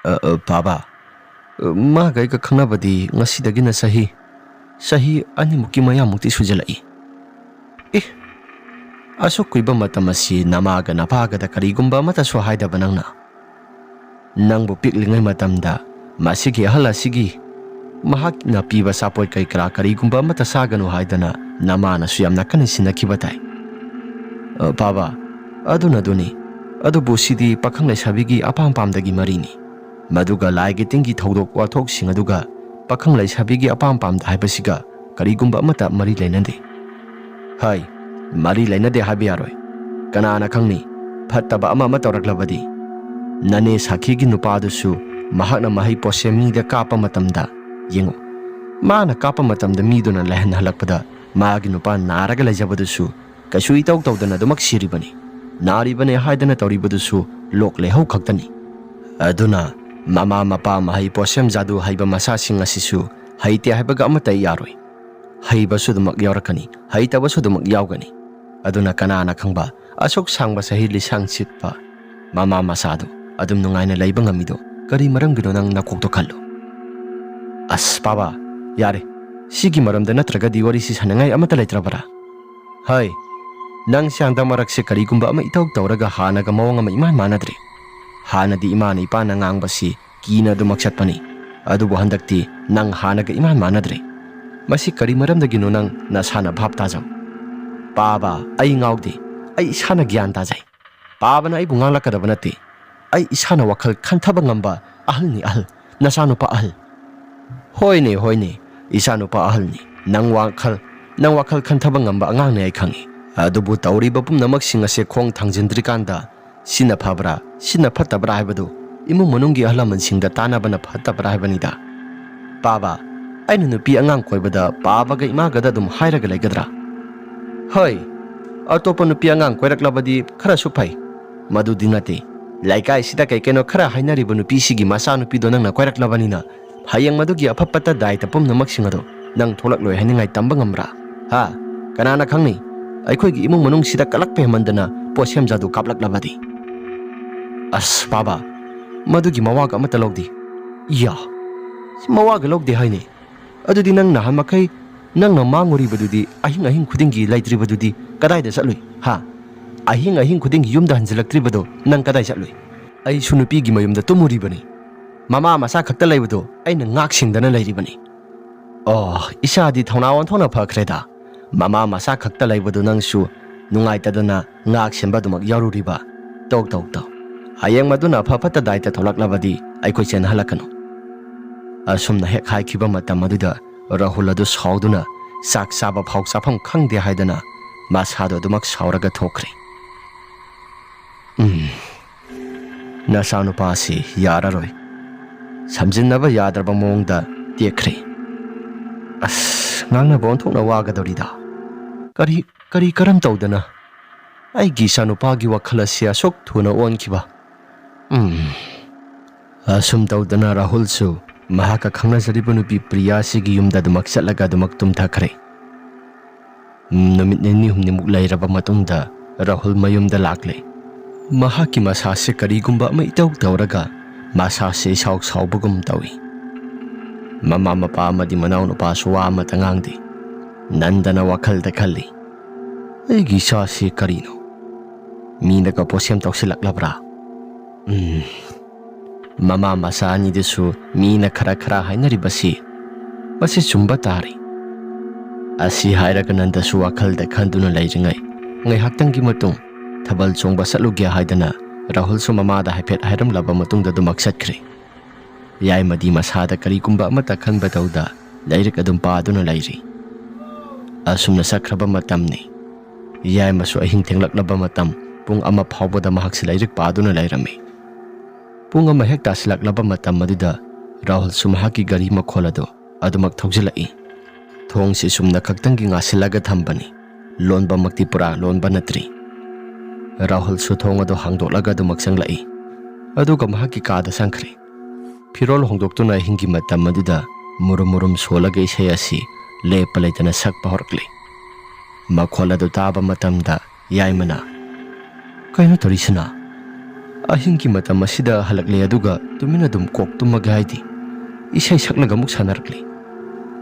"ꯑ, ꯑ, ꯄꯥꯕ, ꯑ, ꯃꯥꯒ ꯑꯩꯒ ꯈꯪꯅꯕꯗꯤ ꯉꯁꯤꯗꯒꯤꯅ ꯆꯍꯤ, ꯆꯍꯤ ꯑꯅꯤꯃꯨꯛꯀꯤ ꯃꯌꯥꯃꯨꯛꯇꯤ ꯁꯨꯖꯜꯂꯛꯏ"꯫ "ꯑꯦ, ꯑꯁꯨꯛ ꯀꯨꯏꯕ ꯃꯇꯝ ꯑꯁꯤ ꯅꯃꯥꯒ ꯅꯄꯥꯒꯗ ꯀꯔꯤꯒꯨꯝꯕ ꯑꯃꯠꯇꯁꯨ ꯍꯥꯏꯗꯕ ꯅꯪꯅ? ꯅꯪꯕꯨ ꯄꯤꯛꯂꯤꯉꯩ ꯃꯇꯝꯗ ꯃꯁꯤꯒꯤ ꯑꯍꯜ ꯑꯁꯤꯒꯤ ꯃꯍꯥꯛꯅ ꯄꯤꯕ ꯑꯆꯥꯄꯣꯠ ꯀꯔꯤ ꯀꯔꯥ ꯀꯔꯤꯒꯨꯝꯕ ꯑꯃꯠꯇ ꯆꯥꯒꯅꯨ ꯍꯥꯏꯗꯅ ꯅꯃꯥꯅꯁꯨ ꯌꯥꯝꯅ ꯀꯟꯅ ꯁꯤꯟꯅꯈꯤꯕ ꯇꯥꯏ"꯫ "ꯑ, ꯄꯥꯕ, ꯑꯗꯨꯅ ꯑꯗꯨꯅꯤ꯫ ꯑꯗꯨꯕꯨ ꯁꯤꯗꯤ ꯄꯥꯈꯪ ꯂꯩꯁꯥꯕꯤꯒꯤ ꯑꯄꯥꯝ ꯄꯥꯝꯗꯒꯤ ꯃꯔꯤꯅꯤ꯫ ꯃꯗꯨꯒ ꯂꯥꯏꯒꯤ ꯇꯤꯟꯒꯤ ꯊꯧꯗꯣꯛ ꯋꯥꯊꯣꯛꯁꯤꯡ ꯑꯗꯨꯒ ꯄꯥꯈꯪ ꯂꯩꯁꯥꯕꯤꯒꯤ ꯑꯄꯥꯝ ꯄꯥꯝꯗ ꯍꯥꯏꯕꯁꯤꯒ ꯀꯔꯤꯒꯨꯝꯕ ꯑꯃꯠꯇ ꯃꯔꯤ ꯂꯩꯅꯗꯦ꯫ ꯍꯥꯏ, ꯃꯔꯤ ꯂꯩꯅꯗꯦ ꯍꯥꯏꯕ ꯌꯥꯔꯣꯏ꯫ ꯀꯅꯥꯅ ꯈꯪꯅꯤ, ꯐꯠꯇꯕ ꯑꯃ ꯑꯃ ꯇꯧꯔꯛꯂꯕꯗꯤ? ꯅꯅꯦ ꯁꯥꯈꯤꯒꯤ ꯅꯨꯄꯥꯗꯨꯁꯨ ꯃꯍꯥꯛꯅ ꯃꯍꯩ ꯄꯣꯠꯁꯦꯝ ꯃꯤꯗ ꯀꯥꯞꯄ ꯃꯇꯝꯗ, ꯌꯦꯡꯉꯨ, ꯃꯥꯅ ꯀꯥꯞꯄ ꯃꯇꯝꯗ ꯃꯤꯗꯨꯅ ꯂꯩꯍꯟ ꯍꯜꯂꯛꯄꯗ ꯃꯥꯒꯤ ꯅꯨꯄꯥ ꯅꯥꯔꯒ ꯂꯩꯖꯕꯗꯨꯁꯨ ꯀꯩꯁꯨ ꯏꯇꯧ ꯇꯧꯗꯅ ꯑꯗꯨꯃꯛ ꯁꯤꯔꯤꯕꯅꯤ꯫ ꯅꯥꯔꯤꯕꯅꯦ ꯍꯥꯏꯗꯅ ꯇꯧꯔꯤꯕꯗꯨꯁꯨ ꯂꯣꯛ ꯂꯩꯍꯧ ꯈꯛꯇꯅꯤ꯫ ꯑꯗꯨꯅ ꯃꯃꯥ ꯃꯄꯥ ꯃꯍꯩ ꯄꯣꯠꯁꯦꯝ ꯖꯥꯗꯨ ꯍꯩꯕ ꯃꯆꯥꯁꯤꯡ ꯑꯁꯤꯁꯨ ꯍꯩꯇꯦ ꯍꯥꯏꯕꯒ ꯑꯃꯠꯇ ꯌꯥꯔꯣꯏ꯫ ꯍꯩꯕꯁꯨ ꯑꯗꯨꯃꯛ ꯌꯥꯎꯔꯛꯀꯅꯤ, ꯍꯩꯇꯕꯁꯨ ꯑꯗꯨꯃꯛ ꯌꯥꯎꯒꯅꯤ꯫ ꯑꯗꯨꯅ ꯀꯅꯥꯅ ꯈꯪꯕ, ꯑꯁꯨꯛ ꯁꯥꯡꯕ ꯆꯍꯤ ꯂꯤꯁꯥꯡ ꯁꯤꯠꯄ ꯃꯃꯥ ꯃꯆꯥꯗꯨ ꯑꯗꯨꯝ ꯅꯨꯡꯉꯥꯏꯅ ꯂꯩꯕ ꯉꯝꯃꯤꯗꯣ ꯀꯔꯤ ꯃꯔꯝꯒꯤꯅꯣ? ꯅꯪ ꯅꯀꯣꯛꯇꯣ ꯈꯜꯂꯨ꯫ ꯑꯁ ꯄꯥꯕ, ꯌꯥꯔꯦ, ꯁꯤꯒꯤ ꯃꯔꯝꯗ ꯅꯠꯇ꯭ꯔꯒꯗꯤ ꯋꯥꯔꯤꯁꯤ ꯁꯥꯟꯅꯉꯥꯏ ꯑꯃꯠꯇ ꯂꯩꯇ꯭ꯔꯕꯔꯥ? ꯍꯩ, ꯅꯪꯁꯦ ꯍꯟꯗꯛ ꯃꯔꯛꯁꯦ ꯀꯔꯤꯒꯨꯝꯕ ꯑꯃ ꯏꯇꯧ ꯇꯧꯔꯒ ꯍꯥꯟꯅꯒ ꯃꯑꯣꯡ ꯑꯃ ꯏꯃꯥꯟ ꯃꯥꯟꯅꯗ꯭ꯔꯦ꯫ ꯍꯥꯟꯅꯗꯤ ꯏꯃꯥꯅ ꯏꯄꯥꯅ ꯉꯥꯡꯕꯁꯤ ꯀꯤꯅ ꯑꯗꯨꯃꯛ ꯆꯠꯄꯅꯤ, ꯑꯗꯨꯕꯨ ꯍꯟꯗꯛꯇꯤ ꯅꯪ ꯍꯥꯟꯅꯒ ꯏꯃꯥꯟ ꯃꯥꯟꯅꯗ꯭ꯔꯦ꯫ ꯃꯁꯤ ꯀꯔꯤ ꯃꯔꯝꯗꯒꯤꯅꯣ ꯅꯪ ꯅꯁꯥꯅ ꯚꯥꯞ ꯇꯥꯖꯧ꯫ ꯄꯥꯕ, ꯑꯩ ꯉꯥꯎꯗꯦ, ꯑꯩ ꯏꯁꯥꯅ ꯒ꯭ꯌꯥꯟ ꯇꯥꯖꯩ꯫ ꯄꯥꯕꯅ ꯑꯩꯕꯨ ꯉꯥꯡꯂꯛꯀꯗꯕ ꯅꯠꯇꯦ꯫ ꯑꯩ ꯏꯁꯥꯅ ꯋꯥꯈꯜ ꯈꯟꯊꯕ ꯉꯝꯕ ꯑꯍꯜꯅꯤ, ꯑꯍꯜ, ꯅꯆꯥꯅꯨꯄꯥ ꯑꯍꯜ꯫ ꯍꯣꯏꯅꯦ, ꯍꯣꯏꯅꯦ, ꯏꯆꯥꯅꯨꯄꯥ ꯑꯍꯜꯅꯤ꯫ ꯅꯪ ꯋꯥꯈꯜ, ꯅꯪ ꯋꯥꯈꯜ ꯈꯟꯊꯕ ꯉꯝꯕ ꯑꯉꯥꯡꯅꯤ ꯑꯩ ꯈꯪꯏ꯫ ꯑꯗꯨꯕꯨ ꯇꯧꯔꯤꯕ ꯄꯨꯝꯅꯃꯛꯁꯤꯡ ꯑꯁꯦ ꯈꯣꯡ ꯊꯥꯡꯖꯤꯟꯗ꯭ꯔꯤꯀꯥꯟꯗ ꯁꯤꯅ ꯐꯕ꯭ꯔꯥ, ꯁꯤꯅ ꯐꯠꯇꯕ꯭ꯔꯥ ꯍꯥꯏꯕꯗꯨ ꯏꯃꯨꯡ ꯃꯅꯨꯡꯒꯤ ꯑꯍꯜ ꯂꯃꯟꯁꯤꯡꯗ ꯇꯥꯟꯅꯕꯅ ꯐꯠꯇꯕ꯭ꯔꯥ ꯍꯥꯏꯕꯅꯤꯗ꯫ ꯄꯥꯕ, ꯑꯩꯅ ꯅꯨꯄꯤ ꯑꯉꯥꯡ ꯀꯣꯏꯕꯗ ꯄꯥꯕꯒ ꯏꯃꯥꯒꯗ ꯑꯗꯨꯝ ꯍꯥꯏꯔꯒ ꯂꯩꯒꯗ꯭ꯔꯥ? ꯍꯣꯏ, ꯑꯇꯣꯞꯄ ꯅꯨꯄꯤ ꯑꯉꯥꯡ ꯀꯣꯏꯔꯛꯂꯕꯗꯤ ꯈꯔꯁꯨ ꯐꯩ꯫ ꯃꯗꯨꯗꯤ ꯅꯠꯇꯦ, ꯂꯩꯀꯥꯏꯁꯤꯗ ꯀꯩ ꯀꯩꯅꯣ ꯈꯔ ꯍꯥꯏꯅꯔꯤꯕ ꯅꯨꯄꯤꯁꯤꯒꯤ ꯃꯆꯥꯅꯨꯄꯤꯗꯣ ꯅꯪꯅ ꯀꯣꯏꯔꯛꯂꯕꯅꯤꯅ ꯍꯌꯦꯡ ꯃꯗꯨꯒꯤ ꯑꯐ ꯐꯠꯇ ꯗꯥꯏꯇ ꯄꯨꯝꯅꯃꯛꯁꯤꯡ ꯑꯗꯣ ꯅꯪ ꯊꯣꯛꯂꯛꯂꯣꯏ ꯍꯥꯏꯅꯤꯡꯉꯥꯏ ꯇꯝꯕ ꯉꯝꯕ꯭ꯔꯥ? ꯍꯥ? ꯀꯅꯥꯅ ꯈꯪꯅꯤ? ꯑꯩꯈꯣꯏꯒꯤ ꯏꯃꯨꯡ ꯃꯅꯨꯡꯁꯤꯗ ꯀꯂꯛꯄ ꯍꯦꯟꯃꯟꯗꯅ ꯄꯣꯠꯁꯦꯝ ꯖꯥꯗꯨ ꯀꯥꯞꯂꯛꯂꯕꯗꯤ? ꯑꯁ ꯄꯥꯕ, ꯃꯗꯨꯒꯤ ꯃꯋꯥꯒ ꯑꯃꯠꯇ ꯂꯧꯗꯦ꯫ ꯏꯌꯥ, ꯃꯋꯥꯒ ꯂꯧꯗꯦ ꯍꯥꯏꯅꯦ꯫ ꯑꯗꯨꯗꯤ ꯅꯪ ꯅꯍꯥꯟ ꯃꯈꯩ ꯅꯪꯅ ꯃꯥꯡꯉꯨꯔꯤꯕꯗꯨꯗꯤ ꯑꯍꯤꯡ ꯑꯍꯤꯡ ꯈꯨꯗꯤꯡꯒꯤ ꯂꯩꯇ꯭ꯔꯤꯕꯗꯨꯗꯤ ꯀꯗꯥꯏꯗ ꯆꯠꯂꯨꯏ? ꯍꯥ? ꯑꯍꯤꯡ ꯑꯍꯤꯡ ꯈꯨꯗꯤꯡꯒꯤ ꯌꯨꯝꯗ ꯍꯟꯖꯤꯜꯂꯛꯇ꯭ꯔꯤꯕꯗꯣ ꯅꯪ ꯀꯗꯥꯏ ꯆꯠꯂꯨꯏ? ꯑꯩꯁꯨ ꯅꯨꯄꯤꯒꯤ ꯃꯌꯨꯝꯗ ꯇꯨꯝꯃꯨꯔꯤꯕꯅꯤ꯫ ꯃꯃꯥ ꯃꯆꯥ ꯈꯛꯇ ꯂꯩꯕꯗꯣ ꯑꯩꯅ ꯉꯥꯛ ꯁꯦꯟꯗꯅ ꯂꯩꯔꯤꯕꯅꯤ꯫ ꯑꯣ, ꯏꯆꯥꯗꯤ ꯊꯧꯅꯥ ꯑꯣꯟꯊꯣꯛꯅ ꯐꯈ꯭ꯔꯦꯗ꯫ ꯃꯃꯥ ꯃꯆꯥ ꯈꯛꯇ ꯂꯩꯕꯗꯨ ꯅꯪꯁꯨ ꯅꯨꯡꯉꯥꯏꯇꯗꯅ ꯉꯥꯛ ꯁꯦꯟꯕ ꯑꯗꯨꯃꯛ ꯌꯥꯎꯔꯨꯔꯤꯕ꯫ "ꯇꯧ, ꯇꯧ, ꯇꯧ꯫ ꯍꯌꯦꯡ ꯃꯗꯨꯅ ꯑꯐ ꯐꯠꯇ ꯗꯥꯏꯇ ꯊꯣꯛꯂꯛꯂꯕꯗꯤ ꯑꯩꯈꯣꯏ ꯆꯦꯟꯅꯍꯜꯂꯛꯀꯅꯨ"꯫ ꯑꯁꯨꯝꯅ ꯍꯦꯛ ꯍꯥꯏꯈꯤꯕ ꯃꯇꯝ ꯑꯗꯨꯗ ꯔꯥꯍꯨꯜ ꯑꯗꯨ ꯁꯥꯎꯗꯨꯅ ꯆꯥꯛ ꯆꯥꯕ ꯐꯥꯎ ꯆꯥꯐꯝ ꯈꯪꯗꯦ ꯍꯥꯏꯗꯅ ꯃꯁꯥꯗꯣ ꯑꯗꯨꯃꯛ ꯁꯥꯎꯔꯒ ꯊꯣꯛꯈ꯭ꯔꯦ꯫ "ꯎꯝ, ꯅꯆꯥꯅꯨꯄꯥꯁꯤ ꯌꯥꯔꯔꯣꯏ꯫ ꯁꯝꯖꯤꯟꯅꯕ ꯌꯥꯗ꯭ꯔꯕ ꯃꯑꯣꯡꯗ ꯇꯦꯛꯈ꯭ꯔꯦ꯫ ꯑꯁ, ꯉꯥꯡꯅꯕ ꯑꯣꯟꯊꯣꯛꯅ ꯋꯥꯒꯗꯧꯔꯤꯗ꯫ ꯀꯔꯤ, ꯀꯔꯤ ꯀꯔꯝ ꯇꯧꯗꯅ ꯑꯩꯒꯤ ꯏꯆꯥꯅꯨꯄꯥꯒꯤ ꯋꯥꯈꯜ ꯑꯁꯤ ꯑꯁꯨꯛ ꯊꯨꯅ ꯑꯣꯟꯈꯤꯕ? ꯎꯝ"꯫ ꯑꯁꯨꯝ ꯇꯧꯗꯅ ꯔꯥꯍꯨꯜꯁꯨ ꯃꯍꯥꯛꯀ ꯈꯪꯅꯖꯔꯤꯕ ꯅꯨꯄꯤ ꯄ꯭ꯔꯤꯌꯥꯁꯤꯒꯤ ꯌꯨꯝꯗ ꯑꯗꯨꯃꯛ ꯆꯠꯂꯒ ꯑꯗꯨꯃꯛ ꯇꯨꯝꯊꯈ꯭ꯔꯦ꯫ ꯅꯨꯃꯤꯠ ꯅꯤꯅꯤ ꯍꯨꯝꯅꯤꯃꯨꯛ ꯂꯩꯔꯕ ꯃꯇꯨꯡꯗ ꯔꯥꯍꯨꯜ ꯃꯌꯨꯝꯗ ꯂꯥꯛꯂꯦ꯫ ꯃꯍꯥꯛꯀꯤ ꯃꯁꯥꯁꯦ ꯀꯔꯤꯒꯨꯝꯕ ꯑꯃ ꯏꯇꯧ ꯇꯧꯔꯒ ꯃꯁꯥꯁꯦ ꯏꯁꯥꯎ ꯁꯥꯎꯕꯒꯨꯝ ꯇꯧꯏ꯫ ꯃꯃꯥ ꯃꯄꯥ ꯑꯃꯗꯤ ꯃꯅꯥꯎꯅꯨꯄꯥꯁꯨ ꯋꯥ ꯑꯃꯠꯇ ꯉꯥꯡꯗꯦ꯫ ꯅꯟꯗꯅ ꯋꯥꯈꯜꯗ ꯈꯜꯂꯤ, "ꯑꯩꯒꯤ ꯏꯆꯥꯁꯤ ꯀꯔꯤꯅꯣ? ꯃꯤꯅꯒ ꯄꯣꯠꯁꯦꯝ ꯇꯧꯁꯤꯜꯂꯛꯂꯕ꯭ꯔꯥ? ꯎꯝ, ꯃꯃꯥ ꯃꯆꯥ ꯑꯅꯤꯗꯨꯁꯨ ꯃꯤꯅ ꯈꯔ ꯈꯔ ꯍꯥꯏꯅꯔꯤꯕꯁꯤ ꯃꯁꯤ ꯆꯨꯝꯕ ꯇꯥꯔꯦ"꯫ ꯑꯁꯤ ꯍꯥꯏꯔꯒ ꯅꯟꯗꯁꯨ ꯋꯥꯈꯜꯗ ꯈꯟꯗꯨꯅ ꯂꯩꯔꯤꯉꯩ, ꯉꯥꯏꯍꯥꯛꯇꯪꯒꯤ ꯃꯇꯨꯡ ꯊꯥꯕꯜ ꯆꯣꯡꯕ ꯆꯠꯂꯨꯒꯦ ꯍꯥꯏꯗꯅ ꯔꯥꯍꯨꯜꯁꯨ ꯃꯃꯥꯗ ꯍꯥꯏꯐꯦꯠ ꯍꯥꯏꯔꯝꯂꯕ ꯃꯇꯨꯡꯗ ꯑꯗꯨꯃꯛ ꯆꯠꯈ꯭ꯔꯦ꯫ ꯌꯥꯏꯃꯗꯤ ꯃꯁꯥꯗ ꯀꯔꯤꯒꯨꯝꯕ ꯑꯃꯠꯇ ꯈꯟꯕ ꯇꯧꯗ ꯂꯥꯏꯔꯤꯛ ꯑꯗꯨꯝ ꯄꯥꯗꯨꯅ ꯂꯩꯔꯤ꯫ ꯑꯁꯨꯝꯅ ꯆꯠꯈ꯭ꯔꯕ ꯃꯇꯝꯅꯤ꯫ ꯌꯥꯏꯃꯁꯨ ꯑꯍꯤꯡ ꯊꯦꯡꯂꯛꯂꯕ ꯃꯇꯝ ꯄꯨꯡ ꯑꯃ ꯐꯥꯎꯕꯗ ꯃꯍꯥꯛꯁꯤ ꯂꯥꯏꯔꯤꯛ ꯄꯥꯗꯨꯅ ꯂꯩꯔꯝꯃꯤ꯫ ꯄꯨꯡ ꯑꯃ ꯍꯦꯛ ꯇꯥꯁꯤꯜꯂꯛꯂꯕ ꯃꯇꯝ ꯑꯗꯨꯗ ꯔꯥꯍꯨꯜꯁꯨ ꯃꯍꯥꯛꯀꯤ ꯒꯥꯔꯤ ꯃꯈꯣꯜ ꯑꯗꯨ ꯑꯗꯨꯃꯛ ꯊꯧꯖꯤꯜꯂꯛꯏ꯫ ꯊꯣꯡꯁꯤ ꯆꯨꯝꯅ ꯈꯛꯇꯪꯒꯤ ꯉꯥꯁꯤꯜꯂꯒ ꯊꯝꯕꯅꯤ꯫ ꯂꯣꯟꯕꯃꯛꯇꯤ ꯄꯨꯔꯥ ꯂꯣꯟꯕ ꯅꯠꯇ꯭ꯔꯤ꯫ ꯔꯥꯍꯨꯜꯁꯨ ꯊꯣꯡ ꯑꯗꯨ ꯍꯥꯡꯗꯣꯛꯂꯒ ꯑꯗꯨꯃꯛ ꯆꯪꯂꯛꯏ꯫ ꯑꯗꯨꯒ ꯃꯍꯥꯛꯀꯤ ꯀꯥꯗ ꯆꯪꯈ꯭ꯔꯦ꯫ ꯐꯤꯔꯣꯜ ꯍꯣꯡꯗꯣꯛꯇꯨꯅ ꯑꯍꯤꯡꯒꯤ ꯃꯇꯝ ꯑꯗꯨꯗ ꯃꯨꯔꯨꯝ ꯃꯨꯔꯨꯝ ꯁꯣꯜꯂꯒ ꯏꯁꯩ ꯑꯁꯤ ꯂꯦꯞꯄ ꯂꯩꯇꯅ ꯁꯛꯄ ꯍꯧꯔꯛꯂꯦ꯫ ꯃꯈꯣꯜ ꯑꯗꯨ ꯇꯥꯕ ꯃꯇꯝꯗ ꯌꯥꯏꯃꯅ, "ꯀꯩꯅꯣ ꯇꯧꯔꯤꯁꯤꯅ? ꯑꯍꯤꯡꯒꯤ ꯃꯇꯝ ꯑꯁꯤꯗ ꯍꯜꯂꯛꯂꯦ, ꯑꯗꯨꯒ ꯇꯨꯃꯤꯟꯅ ꯑꯗꯨꯝ ꯀꯣꯛ ꯇꯨꯝꯃꯒꯦ ꯍꯥꯏꯗꯦ꯫ ꯏꯁꯩ ꯁꯛꯂꯒ ꯑꯃꯨꯛ ꯁꯥꯟꯅꯔꯛꯂꯦ꯫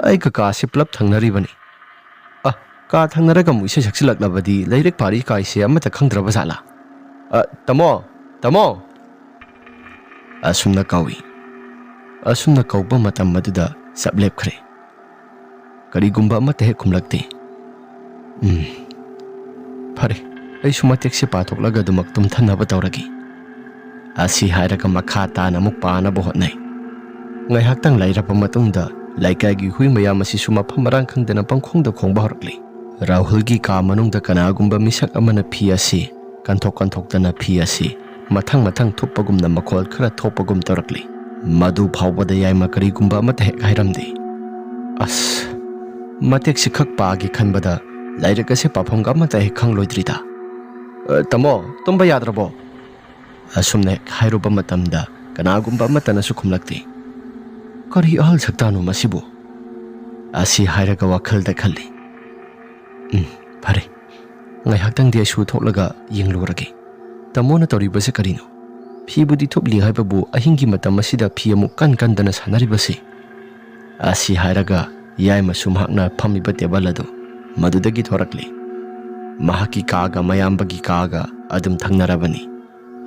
ꯑꯩꯒ ꯀꯥꯁꯤ ꯄꯨꯂꯞ ꯊꯪꯅꯔꯤꯕꯅꯤ꯫ ꯑ, ꯀꯥ ꯊꯪꯅꯔꯒ ꯑꯃꯨꯛ ꯏꯁꯩ ꯁꯛꯆꯤꯜꯂꯛꯂꯕꯗꯤ ꯂꯥꯏꯔꯤꯛ ꯄꯥꯔꯤ ꯀꯥꯏꯁꯦ ꯑꯃꯠꯇ ꯈꯪꯗ꯭ꯔꯕ ꯖꯥꯠꯂꯥ? ꯑ, ꯇꯥꯃꯣ, ꯇꯥꯃꯣ!" ꯑꯁꯨꯝꯅ ꯀꯧꯏ꯫ ꯑꯁꯨꯝꯅ ꯀꯧꯕ ꯃꯇꯝ ꯑꯗꯨꯗ ꯆꯞ ꯂꯦꯞꯈ꯭ꯔꯦ꯫ ꯀꯔꯤꯒꯨꯝꯕ ꯑꯃꯠꯇ ꯍꯦꯛ ꯈꯨꯝꯂꯛꯇꯦ꯫ ꯎꯝ, ꯐꯔꯦ, ꯑꯩꯁꯨ ꯃꯇꯦꯛꯁꯦ ꯄꯥꯊꯣꯛꯂꯒ ꯑꯗꯨꯃꯛ ꯇꯨꯝꯊꯅꯕ ꯇꯧꯔꯒꯦ꯫ ꯑꯁꯤ ꯍꯥꯏꯔꯒ ꯃꯈꯥ ꯇꯥꯅ ꯑꯃꯨꯛ ꯄꯥꯅꯕ ꯍꯣꯠꯅꯩ꯫ ꯉꯥꯏꯍꯥꯛꯇꯪ ꯂꯩꯔꯕ ꯃꯇꯨꯡꯗ ꯂꯩꯀꯥꯏꯒꯤ ꯍꯨꯏ ꯃꯌꯥꯝ ꯑꯁꯤꯁꯨ ꯃꯐꯝ ꯃꯔꯥꯡ ꯈꯪꯗꯅ ꯄꯪꯈꯣꯡꯗ ꯈꯣꯡꯕ ꯍꯧꯔꯛꯂꯤ꯫ ꯔꯥꯍꯨꯜꯒꯤ ꯀꯥ ꯃꯅꯨꯡꯗ ꯀꯅꯥꯒꯨꯝꯕ ꯃꯤꯁꯛ ꯑꯃꯅ ꯐꯤ ꯑꯁꯤ ꯀꯟꯊꯣꯛ ꯀꯟꯊꯣꯛꯇꯅ ꯐꯤ ꯑꯁꯤ ꯃꯊꯪ ꯃꯊꯪ ꯊꯨꯞꯄꯒꯨꯝꯅ ꯃꯈꯣꯜ ꯈꯔ ꯊꯣꯛꯄꯒꯨꯝ ꯇꯧꯔꯛꯂꯤ꯫ ꯃꯗꯨ ꯐꯥꯎꯕꯗ ꯌꯥꯏꯃ ꯀꯔꯤꯒꯨꯝꯕ ꯑꯃꯠꯇ ꯍꯦꯛ ꯍꯥꯏꯔꯝꯗꯦ꯫ ꯑꯁ, ꯃꯇꯦꯛꯁꯤ ꯈꯛ ꯄꯥꯒꯦ ꯈꯟꯕꯗ ꯂꯥꯏꯔꯤꯛ ꯑꯁꯦ ꯄꯥꯐꯝꯒ ꯑꯃꯠꯇ ꯍꯦꯛ ꯈꯪꯂꯣꯏꯗ꯭ꯔꯤꯗ꯫ "ꯑ, ꯇꯥꯃꯣ, ꯇꯨꯝꯕ ꯌꯥꯗ꯭ꯔꯕꯣ?" ꯑꯁꯨꯝꯅ ꯍꯦꯛ ꯍꯥꯏꯔꯨꯕ ꯃꯇꯝꯗ ꯀꯅꯥꯒꯨꯝꯕ ꯑꯃꯠꯇꯅꯁꯨ ꯈꯨꯝꯂꯛꯇꯦ꯫ "ꯀꯔꯤ ꯑꯍꯜ ꯁꯛꯇꯥꯅꯣ ꯃꯁꯤꯕꯨ?" ꯑꯁꯤ ꯍꯥꯏꯔꯒ ꯋꯥꯈꯜꯗ ꯈꯜꯂꯤ꯫ "ꯎꯝ, ꯐꯔꯦ꯫ ꯉꯥꯏꯍꯥꯛꯇꯪꯗꯤ ꯑꯩꯁꯨ ꯊꯣꯛꯂꯒ ꯌꯦꯡꯂꯨꯔꯒꯦ꯫ ꯇꯥꯃꯣꯅ ꯇꯧꯔꯤꯕꯁꯦ ꯀꯔꯤꯅꯣ? ꯐꯤꯕꯨꯗꯤ ꯊꯨꯞꯂꯤ ꯍꯥꯏꯕꯕꯨ ꯑꯍꯤꯡꯒꯤ ꯃꯇꯝ ꯑꯁꯤꯗ ꯐꯤ ꯑꯃꯨꯛ ꯀꯟ ꯀꯟꯗꯅ ꯁꯥꯟꯅꯔꯤꯕꯁꯤ?" ꯑꯁꯤ ꯍꯥꯏꯔꯒ ꯌꯥꯏꯃꯁꯨ ꯃꯍꯥꯛꯅ ꯐꯝꯃꯤꯕ ꯇꯦꯕꯜ ꯑꯗꯨ ꯃꯗꯨꯗꯒꯤ ꯊꯣꯔꯛꯂꯤ꯫ ꯃꯍꯥꯛꯀꯤ ꯀꯥꯒ ꯃꯌꯥꯝꯕꯒꯤ ꯀꯥꯒ ꯑꯗꯨꯝ ꯊꯪꯅꯔꯕꯅꯤ꯫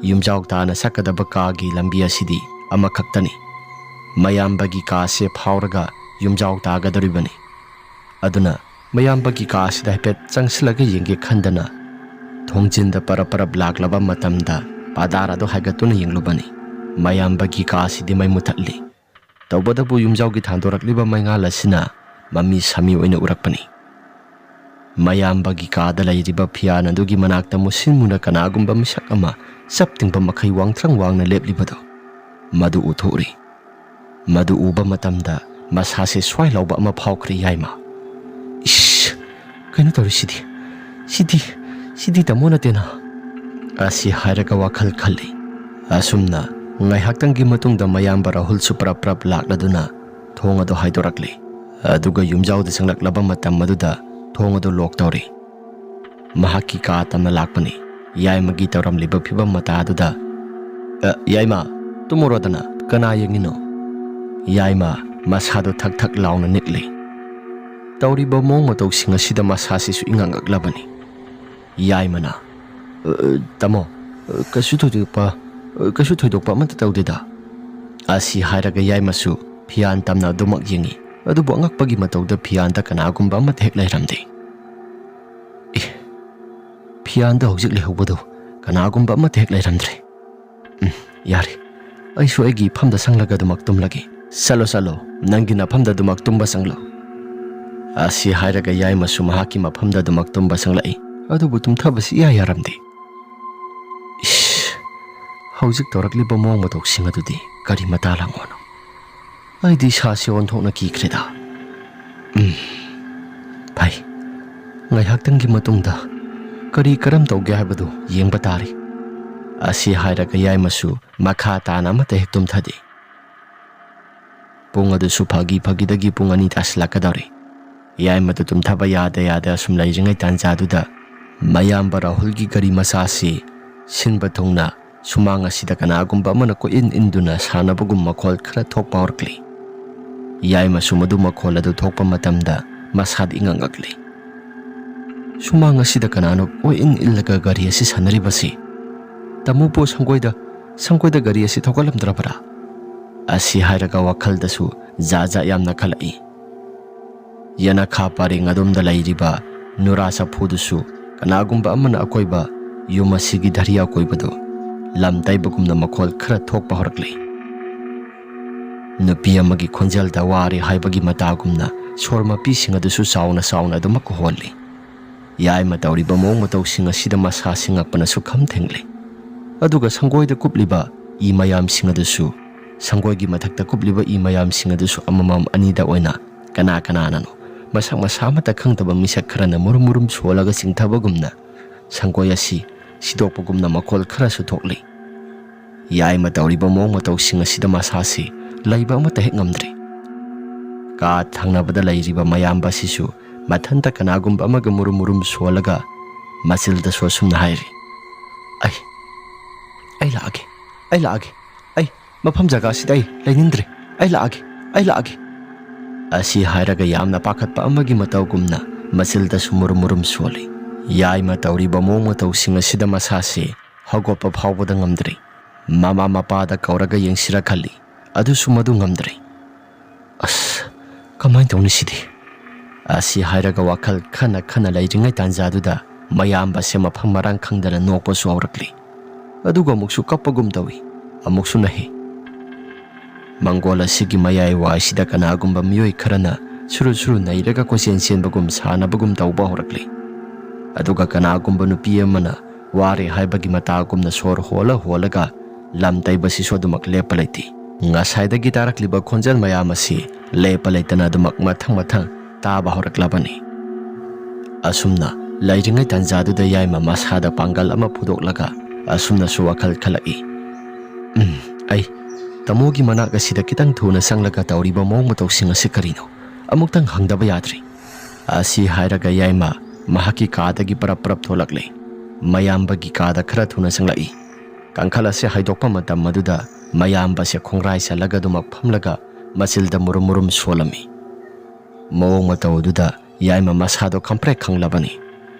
ꯌꯨꯝꯖꯥꯎ ꯇꯥꯅ ꯆꯠꯀꯗꯕ ꯀꯥꯒꯤ ꯂꯝꯕꯤ ꯑꯁꯤꯗꯤ ꯑꯃꯈꯛꯇꯅꯤ꯫ ꯃꯌꯥꯝꯕꯒꯤ ꯀꯥꯁꯦ ꯐꯥꯎꯔꯒ ꯌꯨꯝꯖꯥꯎ ꯇꯥꯒꯗꯧꯔꯤꯕꯅꯤ꯫ ꯑꯗꯨꯅ ꯃꯌꯥꯝꯕꯒꯤ ꯀꯥ ꯑꯁꯤꯗ ꯍꯥꯏꯐꯦꯠ ꯆꯪꯁꯤꯜꯂꯒ ꯌꯦꯡꯒꯦ ꯈꯟꯗꯅ ꯊꯣꯡꯖꯤꯟꯗ ꯄꯔꯞ ꯄꯔꯞ ꯂꯥꯛꯂꯕ ꯃꯇꯝꯗ ꯄꯥꯗꯥꯔ ꯑꯗꯨ ꯍꯥꯏꯒꯠꯇꯨꯅ ꯌꯦꯡꯂꯨꯕꯅꯤ꯫ ꯃꯌꯥꯝꯕꯒꯤ ꯀꯥ ꯑꯁꯤꯗꯤ ꯃꯩ ꯃꯨꯊꯠꯂꯤ꯫ ꯇꯧꯕꯇꯕꯨ ꯌꯨꯝꯖꯥꯎꯒꯤ ꯊꯥꯟꯗꯣꯔꯛꯂꯤꯕ ꯃꯩꯉꯥꯜ ꯑꯁꯤꯅ ꯃꯃꯤ ꯁꯥꯃꯤ ꯑꯣꯏꯅ ꯎꯔꯛꯄꯅꯤ꯫ ꯃꯌꯥꯝꯕꯒꯤ ꯀꯥꯗ ꯂꯩꯔꯤꯕ ꯐꯤꯌꯥꯟ ꯑꯗꯨꯒꯤ ꯃꯅꯥꯛꯇ ꯃꯨꯁꯤꯟ ꯃꯨꯅ ꯀꯅꯥꯒꯨꯝꯕ ꯃꯤꯁꯛ ꯑꯃ ꯆꯞ ꯇꯤꯡꯕ ꯃꯈꯩ ꯋꯥꯡꯊ꯭ꯔꯪ ꯋꯥꯡꯅ ꯂꯦꯞꯂꯤꯕꯗꯨ ꯃꯗꯨ ꯎꯊꯣꯛꯎꯔꯤ꯫ ꯃꯗꯨ ꯎꯕ ꯃꯇꯝꯗ ꯃꯁꯥꯁꯦ ꯁ꯭ꯋꯥꯏ ꯂꯥꯎꯕ ꯑꯃ ꯐꯥꯎꯈ꯭ꯔꯦ ꯌꯥꯏꯃ꯫ "ꯏꯁ! ꯀꯩꯅꯣ ꯇꯧꯔꯤꯁꯤꯗꯤ? ꯁꯤꯗꯤ, ꯁꯤꯗꯤ ꯇꯥꯃꯣ ꯅꯠꯇꯦꯅ?" ꯑꯁꯤ ꯍꯥꯏꯔꯒ ꯋꯥꯈꯜ ꯈꯜꯂꯤ꯫ ꯑꯁꯨꯝꯅ ꯉꯥꯏꯍꯥꯛꯇꯪꯒꯤ ꯃꯇꯨꯡꯗ ꯃꯌꯥꯝꯕ ꯔꯥꯍꯨꯜꯁꯨ ꯄ꯭ꯔꯞ ꯄ꯭ꯔꯞ ꯂꯥꯛꯂꯗꯨꯅ ꯊꯣꯡ ꯑꯗꯨ ꯍꯥꯏꯗꯣꯔꯛꯂꯤ꯫ ꯑꯗꯨꯒ ꯌꯨꯝꯖꯥꯎꯗ ꯆꯪꯂꯛꯂꯕ ꯃꯇꯝ ꯑꯗꯨꯗ ꯊꯣꯡ ꯑꯗꯨ ꯂꯣꯛ ꯇꯧꯔꯤ꯫ ꯃꯍꯥꯛꯀꯤ ꯀꯥ ꯇꯝꯅ ꯂꯥꯛꯄꯅꯤ꯫ ꯌꯥꯏꯃꯒꯤ ꯇꯧꯔꯝꯂꯤꯕ ꯐꯤꯕꯝ ꯃꯇꯥ ꯑꯗꯨꯗ, "ꯑ, ꯌꯥꯏꯃ, ꯇꯨꯝꯃꯨꯔꯣꯗꯅ, ꯀꯅꯥ ꯌꯦꯡꯉꯤꯅꯣ?" ꯌꯥꯏꯃ ꯃꯁꯥꯗꯨ ꯊꯛ ꯊꯛ ꯂꯥꯎꯅ ꯅꯤꯛꯂꯤ꯫ ꯇꯧꯔꯤꯕ ꯃꯑꯣꯡ ꯃꯇꯧꯁꯤꯡ ꯑꯁꯤꯗ ꯃꯁꯥꯁꯤꯁꯨ ꯏꯉꯛ ꯉꯛꯂꯕꯅꯤ꯫ ꯌꯥꯏꯃꯅ, "ꯑ, ꯑ, ꯇꯥꯃꯣ, ꯑ, ꯀꯩꯁꯨ ꯊꯣꯏꯗꯣꯛꯄ, ꯑ, ꯀꯩꯁꯨ ꯊꯣꯏꯗꯣꯛꯄ ꯑꯃꯠꯇ ꯇꯧꯗꯦꯗ" ꯑꯁꯤ ꯍꯥꯏꯔꯒ ꯌꯥꯏꯃꯁꯨ ꯐꯤꯌꯥꯟ ꯇꯝꯅ ꯑꯗꯨꯃꯛ ꯌꯦꯡꯉꯤ꯫ ꯑꯗꯨꯕꯨ ꯑꯉꯛꯄꯒꯤ ꯃꯇꯧꯗ ꯐꯤꯌꯥꯟꯗ ꯀꯅꯥꯒꯨꯝꯕ ꯑꯃꯠꯇ ꯍꯦꯛ ꯂꯩꯔꯝꯗꯦ꯫ "ꯑꯦ, ꯀꯤꯌꯥꯟꯗ ꯍꯧꯖꯤꯛ ꯂꯩꯍꯧꯕꯗꯨ ꯀꯅꯥꯒꯨꯝꯕ ꯑꯃꯠꯇ ꯍꯦꯛ ꯂꯩꯔꯝꯗ꯭ꯔꯦ꯫ ꯎꯝ, ꯌꯥꯔꯦ꯫ ꯑꯩꯁꯨ ꯑꯩꯒꯤ ꯏꯐꯝꯗ ꯁꯪꯂꯒ ꯑꯗꯨꯃꯛ ꯇꯨꯝꯂꯒꯦ꯫ ꯆꯠꯂꯣ, ꯆꯠꯂꯣ꯫ ꯅꯪꯒꯤ ꯅꯐꯝꯗ ꯑꯗꯨꯃꯛ ꯇꯨꯝꯕ ꯆꯪꯂꯣ꯫ ꯑꯁꯤ ꯍꯥꯏꯔꯒ ꯌꯥꯏꯃꯁꯨ ꯃꯍꯥꯛꯀꯤ ꯃꯐꯝꯗ ꯑꯗꯨꯃꯛ ꯇꯨꯝꯕ ꯆꯪꯂꯛꯏ꯫ ꯑꯗꯨꯕꯨ ꯇꯨꯝꯊꯕꯁꯤ ꯏꯌꯥ ꯌꯥꯔꯝꯗꯦ꯫ ꯏꯁ, ꯍꯧꯖꯤꯛ ꯇꯧꯔꯛꯂꯤꯕ ꯃꯑꯣꯡ ꯃꯇꯧꯁꯤꯡ ꯑꯗꯨꯗꯤ ꯀꯔꯤ ꯃꯇꯥ ꯂꯥꯡꯉꯣꯅꯣ? ꯑꯩꯗꯤ ꯏꯁꯥꯁꯤ ꯑꯣꯟꯊꯣꯛꯅ ꯀꯤꯈ꯭ꯔꯦꯗ꯫ ꯎꯝ, ꯐꯩ꯫ ꯉꯥꯏꯍꯥꯛꯇꯪꯒꯤ ꯃꯇꯨꯡꯗ ꯀꯔꯤ ꯀꯔꯝ ꯇꯧꯒꯦ ꯍꯥꯏꯕꯗꯨ ꯌꯦꯡꯕ ꯇꯥꯔꯦ꯫ ꯑꯁꯤ ꯍꯥꯏꯔꯒ ꯌꯥꯏꯃꯁꯨ ꯃꯈꯥ ꯇꯥꯅ ꯑꯃꯠꯇ ꯍꯦꯛ ꯇꯨꯝꯊꯗꯦ꯫ ꯄꯨꯡ ꯑꯗꯨꯁꯨ ꯐꯥꯒꯤ ꯐꯥꯒꯤꯗꯒꯤ ꯄꯨꯡ ꯑꯅꯤ ꯇꯥꯁꯤꯜꯂꯛꯀꯗꯧꯔꯦ꯫ ꯌꯥꯏꯃꯗꯨ ꯇꯨꯝꯊꯕ ꯌꯥꯗ ꯌꯥꯗ ꯑꯁꯨꯝ ꯂꯩꯔꯤꯉꯩ ꯇꯥꯟꯖꯥꯗꯨꯗ ꯃꯌꯥꯝꯕ ꯔꯥꯍꯨꯜꯒꯤ ꯒꯥꯔꯤ ꯃꯆꯥꯁꯤ ꯁꯤꯟꯕ ꯊꯨꯡꯅ ꯁꯨꯃꯥꯡ ꯑꯁꯤꯗ ꯀꯅꯥꯒꯨꯝꯕ ꯑꯃꯅ ꯀꯣꯏꯏꯟ ꯏꯟꯗꯨꯅ ꯁꯥꯟꯅꯕꯒꯨꯝ ꯃꯈꯣꯜ ꯈꯔ ꯊꯣꯛꯄ ꯍꯧꯔꯛꯂꯤ꯫ ꯌꯥꯏꯃꯁꯨ ꯃꯗꯨ ꯃꯈꯣꯜ ꯑꯗꯨ ꯊꯣꯛꯄ ꯃꯇꯝꯗ ꯃꯁꯥꯗ ꯏꯉꯛ ꯉꯛꯂꯤ꯫ ꯁꯨꯃꯥꯡ ꯑꯁꯤꯗ ꯀꯅꯥꯅꯣ ꯀꯣꯏꯏꯟ ꯏꯜꯂꯒ ꯒꯥꯔꯤ ꯑꯁꯤ ꯁꯥꯟꯅꯔꯤꯕꯁꯤ? ꯇꯥꯃꯣꯕꯨ ꯁꯪꯒꯣꯏꯗ, ꯁꯪꯒꯣꯏꯗ ꯒꯥꯔꯤ ꯑꯁꯤ ꯊꯧꯒꯠꯂꯝꯗ꯭ꯔꯕꯔꯥ? ꯑꯁꯤ ꯍꯥꯏꯔꯒ ꯋꯥꯈꯜꯗꯁꯨ ꯖꯥꯠ ꯖꯥꯠ ꯌꯥꯝꯅ ꯈꯜꯂꯛꯏ꯫ ꯌꯦꯅꯈꯥ ꯄꯔꯦꯡ ꯑꯗꯣꯝꯗ ꯂꯩꯔꯤꯕ ꯅꯨꯔꯥ ꯆꯐꯨꯗꯨꯁꯨ ꯀꯅꯥꯒꯨꯝꯕ ꯑꯃꯅ ꯑꯀꯣꯏꯕ ꯌꯨꯝ ꯑꯁꯤꯒꯤ ꯙꯔꯤ ꯑꯀꯣꯏꯕꯗꯨ ꯂꯝ ꯇꯩꯕꯒꯨꯝꯅ ꯃꯈꯣꯜ ꯈꯔ ꯊꯣꯛꯄ ꯍꯧꯔꯛꯂꯤ꯫ ꯅꯨꯄꯤ ꯑꯃꯒꯤ ꯈꯣꯟꯖꯦꯜꯗ ꯋꯥꯔꯦ ꯍꯥꯏꯕꯒꯤ ꯃꯇꯥꯒꯨꯝꯅ ꯁꯣꯔ ꯃꯄꯤꯁꯤꯡ ꯑꯗꯨꯁꯨ ꯆꯥꯎꯅ ꯆꯥꯎꯅ ꯑꯗꯨꯃꯛ ꯍꯣꯜꯂꯤ꯫ ꯌꯥꯏꯃ ꯇꯧꯔꯤꯕ ꯃꯑꯣꯡ ꯃꯇꯧꯁꯤꯡ ꯑꯁꯤꯗ ꯃꯁꯥ ꯁꯤꯡꯉꯛꯄꯅ ꯁꯨꯛꯈꯝ ꯊꯦꯡꯂꯦ꯫ ꯑꯗꯨꯒ ꯁꯪꯒꯣꯏꯗ ꯀꯨꯞꯂꯤꯕ ꯏ ꯃꯌꯥꯝꯁꯤꯡ ꯑꯗꯨꯁꯨ, ꯁꯪꯒꯣꯏꯒꯤ ꯃꯊꯛꯇ ꯀꯨꯞꯂꯤꯕ ꯏ ꯃꯌꯥꯝꯁꯤꯡ ꯑꯗꯨꯁꯨ ꯑꯃꯃꯝ ꯑꯅꯤꯗ ꯑꯣꯏꯅ ꯀꯅꯥ ꯀꯅꯥꯅꯅꯣ ꯃꯁꯛ ꯃꯁꯥ ꯑꯃꯠꯇ ꯈꯪꯗꯕ ꯃꯤꯁꯛ ꯈꯔꯅ ꯃꯨꯔꯨꯝ ꯃꯨꯔꯨꯝ ꯁꯣꯜꯂꯒ ꯆꯤꯡꯊꯕꯒꯨꯝꯅ ꯁꯪꯒꯣꯏ ꯑꯁꯤ ꯁꯤꯗꯣꯛꯄꯒꯨꯝꯅ ꯃꯈꯣꯜ ꯈꯔꯁꯨ ꯊꯣꯛꯂꯤ꯫ ꯌꯥꯏꯃ ꯇꯧꯔꯤꯕ ꯃꯑꯣꯡ ꯃꯇꯧꯁꯤꯡ ꯑꯁꯤꯗ ꯃꯁꯥꯁꯤ ꯂꯩꯕ ꯑꯃꯠꯇ ꯍꯦꯛ ꯉꯝꯗ꯭ꯔꯦ꯫ ꯀꯥ ꯊꯪꯅꯕꯗ ꯂꯩꯔꯤꯕ ꯃꯌꯥꯝꯕ ꯑꯁꯤꯁꯨ ꯃꯊꯟꯇ ꯀꯅꯥꯒꯨꯝꯕ ꯑꯃꯒ ꯃꯨꯔꯨꯝ ꯃꯨꯔꯨꯝ ꯁꯣꯜꯂꯒ ꯃꯆꯤꯜꯗꯁꯨ ꯑꯁꯨꯝꯅ ꯍꯥꯏꯔꯤ, "ꯑꯩ, ꯑꯩ ꯂꯥꯛꯑꯒꯦ, ꯑꯩ ꯂꯥꯛꯑꯒꯦ, ꯑꯩ ꯃꯐꯝ ꯖꯒꯥꯁꯤꯗ ꯑꯩ ꯂꯩꯅꯤꯡꯗ꯭ꯔꯦ, ꯑꯩ ꯂꯥꯛꯑꯒꯦ, ꯑꯩ ꯂꯥꯛꯑꯒꯦ"꯫ ꯑꯁꯤ ꯍꯥꯏꯔꯒ ꯌꯥꯝꯅ ꯄꯥꯈꯠꯄ ꯑꯃꯒꯤ ꯃꯇꯧꯒꯨꯝꯅ ꯃꯆꯤꯜꯗꯁꯨ ꯃꯨꯔꯨꯝ ꯃꯨꯔꯨꯝ ꯁꯣꯜꯂꯤ꯫ ꯌꯥꯏꯃ ꯇꯧꯔꯤꯕ ꯃꯑꯣꯡ ꯃꯇꯧꯁꯤꯡ ꯑꯁꯤꯗ ꯃꯁꯥꯁꯤ ꯍꯧꯒꯠꯄ ꯐꯥꯎꯕꯗ ꯉꯝꯗ꯭ꯔꯤ꯫ ꯃꯃꯥ ꯃꯄꯥꯗ ꯀꯧꯔꯒ ꯌꯦꯡꯁꯤꯔ ꯈꯜꯂꯤ, ꯑꯗꯨꯁꯨ ꯃꯗꯨ ꯉꯝꯗ꯭ꯔꯦ꯫ "ꯑꯁ, ꯀꯃꯥꯏꯅ ꯇꯧꯅꯤ ꯁꯤꯗꯤ?" ꯑꯁꯤ ꯍꯥꯏꯔꯒ ꯋꯥꯈꯜ ꯈꯟꯅ ꯈꯟꯅ ꯂꯩꯔꯤꯉꯩ ꯇꯥꯟꯖꯥꯗꯨꯗ ꯃꯌꯥꯝꯕꯁꯦ ꯃꯐꯝ ꯃꯔꯥꯡ ꯈꯪꯗꯅ ꯅꯣꯛꯄꯁꯨ ꯍꯧꯔꯛꯂꯤ꯫ ꯑꯗꯨꯒ ꯑꯃꯨꯛꯁꯨ ꯀꯞꯄꯒꯨꯝ ꯇꯧꯏ, ꯑꯃꯨꯛꯁꯨ ꯅꯍꯤ꯫ ꯃꯪꯒꯣꯜ ꯑꯁꯤꯒꯤ ꯃꯌꯥꯏ ꯋꯥꯏꯁꯤꯗ ꯀꯅꯥꯒꯨꯝꯕ ꯃꯤꯑꯣꯏ ꯈꯔꯅ ꯁꯨꯔꯨ ꯁꯨꯔꯨ ꯅꯩꯔꯒ ꯀꯣꯏꯆꯦꯟ ꯆꯦꯟꯕꯒꯨꯝ ꯁꯥꯟꯅꯕꯒꯨꯝ ꯇꯧꯕ ꯍꯧꯔꯛꯂꯤ꯫ ꯑꯗꯨꯒ ꯀꯅꯥꯒꯨꯝꯕ ꯅꯨꯄꯤ ꯑꯃꯅ ꯋꯥꯔꯦ ꯍꯥꯏꯕꯒꯤ ꯃꯇꯥꯒꯨꯝꯅ ꯁꯣꯔ ꯍꯣꯜꯂ ꯍꯣꯜꯂꯒ ꯂꯝ ꯇꯩꯕꯁꯤꯁꯨ ꯑꯗꯨꯃꯛ ꯂꯦꯞꯄ ꯂꯩꯇꯦ꯫ ꯉꯁꯥꯏꯗꯒꯤ ꯇꯥꯔꯛꯂꯤꯕ ꯈꯣꯟꯖꯦꯜ ꯃꯌꯥꯝ ꯑꯁꯤ ꯂꯦꯞꯄ ꯂꯩꯇꯅ ꯑꯗꯨꯃꯛ ꯃꯊꯪ ꯃꯊꯪ ꯇꯥꯕ ꯍꯧꯔꯛꯂꯕꯅꯤ꯫ ꯑꯁꯨꯝꯅ ꯂꯩꯔꯤꯉꯩ ꯇꯥꯟꯖꯥꯗꯨꯗ ꯌꯥꯏꯃ ꯃꯁꯥꯗ ꯄꯥꯡꯒꯜ ꯑꯃ ꯐꯨꯗꯣꯛꯂꯒ ꯑꯁꯨꯝꯅꯁꯨ ꯋꯥꯈꯜ ꯈꯜꯂꯛꯏ꯫ "ꯎꯝ, ꯑꯩ ꯇꯥꯃꯣꯒꯤ ꯃꯅꯥꯛ ꯑꯁꯤꯗ ꯈꯤꯇꯪ ꯊꯨꯅ ꯆꯪꯂꯒ ꯇꯧꯔꯤꯕ ꯃꯑꯣꯡ ꯃꯇꯧꯁꯤꯡ ꯑꯁꯤ ꯀꯔꯤꯅꯣ? ꯑꯃꯨꯛꯇꯪ ꯍꯪꯗꯕ ꯌꯥꯗ꯭ꯔꯤ꯫" ꯑꯁꯤ ꯍꯥꯏꯔꯒ ꯌꯥꯏꯃ ꯃꯍꯥꯛꯀꯤ ꯀꯥꯗꯒꯤ ꯄꯔꯞ ꯄꯔꯞ ꯊꯣꯛꯂꯛꯂꯦ꯫ ꯃꯌꯥꯝꯕꯒꯤ ꯀꯥꯗ ꯈꯔ ꯊꯨꯅ ꯆꯪꯂꯛꯏ꯫ ꯀꯥꯡꯈꯜ ꯑꯁꯤ ꯍꯥꯏꯗꯣꯛꯄ ꯃꯇꯝ ꯑꯗꯨꯗ ꯃꯌꯥꯝꯕꯁꯦ ꯈꯣꯡꯒ꯭ꯔꯥꯏ ꯆꯜꯂꯒ ꯑꯗꯨꯃꯛ ꯐꯝꯂꯒ ꯃꯆꯤꯜꯗ ꯃꯨꯔꯨꯝ ꯃꯨꯔꯨꯝ ꯁꯣꯜꯂꯝꯃꯤ꯫ ꯃꯑꯣꯡ ꯃꯇꯧ ꯑꯗꯨꯗ ꯌꯥꯏꯃ ꯃꯁꯥꯗꯣ ꯈꯪꯄ꯭ꯔꯦꯛ ꯈꯪꯂꯕꯅꯤ꯫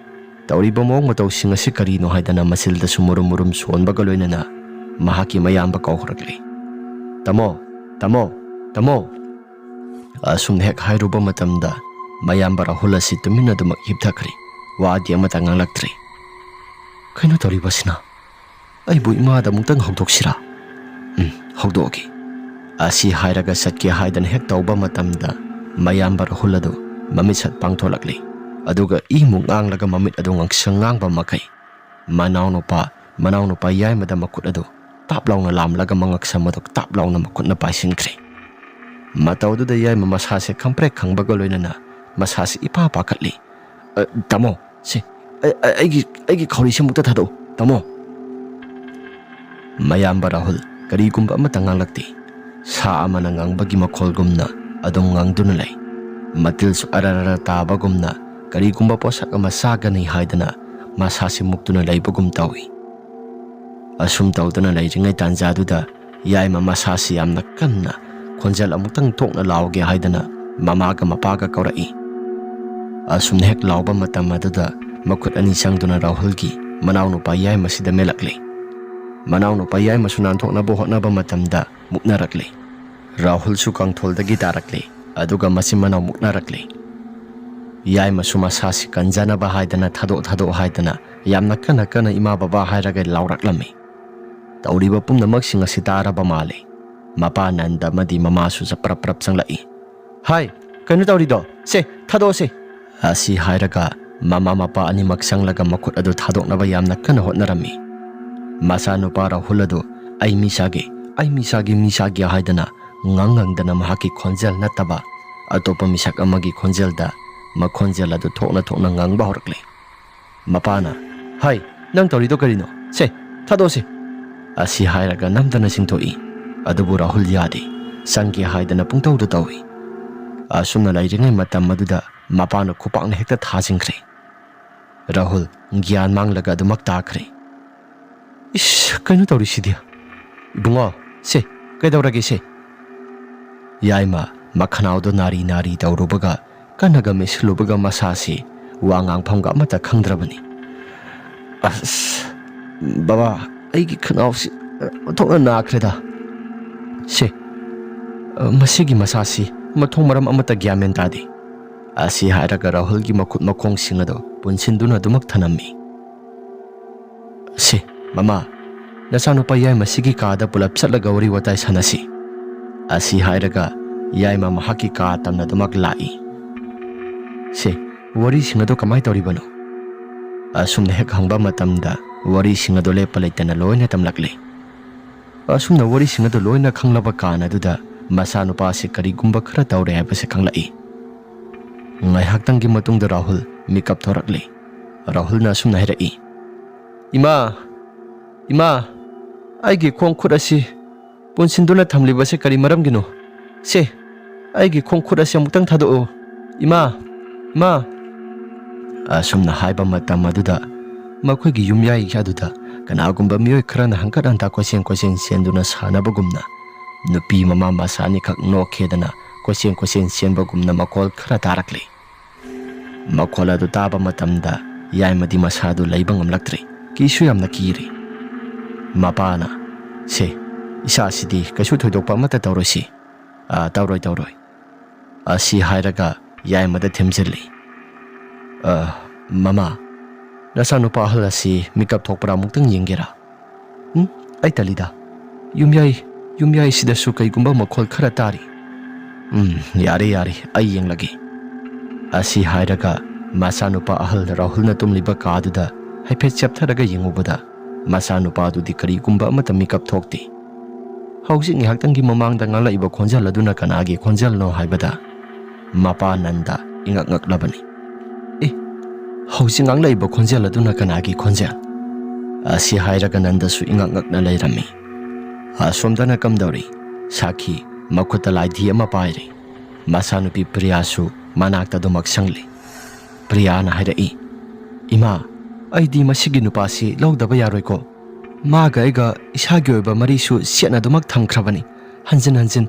ꯇꯧꯔꯤꯕ ꯃꯑꯣꯡ ꯃꯇꯧꯁꯤꯡ ꯑꯁꯤ ꯀꯔꯤꯅꯣ ꯍꯥꯏꯗꯅ ꯃꯆꯤꯜꯗꯁꯨ ꯃꯨꯔꯨꯝ ꯃꯨꯔꯨꯝ ꯁꯣꯟꯕꯒ ꯂꯣꯏꯅꯅ ꯃꯍꯥꯛꯀꯤ ꯃꯌꯥꯝꯕ ꯀꯧ ꯍꯧꯔꯛꯂꯤ꯫ "ꯇꯥꯃꯣ, ꯇꯥꯃꯣ, ꯇꯥꯃꯣ!" ꯑꯁꯨꯝꯅ ꯍꯦꯛ ꯍꯥꯏꯔꯨꯕ ꯃꯇꯝꯗ ꯃꯌꯥꯝꯕ ꯔꯥꯍꯨꯜ ꯑꯁꯤ ꯇꯨꯃꯤꯟꯅ ꯑꯗꯨꯃꯛ ꯍꯤꯞꯊꯈ꯭ꯔꯦ꯫ ꯋꯥꯗꯤ ꯑꯃꯠꯇ ꯉꯥꯡꯂꯛꯇ꯭ꯔꯦ꯫ "ꯀꯩꯅꯣ ꯇꯧꯔꯤꯕꯁꯤꯅ? ꯑꯩꯕꯨ ꯏꯃꯥꯗ ꯑꯃꯨꯛꯇꯪ ꯍꯧꯗꯣꯛꯁꯤꯔꯥ? ꯎꯝ, ꯍꯧꯗꯣꯛꯑꯒꯦ꯫" ꯑꯁꯤ ꯍꯥꯏꯔꯒ ꯆꯠꯀꯦ ꯍꯥꯏꯗꯅ ꯍꯦꯛ ꯇꯧꯕ ꯃꯇꯝꯗ ꯃꯌꯥꯝꯕ ꯔꯥꯍꯨꯜ ꯑꯗꯨ ꯃꯃꯤꯠ ꯁꯠ ꯄꯥꯡꯊꯣꯛꯂꯛꯂꯤ꯫ ꯑꯗꯨꯒ ꯏꯃꯨꯛ ꯉꯥꯡꯂꯒ ꯃꯃꯤꯠ ꯑꯗꯨ ꯉꯥꯡꯁꯪ ꯉꯥꯡꯕ ꯃꯈꯩ ꯃꯅꯥꯎꯅꯨꯄꯥ, ꯃꯅꯥꯎꯅꯨꯄꯥ ꯌꯥꯏꯃꯗ ꯃꯈꯨꯠ ꯑꯗꯨ ꯇꯥꯞ ꯂꯥꯎꯅ ꯂꯥꯝꯂꯒ ꯃꯉꯛꯁꯝ ꯑꯗꯨ ꯇꯥꯞ ꯂꯥꯎꯅ ꯃꯈꯨꯠꯅ ꯄꯥꯏꯁꯤꯟꯈ꯭ꯔꯦ꯫ ꯃꯇꯧꯗꯨꯗ ꯌꯥꯏꯃ ꯃꯁꯥꯁꯦ ꯈꯪꯄ꯭ꯔꯦꯛ ꯈꯪꯕꯒ ꯂꯣꯏꯅꯅ ꯃꯁꯥꯁꯦ ꯏꯄꯥ ꯄꯥꯈꯠꯂꯤ꯫ "ꯑ, ꯇꯥꯃꯣ, ꯁꯦ, ꯑ, ꯑ, ꯑꯩꯒꯤ, ꯑꯩꯒꯤ ꯈꯧꯔꯤꯁꯦ ꯑꯃꯨꯛꯇ ꯊꯥꯗꯣꯛꯎ, ꯇꯥꯃꯣ꯫" ꯃꯌꯥꯝꯕ ꯔꯥꯍꯨꯜ ꯀꯔꯤꯒꯨꯝꯕ ꯑꯃꯠꯇ ꯉꯥꯡꯂꯛꯇꯦ꯫ ꯁꯥ ꯑꯃꯅ ꯉꯥꯡꯕꯒꯤ ꯃꯈꯣꯜꯒꯨꯝꯅ ꯑꯗꯨꯝ ꯉꯥꯡꯗꯨꯅ ꯂꯩ꯫ ꯃꯇꯤꯜꯁꯨ ꯑꯔꯔꯔ ꯇꯥꯕꯒꯨꯝꯅ ꯀꯔꯤꯒꯨꯝꯕ ꯄꯣꯠꯁꯛ ꯑꯃ ꯆꯥꯒꯅꯤ ꯍꯥꯏꯗꯅ ꯃꯁꯥꯁꯤ ꯃꯨꯛꯇꯨꯅ ꯂꯩꯕꯒꯨꯝ ꯇꯧꯏ꯫ ꯑꯁꯨꯝ ꯇꯧꯗꯨꯅ ꯂꯩꯔꯤꯉꯩ ꯇꯥꯟꯖꯥꯗꯨꯗ ꯌꯥꯏꯃ ꯃꯁꯥꯁꯤ ꯌꯥꯝꯅ ꯀꯟꯅ ꯈꯣꯟꯖꯦꯜ ꯑꯃꯨꯛꯇꯪ ꯊꯣꯛꯅ ꯂꯥꯎꯒꯦ ꯍꯥꯏꯗꯅ ꯃꯃꯥꯒ ꯃꯄꯥꯒ ꯀꯧꯔꯛꯏ꯫ ꯑꯁꯨꯝꯅ ꯍꯦꯛ ꯂꯥꯎꯕ ꯃꯇꯝ ꯑꯗꯨꯗ ꯃꯈꯨꯠ ꯑꯅꯤ ꯆꯪꯗꯨꯅ ꯔꯥꯍꯨꯜꯒꯤ ꯃꯅꯥꯎꯅꯨꯄꯥ ꯌꯥꯏꯃꯁꯤꯗ ꯃꯦꯜꯂꯛꯂꯦ꯫ ꯃꯅꯥꯎꯅꯨꯄꯥ ꯌꯥꯏꯃꯁꯨ ꯅꯥꯟꯊꯣꯛꯅꯕ ꯍꯣꯠꯅꯕ ꯃꯇꯝꯗ ꯃꯨꯛꯅꯔꯛꯂꯦ꯫ ꯔꯥꯍꯨꯜꯁꯨ ꯀꯥꯡꯊꯣꯜꯗꯒꯤ ꯇꯥꯔꯛꯂꯦ, ꯑꯗꯨꯒ ꯃꯆꯤꯟ ꯃꯅꯥꯎ ꯃꯨꯛꯅꯔꯛꯂꯦ꯫ ꯌꯥꯏꯃꯁꯨ ꯃꯁꯥꯁꯤ ꯀꯟꯖꯅꯕ ꯍꯥꯏꯗꯅ ꯊꯥꯗꯣꯛ ꯊꯥꯗꯣꯛ ꯍꯥꯏꯗꯅ ꯌꯥꯝꯅ ꯀꯟꯅ ꯀꯟꯅ ꯏꯃꯥ ꯕꯕꯥ ꯍꯥꯏꯔꯒ ꯂꯥꯎꯔꯛꯂꯝꯃꯤ꯫ ꯇꯧꯔꯤꯕ ꯄꯨꯝꯅꯃꯛꯁꯤꯡ ꯑꯁꯤ ꯇꯥꯔꯕ ꯃꯥꯜꯂꯤ꯫ ꯃꯄꯥ ꯅꯟꯗ ꯑꯃꯗꯤ ꯃꯃꯥꯁꯨ ꯄ꯭ꯔꯞ ꯄ꯭ꯔꯞ ꯆꯪꯂꯛꯏ꯫ "ꯍꯥꯏ, ꯀꯩꯅꯣ ꯇꯧꯔꯤꯗꯣ? ꯁꯦ, ꯊꯥꯗꯣꯛꯑꯣꯁꯦ!" ꯑꯁꯤ ꯍꯥꯏꯔꯒ ꯃꯃꯥ ꯃꯄꯥ ꯑꯅꯤꯃꯛ ꯆꯪꯂꯒ ꯃꯈꯨꯠ ꯑꯗꯨ ꯊꯥꯗꯣꯛꯅꯕ ꯌꯥꯝꯅ ꯀꯟꯅ ꯍꯣꯠꯅꯔꯝꯃꯤ꯫ ꯃꯆꯥꯅꯨꯄꯥ ꯔꯥꯍꯨꯜ ꯑꯗꯨ "ꯑꯩ ꯃꯤ ꯆꯥꯒꯦ, ꯑꯩ ꯃꯤ ꯆꯥꯒꯦ, ꯃꯤ ꯆꯥꯒꯦ" ꯍꯥꯏꯗꯅ ꯉꯪ ꯉꯪꯗꯅ ꯃꯍꯥꯛꯀꯤ ꯈꯣꯟꯖꯦꯜ ꯅꯠꯇꯕ ꯑꯇꯣꯞꯄ ꯃꯤꯁꯛ ꯑꯃꯒꯤ ꯈꯣꯟꯖꯦꯜꯗ ꯃꯈꯣꯟꯖꯦꯜ ꯑꯗꯨ ꯊꯣꯛꯅ ꯊꯣꯛꯅ ꯉꯪꯕ ꯍꯧꯔꯛꯂꯦ꯫ ꯃꯄꯥꯅ, "ꯍꯥꯏ, ꯅꯪ ꯇꯧꯔꯤꯗꯣ ꯀꯔꯤꯅꯣ? ꯁꯦ, ꯊꯥꯗꯣꯛꯑꯣꯁꯦ!" ꯑꯁꯤ ꯍꯥꯏꯔꯒ ꯅꯝꯗꯅ ꯆꯤꯡꯊꯣꯛꯏ꯫ ꯑꯗꯨꯕꯨ ꯔꯥꯍꯨꯜ ꯌꯥꯗꯦ꯫ ꯆꯪꯒꯦ ꯍꯥꯏꯗꯅ ꯄꯨꯡꯇꯧꯗ ꯇꯧꯏ꯫ ꯑꯁꯨꯝꯅ ꯂꯩꯔꯤꯉꯩ ꯃꯇꯝ ꯑꯗꯨꯗ ꯃꯄꯥꯅ ꯈꯨꯄꯥꯛꯅ ꯍꯦꯛꯇ ꯊꯥꯖꯤꯟꯈ꯭ꯔꯦ꯫ ꯔꯥꯍꯨꯜ ꯒ꯭ꯌꯥꯟ ꯃꯥꯡꯂꯒ ꯑꯗꯨꯃꯛ ꯇꯥꯈ꯭ꯔꯦ꯫ "ꯏꯁ, ꯀꯩꯅꯣ ꯇꯧꯔꯤꯁꯤꯗꯤ? ꯏꯕꯨꯡꯉꯣ, ꯁꯦ, ꯀꯩꯗꯧꯔꯒꯦ ꯁꯦ?" ꯌꯥꯏꯃ ꯃꯈꯅꯥꯎꯗꯣ ꯅꯥꯔꯤ ꯅꯥꯔꯤ ꯇꯧꯔꯨꯕꯒ, ꯀꯟꯅꯒ ꯃꯦꯠꯁꯤꯜꯂꯨꯕꯒ ꯃꯁꯥꯁꯤ ꯋꯥ ꯉꯥꯡꯐꯝꯒ ꯑꯃꯠꯇ ꯈꯪꯗ꯭ꯔꯕꯅꯤ꯫ "ꯑꯁ, ꯕꯕꯥ, ꯑꯩꯒꯤ ꯈꯅꯥꯎꯁꯤ ꯑꯣꯟꯊꯣꯛꯅ ꯅꯥꯈ꯭ꯔꯦꯗ꯫ ꯁꯦ, ꯃꯁꯤꯒꯤ ꯃꯁꯥꯁꯤ ꯃꯊꯣꯡ ꯃꯔꯝ ꯑꯃꯠꯇ ꯒ꯭ꯌꯥꯟ ꯃꯦꯟ ꯇꯥꯗꯦ"꯫ ꯑꯁꯤ ꯍꯥꯏꯔꯒ ꯔꯥꯍꯨꯜꯒꯤ ꯃꯈꯨꯠ ꯃꯈꯣꯡꯁꯤꯡ ꯑꯗꯨ ꯄꯨꯟꯁꯤꯟꯗꯨꯅ ꯑꯗꯨꯃꯛ ꯊꯅꯝꯃꯤ꯫ "ꯁꯦ, ꯃꯃꯥ, ꯅꯆꯥꯅꯨꯄꯥ ꯌꯥꯏꯃꯁꯤꯒꯤ ꯀꯥꯗ ꯄꯨꯂꯞ ꯆꯠꯂꯒ ꯋꯥꯔꯤ ꯋꯥꯇꯥꯏ ꯁꯥꯟꯅꯁꯤ"꯫ ꯑꯁꯤ ꯍꯥꯏꯔꯒ ꯌꯥꯏꯃ ꯃꯍꯥꯛꯀꯤ ꯀꯥ ꯇꯝꯅ ꯑꯗꯨꯃꯛ ꯂꯥꯛꯏ꯫ "ꯁꯦ, ꯋꯥꯔꯤꯁꯤꯡ ꯑꯗꯨ ꯀꯃꯥꯏ ꯇꯧꯔꯤꯕꯅꯣ?" ꯑꯁꯨꯝꯅ ꯍꯦꯛ ꯍꯪꯕ ꯃꯇꯝꯗ ꯋꯥꯔꯤꯁꯤꯡ ꯑꯗꯨ ꯂꯦꯞꯄ ꯂꯩꯇꯅ ꯂꯣꯏꯅ ꯇꯝꯂꯛꯂꯦ꯫ ꯑꯁꯨꯝꯅ ꯋꯥꯔꯤꯁꯤꯡ ꯑꯗꯨ ꯂꯣꯏꯅ ꯈꯪꯂꯕ ꯀꯥꯟ ꯑꯗꯨꯗ ꯃꯆꯥꯅꯨꯄꯥ ꯑꯁꯤ ꯀꯔꯤꯒꯨꯝꯕ ꯈꯔ ꯇꯧꯔꯦ ꯍꯥꯏꯕꯁꯤ ꯈꯪꯂꯛꯏ꯫ ꯉꯥꯏꯍꯥꯛꯇꯪꯒꯤ ꯃꯇꯨꯡꯗ ꯔꯥꯍꯨꯜ ꯃꯤꯀꯞ ꯊꯣꯔꯛꯂꯦ꯫ ꯔꯥꯍꯨꯜꯅ ꯑꯁꯨꯝꯅ ꯍꯥꯏꯔꯛꯏ, "ꯏꯃꯥ, ꯏꯃꯥ, ꯑꯩꯒꯤ ꯈꯣꯡ ꯈꯨꯠ ꯑꯁꯤ ꯄꯨꯟꯁꯤꯟꯗꯨꯅ ꯊꯝꯂꯤꯕꯁꯤ ꯀꯔꯤ ꯃꯔꯝꯒꯤꯅꯣ? ꯁꯦ, ꯑꯩꯒꯤ ꯈꯣꯡ ꯈꯨꯠ ꯑꯁꯤ ꯑꯃꯨꯛꯇꯪ ꯊꯥꯗꯣꯛꯎ꯫ ꯏꯃꯥ, ꯏꯃꯥ!" ꯑꯁꯨꯝꯅ ꯍꯥꯏꯕ ꯃꯇꯝ ꯑꯗꯨꯗ ꯃꯈꯣꯏꯒꯤ ꯌꯨꯝꯌꯥꯏ ꯑꯗꯨꯗ ꯀꯅꯥꯒꯨꯝꯕ ꯃꯤꯑꯣꯏ ꯈꯔꯅ ꯍꯪꯀꯠ ꯍꯟꯇꯥ ꯀꯣꯏꯆꯦꯟ ꯀꯣꯏꯆꯦꯟ ꯆꯦꯟꯗꯨꯅ ꯁꯥꯟꯅꯕꯒꯨꯝꯅ, ꯅꯨꯄꯤ ꯃꯃꯥ ꯃꯆꯥ ꯑꯅꯤꯈꯛ ꯅꯣꯛꯈꯦꯗꯅ ꯀꯣꯏꯆꯦꯟ ꯀꯣꯏꯆꯦꯟ ꯆꯦꯟꯕꯒꯨꯝꯅ ꯃꯈꯣꯜ ꯈꯔ ꯇꯥꯔꯛꯂꯦ꯫ ꯃꯈꯣꯜ ꯑꯗꯨ ꯇꯥꯕ ꯃꯇꯝꯗ ꯌꯥꯏꯃꯗꯤ ꯃꯁꯥꯗꯨ ꯂꯩꯕ ꯉꯝꯂꯛꯇ꯭ꯔꯦ꯫ ꯀꯤꯁꯨ ꯌꯥꯝꯅ ꯀꯤꯔꯦ꯫ ꯃꯄꯥꯅ, "ꯁꯦ, ꯏꯆꯥꯁꯤꯗꯤ ꯀꯩꯁꯨ ꯊꯣꯏꯗꯣꯛꯄ ꯑꯃꯠꯇ ꯇꯧꯔꯣꯏꯁꯤ꯫ ꯑꯥ, ꯇꯧꯔꯣꯏ, ꯇꯧꯔꯣꯏ"꯫ ꯑꯁꯤ ꯍꯥꯏꯔꯒ ꯌꯥꯏꯃꯗ ꯊꯦꯝꯖꯤꯜꯂꯤ꯫ "ꯑ, ꯃꯃꯥ, ꯅꯆꯥꯅꯨꯄꯥ ꯑꯍꯜ ꯑꯁꯤ ꯃꯤꯀꯞ ꯊꯣꯛꯄ꯭ꯔꯥ ꯑꯃꯨꯛꯇꯪ ꯌꯦꯡꯒꯦꯔꯥ?" "ꯎꯝ, ꯑꯩ ꯇꯜꯂꯤꯗ꯫ ꯌꯨꯝꯌꯥꯏ, ꯌꯨꯝꯌꯥꯏꯁꯤꯗꯁꯨ ꯀꯩꯒꯨꯝꯕ ꯃꯈꯣꯜ ꯈꯔ ꯇꯥꯔꯤ꯫" "ꯎꯝ, ꯌꯥꯔꯦ, ꯌꯥꯔꯦ, ꯑꯩ ꯌꯦꯡꯂꯒꯦ꯫" ꯑꯁꯤ ꯍꯥꯏꯔꯒ ꯃꯆꯥꯅꯨꯄꯥ ꯑꯍꯜ ꯔꯥꯍꯨꯜꯅ ꯇꯨꯝꯂꯤꯕ ꯀꯥꯗꯨꯗ ꯍꯥꯏꯐꯦꯠ ꯆꯦꯞꯊꯔꯒ ꯌꯦꯡꯉꯨꯕꯗ, ꯃꯆꯥꯅꯨꯄꯥꯗꯨꯗꯤ ꯀꯔꯤꯒꯨꯝꯕ ꯑꯃꯠꯇ ꯃꯤꯀꯞ ꯊꯣꯛꯇꯦ꯫ ꯍꯧꯖꯤꯛ ꯉꯥꯏꯍꯥꯛꯇꯪꯒꯤ ꯃꯃꯥꯡꯗ ꯉꯥꯡꯂꯛꯏꯕ ꯈꯣꯟꯖꯦꯜ ꯑꯗꯨꯅ ꯀꯅꯥꯒꯤ ꯈꯣꯟꯖꯦꯜꯅꯣ ꯍꯥꯏꯕꯗ, ꯃꯄꯥ ꯅꯟꯗ ꯏꯉꯛ ꯉꯛꯂꯕꯅꯤ꯫ "ꯑꯦ, ꯍꯧꯖꯤꯛ ꯉꯥꯡꯂꯛꯏꯕ ꯈꯣꯟꯖꯦꯜ ꯑꯗꯨꯅ ꯀꯅꯥꯒꯤ ꯈꯣꯟꯖꯦꯜ?" ꯑꯁꯤ ꯍꯥꯏꯔꯒ ꯅꯟꯗꯁꯨ ꯏꯉꯛ ꯉꯛꯅ ꯂꯩꯔꯝꯃꯤ꯫ ꯑꯁꯣꯝꯗꯅ ꯀꯝꯗꯧꯔꯤ? ꯁꯥꯈꯤ ꯃꯈꯨꯠꯇ ꯂꯥꯏꯙꯤ ꯑꯃ ꯄꯥꯏꯔꯤ꯫ ꯃꯆꯥꯅꯨꯄꯤ ꯄ꯭ꯔꯤꯌꯥꯁꯨ ꯃꯅꯥꯛꯇ ꯑꯗꯨꯃꯛ ꯁꯪꯂꯤ꯫ ꯄ꯭ꯔꯤꯌꯥꯅ ꯍꯥꯏꯔꯛꯏ, "ꯏꯃꯥ, ꯑꯩꯗꯤ ꯃꯁꯤꯒꯤ ꯅꯨꯄꯥꯁꯤ ꯂꯧꯗꯕ ꯌꯥꯔꯣꯏꯀꯣ꯫ ꯃꯥꯒ ꯑꯩꯒ ꯏꯁꯥꯒꯤ ꯑꯣꯏꯕ ꯃꯔꯤꯁꯨ ꯆꯦꯠꯅ ꯑꯗꯨꯃꯛ ꯊꯝꯈ꯭ꯔꯕꯅꯤ, ꯍꯟꯖꯤꯟ ꯍꯟꯖꯤꯟ꯫"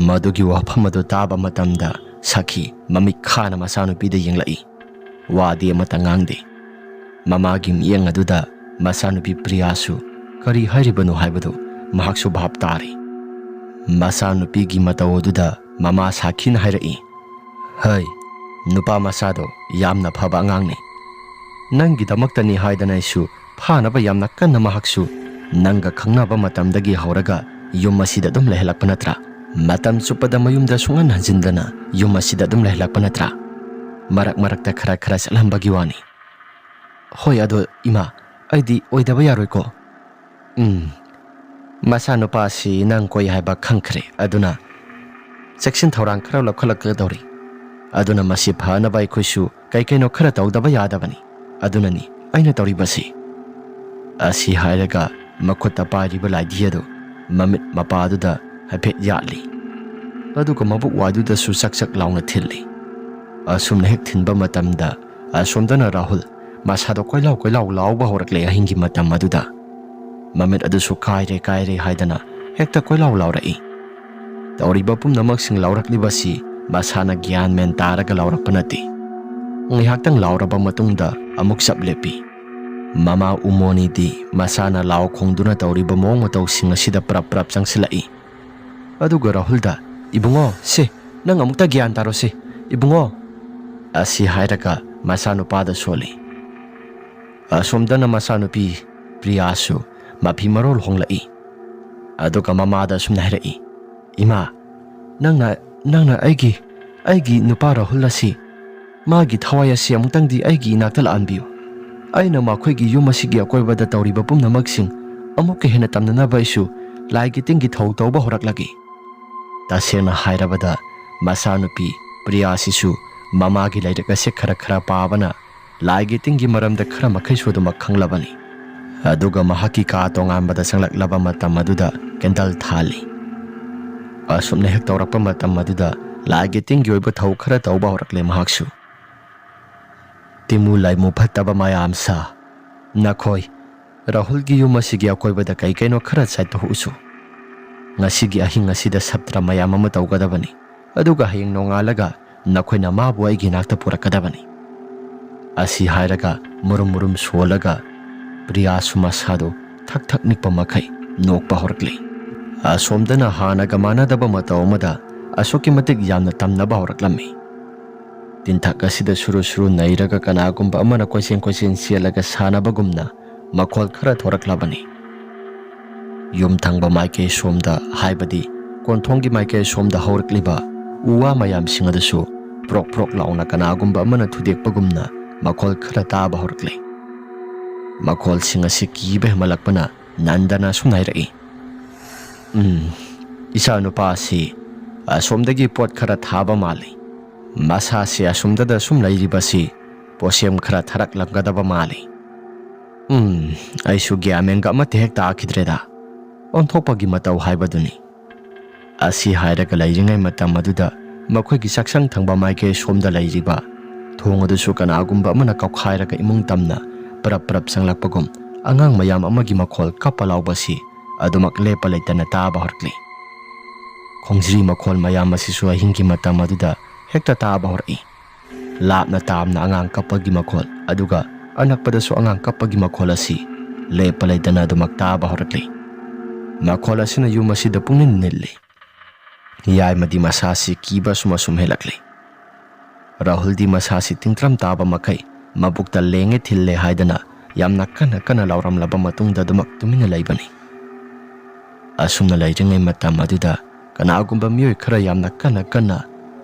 ꯃꯗꯨꯒꯤ ꯋꯥꯐꯝ ꯑꯗꯨ ꯇꯥꯕ ꯃꯇꯝꯗ ꯁꯥꯈꯤ ꯃꯃꯤꯠ ꯈꯥꯅ ꯃꯆꯥꯅꯨꯄꯤꯗ ꯌꯦꯡꯂꯛꯏ꯫ ꯋꯥꯗꯤ ꯑꯃꯠꯇ ꯉꯥꯡꯗꯦ꯫ ꯃꯃꯥꯒꯤ ꯃꯤꯠꯌꯦꯡ ꯑꯗꯨꯗ ꯃꯆꯥꯅꯨꯄꯤ ꯄ꯭ꯔꯤꯌꯥꯁꯨ ꯀꯔꯤ ꯍꯥꯏꯔꯤꯕꯅꯣ ꯍꯥꯏꯕꯗꯨ ꯃꯍꯥꯛꯁꯨ ꯚꯥꯞ ꯇꯥꯔꯦ꯫ ꯃꯆꯥꯅꯨꯄꯤꯒꯤ ꯃꯇꯧ ꯑꯗꯨꯗ ꯃꯃꯥ ꯁꯥꯈꯤꯅ ꯍꯥꯏꯔꯛꯏ, "ꯍꯩ, ꯅꯨꯄꯥ ꯃꯆꯥꯗꯣ ꯌꯥꯝꯅ ꯐꯕ ꯑꯉꯥꯡꯅꯤ꯫ ꯅꯪꯒꯤꯗꯃꯛꯇꯅꯤ ꯍꯥꯏꯗꯅ ꯑꯩꯁꯨ ꯐꯥꯅꯕ ꯌꯥꯝꯅ ꯀꯟꯅ ꯃꯍꯥꯛꯁꯨ ꯅꯪꯒ ꯈꯪꯅꯕ ꯃꯇꯝꯗꯒꯤ ꯍꯧꯔꯒ ꯌꯨꯝ ꯑꯁꯤꯗ ꯑꯗꯨꯝ ꯂꯩꯍꯜꯂꯛꯄ ꯅꯠꯇ꯭ꯔꯥ? ꯃꯇꯝ ꯆꯨꯞꯄꯗ ꯃꯌꯨꯝꯗ ꯁꯨꯡꯍꯟ ꯍꯟꯖꯤꯟꯗꯅ ꯌꯨꯝ ꯑꯁꯤꯗ ꯑꯗꯨꯝ ꯂꯩꯍꯜꯂꯛꯄ ꯅꯠꯇ꯭ꯔꯥ? ꯃꯔꯛ ꯃꯔꯛꯇ ꯈꯔ ꯈꯔ ꯆꯠꯍꯟꯕꯒꯤ ꯋꯥꯅꯤ꯫" "ꯍꯣꯏ, ꯑꯗꯣ ꯏꯃꯥ, ꯑꯩꯗꯤ ꯑꯣꯏꯗꯕ ꯌꯥꯔꯣꯏꯀꯣ꯫" "ꯎꯝ, ꯃꯆꯥꯅꯨꯄꯥꯁꯤ ꯅꯪ ꯀꯣꯏ ꯍꯥꯏꯕ ꯈꯪꯈ꯭ꯔꯦ, ꯑꯗꯨꯅ ꯆꯦꯛꯁꯤꯟ ꯊꯧꯔꯥꯡ ꯈꯔ ꯂꯧꯈꯠꯂꯛꯀꯗꯧꯔꯤ꯫ ꯑꯗꯨꯅ ꯃꯁꯤ ꯐꯅꯕ ꯑꯩꯈꯣꯏꯁꯨ ꯀꯩ ꯀꯩꯅꯣ ꯈꯔ ꯇꯧꯗꯕ ꯌꯥꯗꯕꯅꯤ꯫ ꯑꯗꯨꯅꯅꯤ ꯑꯩꯅ ꯇꯧꯔꯤꯕꯁꯤ꯫" ꯑꯁꯤ ꯍꯥꯏꯔꯒ ꯃꯈꯨꯠꯇ ꯄꯥꯏꯔꯤꯕ ꯂꯥꯏꯙꯤ ꯑꯗꯨ ꯃꯃꯤꯠ ꯃꯄꯥꯗꯨꯗ ꯍꯥꯏꯐꯦꯠ ꯌꯥꯠꯂꯤ꯫ ꯑꯗꯨꯒ ꯃꯕꯨꯛ ꯋꯥꯏꯗꯨꯗꯁꯨ ꯆꯛ ꯆꯛ ꯂꯥꯎꯅ ꯊꯤꯜꯂꯤ꯫ ꯑꯁꯨꯝꯅ ꯍꯦꯛ ꯊꯤꯟꯕ ꯃꯇꯝꯗ, ꯑꯁꯣꯝꯗꯅ ꯔꯥꯍꯨꯜ ꯃꯁꯥꯗꯣ ꯀꯣꯏꯂꯥꯎ ꯀꯣꯏꯂꯥꯎ ꯂꯥꯎꯕ ꯍꯧꯔꯛꯂꯦ꯫ ꯑꯍꯤꯡꯒꯤ ꯃꯇꯝ ꯑꯗꯨꯗ ꯃꯃꯤꯠ ꯑꯗꯨꯁꯨ ꯀꯥꯏꯔꯦ, ꯀꯥꯏꯔꯦ ꯍꯥꯏꯗꯅ ꯍꯦꯛꯇ ꯀꯣꯏꯂꯥꯎ ꯂꯥꯎꯔꯛꯏ꯫ ꯇꯧꯔꯤꯕ ꯄꯨꯝꯅꯃꯛꯁꯤꯡ ꯂꯥꯎꯔꯛꯂꯤꯕꯁꯤ ꯃꯁꯥꯅ ꯒ꯭ꯌꯥꯟ ꯃꯦꯟ ꯇꯥꯔꯒ ꯂꯥꯎꯔꯛꯄ ꯅꯠꯇꯦ꯫ ꯉꯥꯏꯍꯥꯛꯇꯪ ꯂꯥꯎꯔꯕ ꯃꯇꯨꯡꯗ ꯑꯃꯨꯛ ꯆꯞ ꯂꯦꯞꯄꯤ꯫ ꯃꯃꯥ ꯎꯃꯣꯅꯤꯗꯤ ꯃꯁꯥꯅ ꯂꯥꯎ ꯈꯣꯡꯗꯨꯅ ꯇꯧꯔꯤꯕ ꯃꯑꯣꯡ ꯃꯇꯧꯁꯤꯡ ꯑꯁꯤꯗ ꯄ꯭ꯔꯞ ꯄ꯭ꯔꯞ ꯆꯪꯁꯤꯜꯂꯛꯏ꯫ ꯑꯗꯨꯒ ꯔꯥꯍꯨꯜꯗ, "ꯏꯕꯨꯡꯉꯣ, ꯁꯦ, ꯅꯪ ꯑꯃꯨꯛꯇ ꯒ꯭ꯌꯥꯟ ꯇꯥꯔꯣꯁꯦ, ꯏꯕꯨꯡꯉꯣ꯫" ꯑꯁꯤ ꯍꯥꯏꯔꯒ ꯃꯆꯥꯅꯨꯄꯥꯗ ꯁꯣꯜꯂꯤ꯫ ꯑꯁꯣꯝꯗꯅ ꯃꯆꯥꯅꯨꯄꯤ ꯄ꯭ꯔꯤꯌꯥꯁꯨ ꯃꯐꯤ ꯃꯔꯣꯜ ꯍꯣꯡꯂꯛꯏ꯫ ꯑꯗꯨꯒ ꯃꯃꯥꯗ ꯑꯁꯨꯝꯅ ꯍꯥꯏꯔꯛꯏ, "ꯏꯃꯥ, ꯅꯪꯅ, ꯅꯪꯅ ꯑꯩꯒꯤ, ꯑꯩꯒꯤ ꯅꯨꯄꯥ ꯔꯥꯍꯨꯜ ꯑꯁꯤ, ꯃꯥꯒꯤ ꯊꯋꯥꯏ ꯑꯁꯤ ꯑꯃꯨꯛꯇꯪꯗꯤ ꯑꯩꯒꯤ ꯏꯅꯥꯛꯇ ꯂꯥꯛꯍꯟꯕꯤꯌꯨ꯫ ꯑꯩꯅ ꯃꯈꯣꯏꯒꯤ ꯌꯨꯝ ꯑꯁꯤꯒꯤ ꯑꯀꯣꯏꯕꯗ ꯇꯧꯔꯤꯕ ꯄꯨꯝꯅꯃꯛꯁꯤꯡ ꯑꯃꯨꯛꯀ ꯍꯦꯟꯅ ꯇꯝꯅꯅꯕ ꯑꯩꯁꯨ ꯂꯥꯏꯒꯤ ꯇꯤꯟꯒꯤ ꯊꯧ ꯇꯧꯕ ꯍꯧꯔꯛꯂꯒꯦ꯫" ꯇꯁꯦꯡꯅ ꯍꯥꯏꯔꯕꯗ, ꯃꯆꯥꯅꯨꯄꯤ ꯄ꯭ꯔꯤꯌꯥꯁꯤꯁꯨ ꯃꯃꯥꯒꯤ ꯂꯥꯏꯔꯤꯛ ꯑꯁꯤ ꯈꯔ ꯈꯔ ꯄꯥꯕꯅ ꯂꯥꯏꯒꯤ ꯇꯤꯟꯒꯤ ꯃꯔꯝꯗ ꯈꯔ ꯃꯈꯩꯁꯨ ꯑꯗꯨꯃꯛ ꯈꯪꯂꯕꯅꯤ꯫ ꯑꯗꯨꯒ ꯃꯍꯥꯛꯀꯤ ꯀꯥ ꯇꯣꯉꯥꯟꯕꯗ ꯆꯪꯂꯛꯂꯕ ꯃꯇꯝ ꯑꯗꯨꯗ ꯀꯦꯟꯗꯜ ꯊꯥꯜꯂꯤ꯫ ꯑꯁꯨꯝꯅ ꯍꯦꯛ ꯇꯧꯔꯛꯄ ꯃꯇꯝ ꯑꯗꯨꯗ ꯂꯥꯏꯒꯤ ꯇꯤꯟꯒꯤ ꯑꯣꯏꯕ ꯊꯧ ꯈꯔ ꯇꯧꯕ ꯍꯧꯔꯛꯂꯦ ꯃꯍꯥꯛꯁꯨ꯫ "ꯇꯤꯃꯨ ꯂꯥꯏꯃꯨ ꯐꯠꯇꯕ ꯃꯌꯥꯝ ꯁꯥ, ꯅꯈꯣꯏ ꯔꯥꯍꯨꯜꯒꯤ ꯌꯨꯝ ꯑꯁꯤꯒꯤ ꯑꯀꯣꯏꯕꯗ ꯀꯩ ꯀꯩꯅꯣ ꯈꯔ ꯆꯠꯄ ꯍꯣꯛꯎꯁꯨ꯫ ꯉꯁꯤꯒꯤ ꯑꯍꯤꯡ ꯑꯁꯤꯗ ꯁꯞꯇ꯭ꯔ ꯃꯌꯥꯝ ꯑꯃ ꯇꯧꯒꯗꯕꯅꯤ, ꯑꯗꯨꯒ ꯍꯌꯦꯡ ꯅꯣꯡꯉꯥꯜꯂꯒ ꯅꯈꯣꯏꯅ ꯃꯥꯕꯨ ꯑꯩꯒꯤ ꯅꯥꯛꯇ ꯄꯨꯔꯛꯀꯗꯕꯅꯤ꯫" ꯑꯁꯤ ꯍꯥꯏꯔꯒ ꯃꯨꯔꯨꯝ ꯃꯨꯔꯨꯝ ꯁꯣꯜꯂꯒ ꯄ꯭ꯔꯤꯌꯥꯁꯨ ꯃꯁꯥꯗꯨ ꯊꯛ ꯊꯛ ꯅꯤꯛꯄ ꯃꯈꯩ ꯅꯣꯛꯄ ꯍꯧꯔꯛꯂꯤ꯫ ꯑꯁꯣꯝꯗꯅ ꯍꯥꯟꯅꯒ ꯃꯥꯟꯅꯗꯕ ꯃꯇꯧ ꯑꯃꯗ ꯑꯁꯨꯛꯀꯤ ꯃꯇꯤꯛ ꯌꯥꯝꯅ ꯇꯝꯅꯕ ꯍꯧꯔꯛꯂꯝꯃꯤ꯫ ꯇꯤꯟꯊꯛ ꯑꯁꯤꯗ ꯁꯨꯔꯨ ꯁꯨꯔꯨ ꯅꯩꯔꯒ ꯀꯅꯥꯒꯨꯝꯕ ꯑꯃꯅ ꯀꯣꯏꯆꯦꯟ ꯀꯣꯏꯆꯦꯟ ꯆꯦꯜꯂꯒ ꯁꯥꯟꯅꯕꯒꯨꯝꯅ ꯃꯈꯣꯜ ꯈꯔ ꯊꯣꯔꯛꯂꯕꯅꯤ꯫ ꯌꯨꯝ ꯊꯪꯕ ꯃꯥꯏꯀꯩ ꯁꯣꯝꯗ, ꯍꯥꯏꯕꯗꯤ ꯀꯣꯟꯊꯣꯡꯒꯤ ꯃꯥꯏꯀꯩ ꯁꯣꯝꯗ ꯍꯧꯔꯛꯂꯤꯕ ꯎ ꯋꯥ ꯃꯌꯥꯝꯁꯤꯡ ꯑꯗꯨꯁꯨ ꯄ꯭ꯔꯣꯛ ꯄ꯭ꯔꯣꯛ ꯂꯥꯎꯅ ꯀꯅꯥꯒꯨꯝꯕ ꯑꯃꯅ ꯊꯨꯗꯦꯛꯄꯒꯨꯝꯅ ꯃꯈꯣꯜ ꯈꯔ ꯇꯥꯕ ꯍꯧꯔꯛꯂꯦ꯫ ꯃꯈꯣꯜꯁꯤꯡ ꯑꯁꯤ ꯀꯤꯕ ꯍꯦꯟꯃꯠꯂꯛꯄꯅ ꯅꯟꯗꯅ ꯑꯁꯨꯝꯅ ꯍꯥꯏꯔꯛꯏ, "ꯎꯝ, ꯏꯆꯥꯅꯨꯄꯥ ꯑꯁꯤ ꯑꯁꯣꯝꯗꯒꯤ ꯄꯣꯠ ꯈꯔ ꯊꯥꯕ ꯃꯥꯜꯂꯤ꯫ ꯃꯁꯥꯁꯤ ꯑꯁꯣꯝꯗꯗ ꯁꯨꯝ ꯂꯩꯔꯤꯕꯁꯤ ꯄꯣꯠꯁꯦꯝ ꯈꯔ ꯊꯥꯔꯛꯂꯝꯒꯗꯕ ꯃꯥꯜꯂꯤ꯫ ꯎꯝ, ꯑꯩꯁꯨ ꯒ꯭ꯌꯥꯟ ꯃꯦꯟꯒ ꯑꯃꯠꯇ ꯍꯦꯛ ꯇꯥꯈꯤꯗ꯭ꯔꯦꯗ꯫ ꯑꯣꯟꯊꯣꯛꯄꯒꯤ ꯃꯇꯧ ꯍꯥꯏꯕꯗꯨꯅꯤ꯫" ꯑꯁꯤ ꯍꯥꯏꯔꯒ ꯂꯩꯔꯤꯉꯩ ꯃꯇꯝ ꯑꯗꯨꯗ ꯃꯈꯣꯏꯒꯤ ꯆꯥꯛꯁꯪ ꯊꯪꯕ ꯃꯥꯏꯀꯩ ꯁꯣꯝꯗ ꯂꯩꯔꯤꯕ ꯊꯣꯡ ꯑꯗꯨꯁꯨ ꯀꯅꯥꯒꯨꯝꯕ ꯑꯃꯅ ꯀꯥꯎꯈꯥꯏꯔꯒ ꯏꯃꯨꯡ ꯇꯝꯅ ꯄꯔꯞ ꯄꯔꯞ ꯆꯪꯂꯛꯄꯒꯨꯝ ꯑꯉꯥꯡ ꯃꯌꯥꯝ ꯑꯃꯒꯤ ꯃꯈꯣꯜ ꯀꯞꯄ ꯂꯥꯎꯕꯁꯤ ꯑꯗꯨꯃꯛ ꯂꯦꯞꯄ ꯂꯩꯇꯅ ꯇꯥꯕ ꯍꯧꯔꯛꯂꯤ꯫ ꯈꯣꯡꯖ꯭ꯔꯤ ꯃꯈꯣꯜ ꯃꯌꯥꯝ ꯑꯁꯤꯁꯨ ꯑꯍꯤꯡꯒꯤ ꯃꯇꯝ ꯑꯗꯨꯗ ꯍꯦꯛꯇ ꯇꯥꯕ ꯍꯧꯔꯛꯏ꯫ ꯂꯥꯞꯅ ꯇꯥꯝꯅ ꯑꯉꯥꯡ ꯀꯞꯄꯒꯤ ꯃꯈꯣꯜ, ꯑꯗꯨꯒ ꯑꯅꯛꯄꯗꯁꯨ ꯑꯉꯥꯡ ꯀꯞꯄꯒꯤ ꯃꯈꯣꯜ ꯑꯁꯤ ꯂꯦꯞꯄ ꯂꯩꯇꯅ ꯑꯗꯨꯃꯛ ꯇꯥꯕ ꯍꯧꯔꯛꯂꯤ꯫ ꯃꯈꯣꯜ ꯑꯁꯤꯅ ꯌꯨꯝ ꯑꯁꯤꯗ ꯄꯨꯡꯅꯤꯜ ꯅꯤꯜꯂꯤ꯫ ꯌꯥꯏꯃꯗꯤ ꯃꯁꯥꯁꯤ ꯀꯤꯕ ꯑꯁꯨꯝ ꯑꯁꯨꯝ ꯍꯦꯜꯂꯛꯂꯤ꯫ ꯔꯥꯍꯨꯜꯗꯤ ꯃꯁꯥꯁꯤ ꯇꯤꯡꯇ꯭ꯔꯝ ꯇꯥꯕ ꯃꯈꯩ ꯃꯕꯨꯛꯇ ꯂꯦꯡꯉꯦ ꯊꯤꯜꯂꯦ ꯍꯥꯏꯗꯅ ꯌꯥꯝꯅ ꯀꯟꯅ ꯀꯟꯅ ꯂꯥꯎꯔꯝꯂꯕ ꯃꯇꯨꯡꯗ ꯑꯗꯨꯃꯛ ꯇꯨꯃꯤꯟꯅ ꯂꯩꯕꯅꯤ꯫ ꯑꯁꯨꯝꯅ ꯂꯩꯔꯤꯉꯩ ꯃꯇꯝ ꯑꯗꯨꯗ ꯀꯅꯥꯒꯨꯝꯕ ꯃꯤꯑꯣꯏ ꯈꯔ ꯌꯥꯝꯅ ꯀꯟꯅ ꯀꯟꯅ,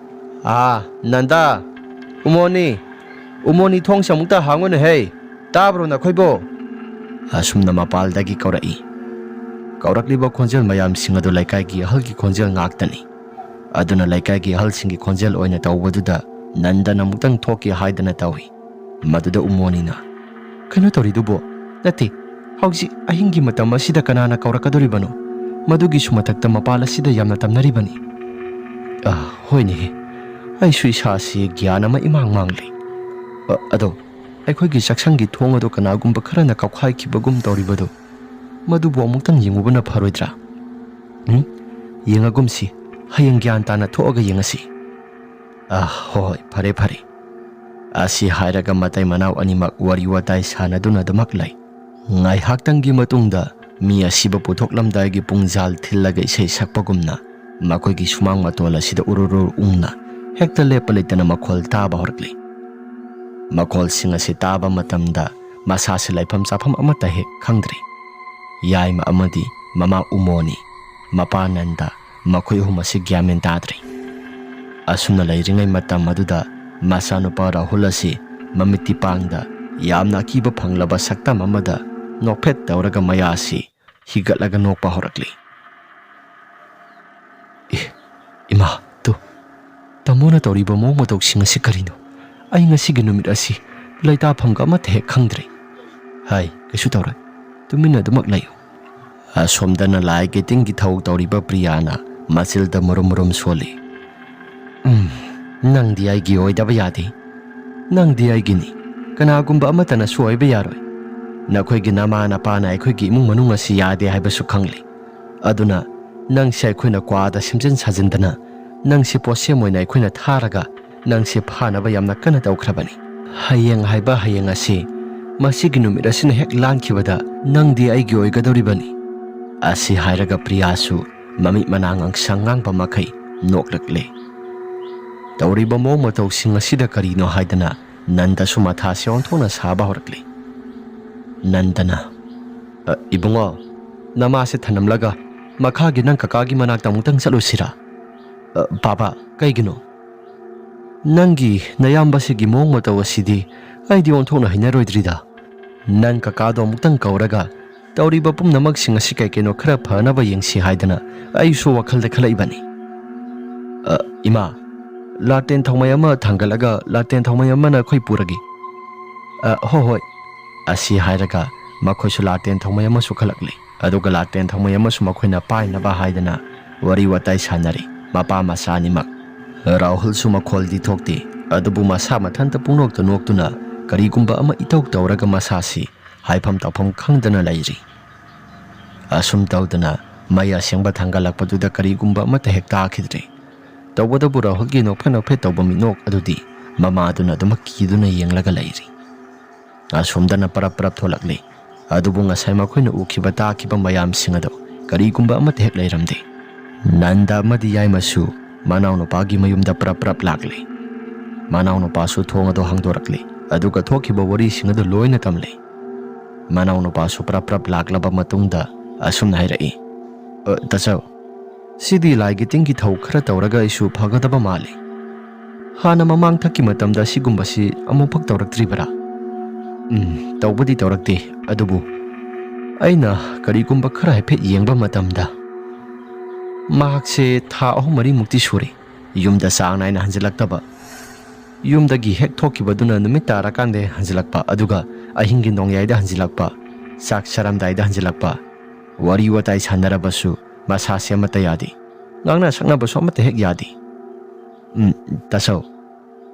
"ꯑꯥ, ꯅꯟꯗꯥ, ꯎꯃꯣꯅꯤ, ꯎꯃꯣꯅꯤ, ꯊꯣꯡꯁꯦ ꯑꯃꯨꯛꯇ ꯍꯥꯡꯉꯨꯅꯦꯍꯦ, ꯇꯥꯕ꯭ꯔꯣ ꯅꯈꯣꯏꯕꯣ?" ꯑꯁꯨꯝꯅ ꯃꯄꯥꯜꯗꯒꯤ ꯀꯧꯔꯛꯏ꯫ ꯀꯧꯔꯛꯂꯤꯕ ꯈꯣꯟꯖꯦꯜ ꯃꯌꯥꯝꯁꯤꯡ ꯑꯗꯨ ꯂꯩꯀꯥꯏꯒꯤ ꯑꯍꯜꯒꯤ ꯈꯣꯟꯖꯦꯜ ꯉꯥꯛꯇꯅꯤ꯫ ꯑꯗꯨꯅ ꯂꯩꯀꯥꯏꯒꯤ ꯑꯍꯜꯁꯤꯡꯒꯤ ꯈꯣꯟꯖꯦꯜ ꯑꯣꯏꯅ ꯇꯧꯕꯗꯨꯗ ꯅꯟꯗꯟ ꯑꯃꯨꯛꯇꯪ ꯊꯣꯛꯀꯦ ꯍꯥꯏꯗꯅ ꯇꯧꯏ꯫ ꯃꯗꯨꯗ ꯎꯃꯣꯅꯤꯅ, "ꯀꯩꯅꯣ ꯇꯧꯔꯤꯗꯨꯕꯣ? ꯅꯠꯇꯦ, ꯍꯧꯖꯤꯛ ꯑꯍꯤꯡꯒꯤ ꯃꯇꯝ ꯑꯁꯤꯗ ꯀꯅꯥꯅ ꯀꯧꯔꯛꯀꯗꯣꯔꯤꯕꯅꯣ? ꯃꯗꯨꯒꯤꯁꯨ ꯃꯊꯛꯇ ꯃꯄꯥꯜ ꯑꯁꯤꯗ ꯌꯥꯝꯅ ꯇꯝꯅꯔꯤꯕꯅꯤ꯫ ꯑ, ꯍꯣꯏꯅꯦꯍꯦ, ꯑꯩꯁꯨ ꯏꯁꯥꯁꯤ ꯒ꯭ꯌꯥꯟ ꯑꯃ ꯏꯃꯥꯡ ꯃꯥꯡꯂꯤ꯫ ꯑ, ꯑꯗꯣ, ꯑꯩꯈꯣꯏꯒꯤ ꯆꯥꯛꯁꯪꯒꯤ ꯊꯣꯡ ꯑꯗꯨ ꯀꯅꯥꯒꯨꯝꯕ ꯈꯔꯅ ꯀꯥꯎꯈꯥꯏꯈꯤꯕꯒꯨꯝ ꯇꯧꯔꯤꯕꯗꯨ, ꯃꯗꯨꯕꯨ ꯑꯃꯨꯛꯇꯪ ꯌꯦꯡꯉꯨꯕꯅ ꯐꯔꯣꯏꯗ꯭ꯔꯥ? ꯎꯝ? ꯌꯦꯡꯉꯒꯨꯝꯁꯤ, ꯍꯌꯦꯡ ꯒ꯭ꯌꯥꯟ ꯇꯥꯅ ꯊꯣꯛꯑꯒ ꯌꯦꯡꯉꯁꯤ꯫" "ꯑ, ꯍꯣꯏ, ꯍꯣꯏ, ꯐꯔꯦ, ꯐꯔꯦ꯫" ꯑꯁꯤ ꯍꯥꯏꯔꯒ ꯃꯇꯩ ꯃꯅꯥꯎ ꯑꯅꯤꯃꯛ ꯋꯥꯔꯤ ꯋꯥꯇꯥꯏ ꯁꯥꯟꯅꯗꯨꯅ ꯑꯗꯨꯃꯛ ꯂꯩ꯫ ꯉꯥꯏꯍꯥꯛꯇꯪꯒꯤ ꯃꯇꯨꯡꯗ ꯃꯤ ꯑꯁꯤꯕ ꯄꯨꯊꯣꯛꯂꯝꯗꯥꯏꯒꯤ ꯄꯨꯡꯖꯥꯜ ꯊꯤꯜꯂꯒ ꯏꯁꯩ ꯁꯛꯄꯒꯨꯝꯅ ꯃꯈꯣꯏꯒꯤ ꯁꯨꯃꯥꯡ ꯃꯇꯣꯜ ꯑꯁꯤꯗ ꯎꯔꯨꯔꯨ ꯎꯪꯅ ꯍꯦꯛꯇ ꯂꯦꯞꯄ ꯂꯩꯇꯅ ꯃꯈꯣꯜ ꯇꯥꯕ ꯍꯧꯔꯛꯂꯤ꯫ ꯃꯈꯣꯜꯁꯤꯡ ꯑꯁꯤ ꯇꯥꯕ ꯃꯇꯝꯗ ꯃꯁꯥꯁꯤ ꯂꯩꯐꯝ ꯆꯥꯐꯝ ꯑꯃꯠꯇ ꯍꯦꯛ ꯈꯪꯗ꯭ꯔꯤ꯫ ꯌꯥꯏꯃ ꯑꯃꯗꯤ ꯃꯃꯥ ꯎꯃꯣꯅꯤ, ꯃꯄꯥ ꯅꯟꯗ, ꯃꯈꯣꯏ ꯑꯍꯨꯝ ꯑꯁꯤ ꯒ꯭ꯌꯥꯟ ꯃꯦꯟ ꯇꯥꯗ꯭ꯔꯤ꯫ ꯑꯁꯨꯝꯅ ꯂꯩꯔꯤꯉꯩ ꯃꯇꯝ ꯑꯗꯨꯗ ꯃꯆꯥꯅꯨꯄꯥ ꯔꯥꯍꯨꯜ ꯑꯁꯤ ꯃꯃꯤꯠꯇꯤ ꯄꯥꯡꯗ ꯌꯥꯝꯅ ꯑꯀꯤꯕ ꯐꯪꯂꯕ ꯁꯛꯇꯝ ꯑꯃꯗ ꯅꯣꯛꯐꯦꯠ ꯇꯧꯔꯒ ꯃꯌꯥꯁꯤ ꯍꯤꯒꯠꯂꯒ ꯅꯣꯛꯄ ꯍꯧꯔꯛꯂꯤ꯫ "ꯑꯦ, ꯏꯃꯥ, ꯇꯨ, ꯇꯥꯃꯣꯅ ꯇꯧꯔꯤꯕ ꯃꯑꯣꯡ ꯃꯇꯧꯁꯤꯡ ꯑꯁꯤ ꯀꯔꯤꯅꯣ? ꯑꯩ ꯉꯁꯤꯒꯤ ꯅꯨꯃꯤꯠ ꯑꯁꯤ ꯂꯩꯇꯥꯐꯝꯒ ꯑꯃꯠꯇ ꯍꯦꯛ ꯈꯪꯗ꯭ꯔꯦ꯫" "ꯍꯥꯏ, ꯀꯩꯁꯨ ꯇꯧꯔꯣꯏ, ꯇꯨꯃꯤꯟꯅ ꯑꯗꯨꯃꯛ ꯂꯩꯌꯨ꯫" ꯑꯁꯣꯝꯗꯅ ꯂꯥꯏꯒꯤ ꯇꯤꯟꯒꯤ ꯊꯧ ꯇꯧꯔꯤꯕ ꯄ꯭ꯔꯤꯌꯥꯅ ꯃꯆꯤꯜꯗ ꯃꯨꯔꯨꯝ ꯃꯨꯔꯨꯝ ꯁꯣꯜꯂꯤ꯫ "ꯎꯝ, ꯅꯪꯗꯤ ꯑꯩꯒꯤ ꯑꯣꯏꯗꯕ ꯌꯥꯗꯦ꯫ ꯅꯪꯗꯤ ꯑꯩꯒꯤꯅꯤ꯫ ꯀꯅꯥꯒꯨꯝꯕ ꯑꯃꯠꯇꯅꯁꯨ ꯑꯣꯏꯕ ꯌꯥꯔꯣꯏ꯫ ꯅꯈꯣꯏꯒꯤ ꯅꯃꯥ ꯅꯄꯥꯅ ꯑꯩꯈꯣꯏꯒꯤ ꯏꯃꯨꯡ ꯃꯅꯨꯡ ꯑꯁꯤ ꯌꯥꯗꯦ ꯍꯥꯏꯕꯁꯨ ꯈꯪꯂꯤ꯫ ꯑꯗꯨꯅ ꯅꯪꯁꯦ ꯑꯩꯈꯣꯏꯅ ꯀ꯭ꯋꯥꯗ ꯁꯦꯝꯖꯤꯟ ꯁꯥꯖꯤꯟꯗꯅ, ꯅꯪꯁꯦ ꯄꯣꯠꯁꯦꯝ ꯑꯣꯏꯅ ꯑꯩꯈꯣꯏꯅ ꯊꯥꯔꯒ, ꯅꯪꯁꯦ ꯐꯥꯅꯕ ꯌꯥꯝꯅ ꯀꯟꯅ ꯇꯧꯈ꯭ꯔꯕꯅꯤ꯫ ꯍꯌꯦꯡ ꯍꯥꯏꯕ ꯍꯌꯦꯡ ꯑꯁꯤ ꯃꯁꯤꯒꯤ ꯅꯨꯃꯤꯠ ꯑꯁꯤꯅ ꯍꯦꯛ ꯂꯥꯟꯈꯤꯕꯗ ꯅꯪꯗꯤ ꯑꯩꯒꯤ ꯑꯣꯏꯒꯗꯧꯔꯤꯕꯅꯤ꯫" ꯑꯁꯤ ꯍꯥꯏꯔꯒ ꯄ꯭ꯔꯤꯌꯥꯁꯨ ꯃꯃꯤꯠ ꯃꯅꯥ ꯉꯥꯡꯁꯪ ꯉꯥꯡꯕ ꯃꯈꯩ ꯅꯣꯛꯂꯛꯂꯦ꯫ ꯇꯧꯔꯤꯕ ꯃꯑꯣꯡ ꯃꯇꯧꯁꯤꯡ ꯑꯁꯤꯗ ꯀꯔꯤꯅꯣ ꯍꯥꯏꯗꯅ ꯅꯟꯗꯁꯨ ꯃꯊꯥꯁꯦ ꯑꯣꯟꯊꯣꯛꯅ ꯁꯥꯕ ꯍꯧꯔꯛꯂꯤ꯫ ꯅꯟꯗꯅ, "ꯑ, ꯏꯕꯨꯡꯉꯣ, ꯅꯃꯥꯁꯦ ꯊꯅꯝꯂꯒ ꯃꯈꯥꯒꯤ ꯅꯪ ꯀꯀꯥꯒꯤ ꯃꯅꯥꯛꯇ ꯑꯃꯨꯛꯇꯪ ꯆꯠꯂꯨꯁꯤꯔꯥ?" "ꯑ, ꯕꯥꯕꯥ, ꯀꯩꯒꯤꯅꯣ?" "ꯅꯪꯒꯤ ꯅꯌꯥꯝꯕꯁꯤꯒꯤ ꯃꯑꯣꯡ ꯃꯇꯧ ꯑꯁꯤꯗꯤ ꯑꯩꯗꯤ ꯑꯣꯟꯊꯣꯛꯅ ꯍꯩꯅꯔꯣꯏꯗ꯭ꯔꯤꯗ꯫ ꯅꯪ ꯀꯀꯥꯗꯣ ꯑꯃꯨꯛꯇꯪ ꯀꯧꯔꯒ ꯇꯧꯔꯤꯕ ꯄꯨꯝꯅꯃꯛꯁꯤꯡ ꯑꯁꯤ ꯀꯩ ꯀꯩꯅꯣ ꯈꯔ ꯐꯅꯕ ꯌꯦꯡꯁꯤ ꯍꯥꯏꯗꯅ ꯑꯩꯁꯨ ꯋꯥꯈꯜꯗ ꯈꯜꯂꯛꯏꯕꯅꯤ꯫ ꯑ, ꯏꯃꯥ, ꯂꯥꯇꯦꯟ ꯊꯥꯎꯃꯩ ꯑꯃ ꯊꯥꯡꯒꯠꯂꯒ ꯂꯥꯇꯦꯟ ꯊꯥꯎꯃꯩ ꯑꯃꯅ ꯑꯩꯈꯣꯏ ꯄꯨꯔꯒꯦ꯫" "ꯑ, ꯍꯣ ꯍꯣꯏ꯫" ꯑꯁꯤ ꯍꯥꯏꯔꯒ ꯃꯈꯣꯏꯁꯨ ꯂꯥꯇꯦꯟ ꯊꯥꯎꯃꯩ ꯑꯃꯁꯨ ꯈꯜꯂꯛꯂꯦ꯫ ꯑꯗꯨꯒ ꯂꯥꯇꯦꯟ ꯊꯥꯎꯃꯩ ꯑꯃꯁꯨ ꯃꯈꯣꯏꯅ ꯄꯥꯏꯅꯕ ꯍꯥꯏꯗꯅ ꯋꯥꯔꯤ ꯋꯥꯇꯥꯏ ꯁꯥꯟꯅꯔꯤ, ꯃꯄꯥ ꯃꯆꯥ ꯑꯅꯤꯃꯛ꯫ ꯔꯥꯍꯨꯜꯁꯨ ꯃꯈꯣꯜꯗꯤ ꯊꯣꯛꯇꯦ, ꯑꯗꯨꯕꯨ ꯃꯁꯥ ꯃꯊꯟꯇ ꯄꯨꯡꯅꯣꯛꯇ ꯅꯣꯛꯇꯨꯅ ꯀꯔꯤꯒꯨꯝꯕ ꯑꯃ ꯏꯇꯧ ꯇꯧꯔꯒ ꯃꯁꯥꯁꯤ ꯍꯥꯏꯐꯝ ꯇꯧꯐꯝ ꯈꯪꯗꯅ ꯂꯩꯔꯤ꯫ ꯑꯁꯨꯝ ꯇꯧꯗꯅ ꯃꯩ ꯑꯁꯦꯡꯕ ꯊꯥꯡꯒꯠꯂꯛꯄꯗꯨꯗ ꯀꯔꯤꯒꯨꯝꯕ ꯑꯃꯠꯇ ꯍꯦꯛ ꯇꯥꯈꯤꯗ꯭ꯔꯦ꯫ ꯇꯧꯕꯇꯕꯨ ꯔꯥꯍꯨꯜꯒꯤ ꯅꯣꯛꯐꯦꯠ ꯅꯣꯛꯐꯦꯠ ꯇꯧꯕ ꯃꯤꯠꯅꯣꯛ ꯑꯗꯨꯗꯤ ꯃꯃꯥꯗꯨꯅ ꯑꯗꯨꯃꯛ ꯀꯤꯗꯨꯅ ꯌꯦꯡꯂꯒ ꯂꯩꯔꯤ꯫ ꯑꯁꯣꯝꯗꯅ ꯄꯔꯞ ꯄꯔꯞ ꯊꯣꯛꯂꯛꯂꯤ꯫ ꯑꯗꯨꯕꯨ ꯉꯁꯥꯏ ꯃꯈꯣꯏꯅ ꯎꯈꯤꯕ ꯇꯥꯈꯤꯕ ꯃꯌꯥꯝꯁꯤꯡ ꯑꯗꯨ ꯀꯔꯤꯒꯨꯝꯕ ꯑꯃꯠꯇ ꯍꯦꯛ ꯂꯩꯔꯝꯗꯦ꯫ ꯅꯟꯗ ꯑꯃꯗꯤ ꯌꯥꯏꯃꯁꯨ ꯃꯅꯥꯎꯅꯨꯄꯥꯒꯤ ꯃꯌꯨꯝꯗ ꯄꯔꯞ ꯄꯔꯞ ꯂꯥꯛꯂꯤ꯫ ꯃꯅꯥꯎꯅꯨꯄꯥꯁꯨ ꯊꯣꯡ ꯑꯗꯨ ꯍꯥꯡꯗꯣꯔꯛꯂꯤ꯫ ꯑꯗꯨꯒ ꯊꯣꯛꯈꯤꯕ ꯋꯥꯔꯤꯁꯤꯡ ꯑꯗꯨ ꯂꯣꯏꯅ ꯇꯝꯂꯤ꯫ ꯃꯅꯥꯎꯅꯨꯄꯥꯁꯨ ꯄꯔꯞ ꯄꯔꯞ ꯂꯥꯛꯂꯕ ꯃꯇꯨꯡꯗ ꯑꯁꯨꯝꯅ ꯍꯥꯏꯔꯛꯏ, "ꯑ, ꯇꯥꯆꯧ, ꯁꯤꯗꯤ ꯂꯥꯏꯒꯤ ꯇꯤꯟꯒꯤ ꯊꯧ ꯈꯔ ꯇꯧꯔꯒ ꯑꯩꯁꯨ ꯐꯒꯗꯕ ꯃꯥꯜꯂꯤ꯫ ꯍꯥꯟꯅ ꯃꯃꯥꯡ ꯊꯛꯀꯤ ꯃꯇꯝꯗ ꯑꯁꯤꯒꯨꯝꯕꯁꯤ ꯑꯃꯨꯛꯐꯥꯎ ꯇꯧꯔꯛꯇ꯭ꯔꯤꯕꯔꯥ?" "ꯎꯝ, ꯇꯧꯕꯗꯤ ꯇꯧꯔꯛꯇꯦ, ꯑꯗꯨꯕꯨ ꯑꯩꯅ ꯀꯔꯤꯒꯨꯝꯕ ꯈꯔ ꯍꯥꯏꯐꯦꯠ ꯌꯦꯡꯕ ꯃꯇꯝꯗ ꯃꯍꯥꯛꯁꯦ ꯊꯥ ꯑꯍꯨꯝ ꯃꯔꯤꯃꯨꯛꯇꯤ ꯁꯨꯔꯦ ꯌꯨꯝꯗ ꯆꯥꯡ ꯅꯥꯏꯅ ꯍꯟꯖꯤꯜꯂꯛꯇꯕ꯫ ꯌꯨꯝꯗꯒꯤ ꯍꯦꯛ ꯊꯣꯛꯈꯤꯕꯗꯨꯅ ꯅꯨꯃꯤꯠ ꯇꯥꯔꯀꯥꯟꯗ ꯍꯟꯖꯤꯜꯂꯛꯄ, ꯑꯗꯨꯒ ꯑꯍꯤꯡꯒꯤ ꯅꯣꯡꯌꯥꯏꯗ ꯍꯟꯖꯤꯜꯂꯛꯄ, ꯆꯥꯛ ꯆꯥꯔꯝꯗꯥꯏꯗ ꯍꯟꯖꯤꯜꯂꯛꯄ꯫ ꯋꯥꯔꯤ ꯋꯥꯇꯥꯏ ꯁꯥꯟꯅꯔꯕꯁꯨ ꯃꯁꯥꯁꯦ ꯑꯃꯠꯇ ꯌꯥꯗꯦ꯫ ꯉꯥꯡꯅ ꯁꯛꯅꯕꯁꯨ ꯑꯃꯠꯇ ꯍꯦꯛ ꯌꯥꯗꯦ꯫ ꯎꯝ, ꯇꯥꯆꯧ,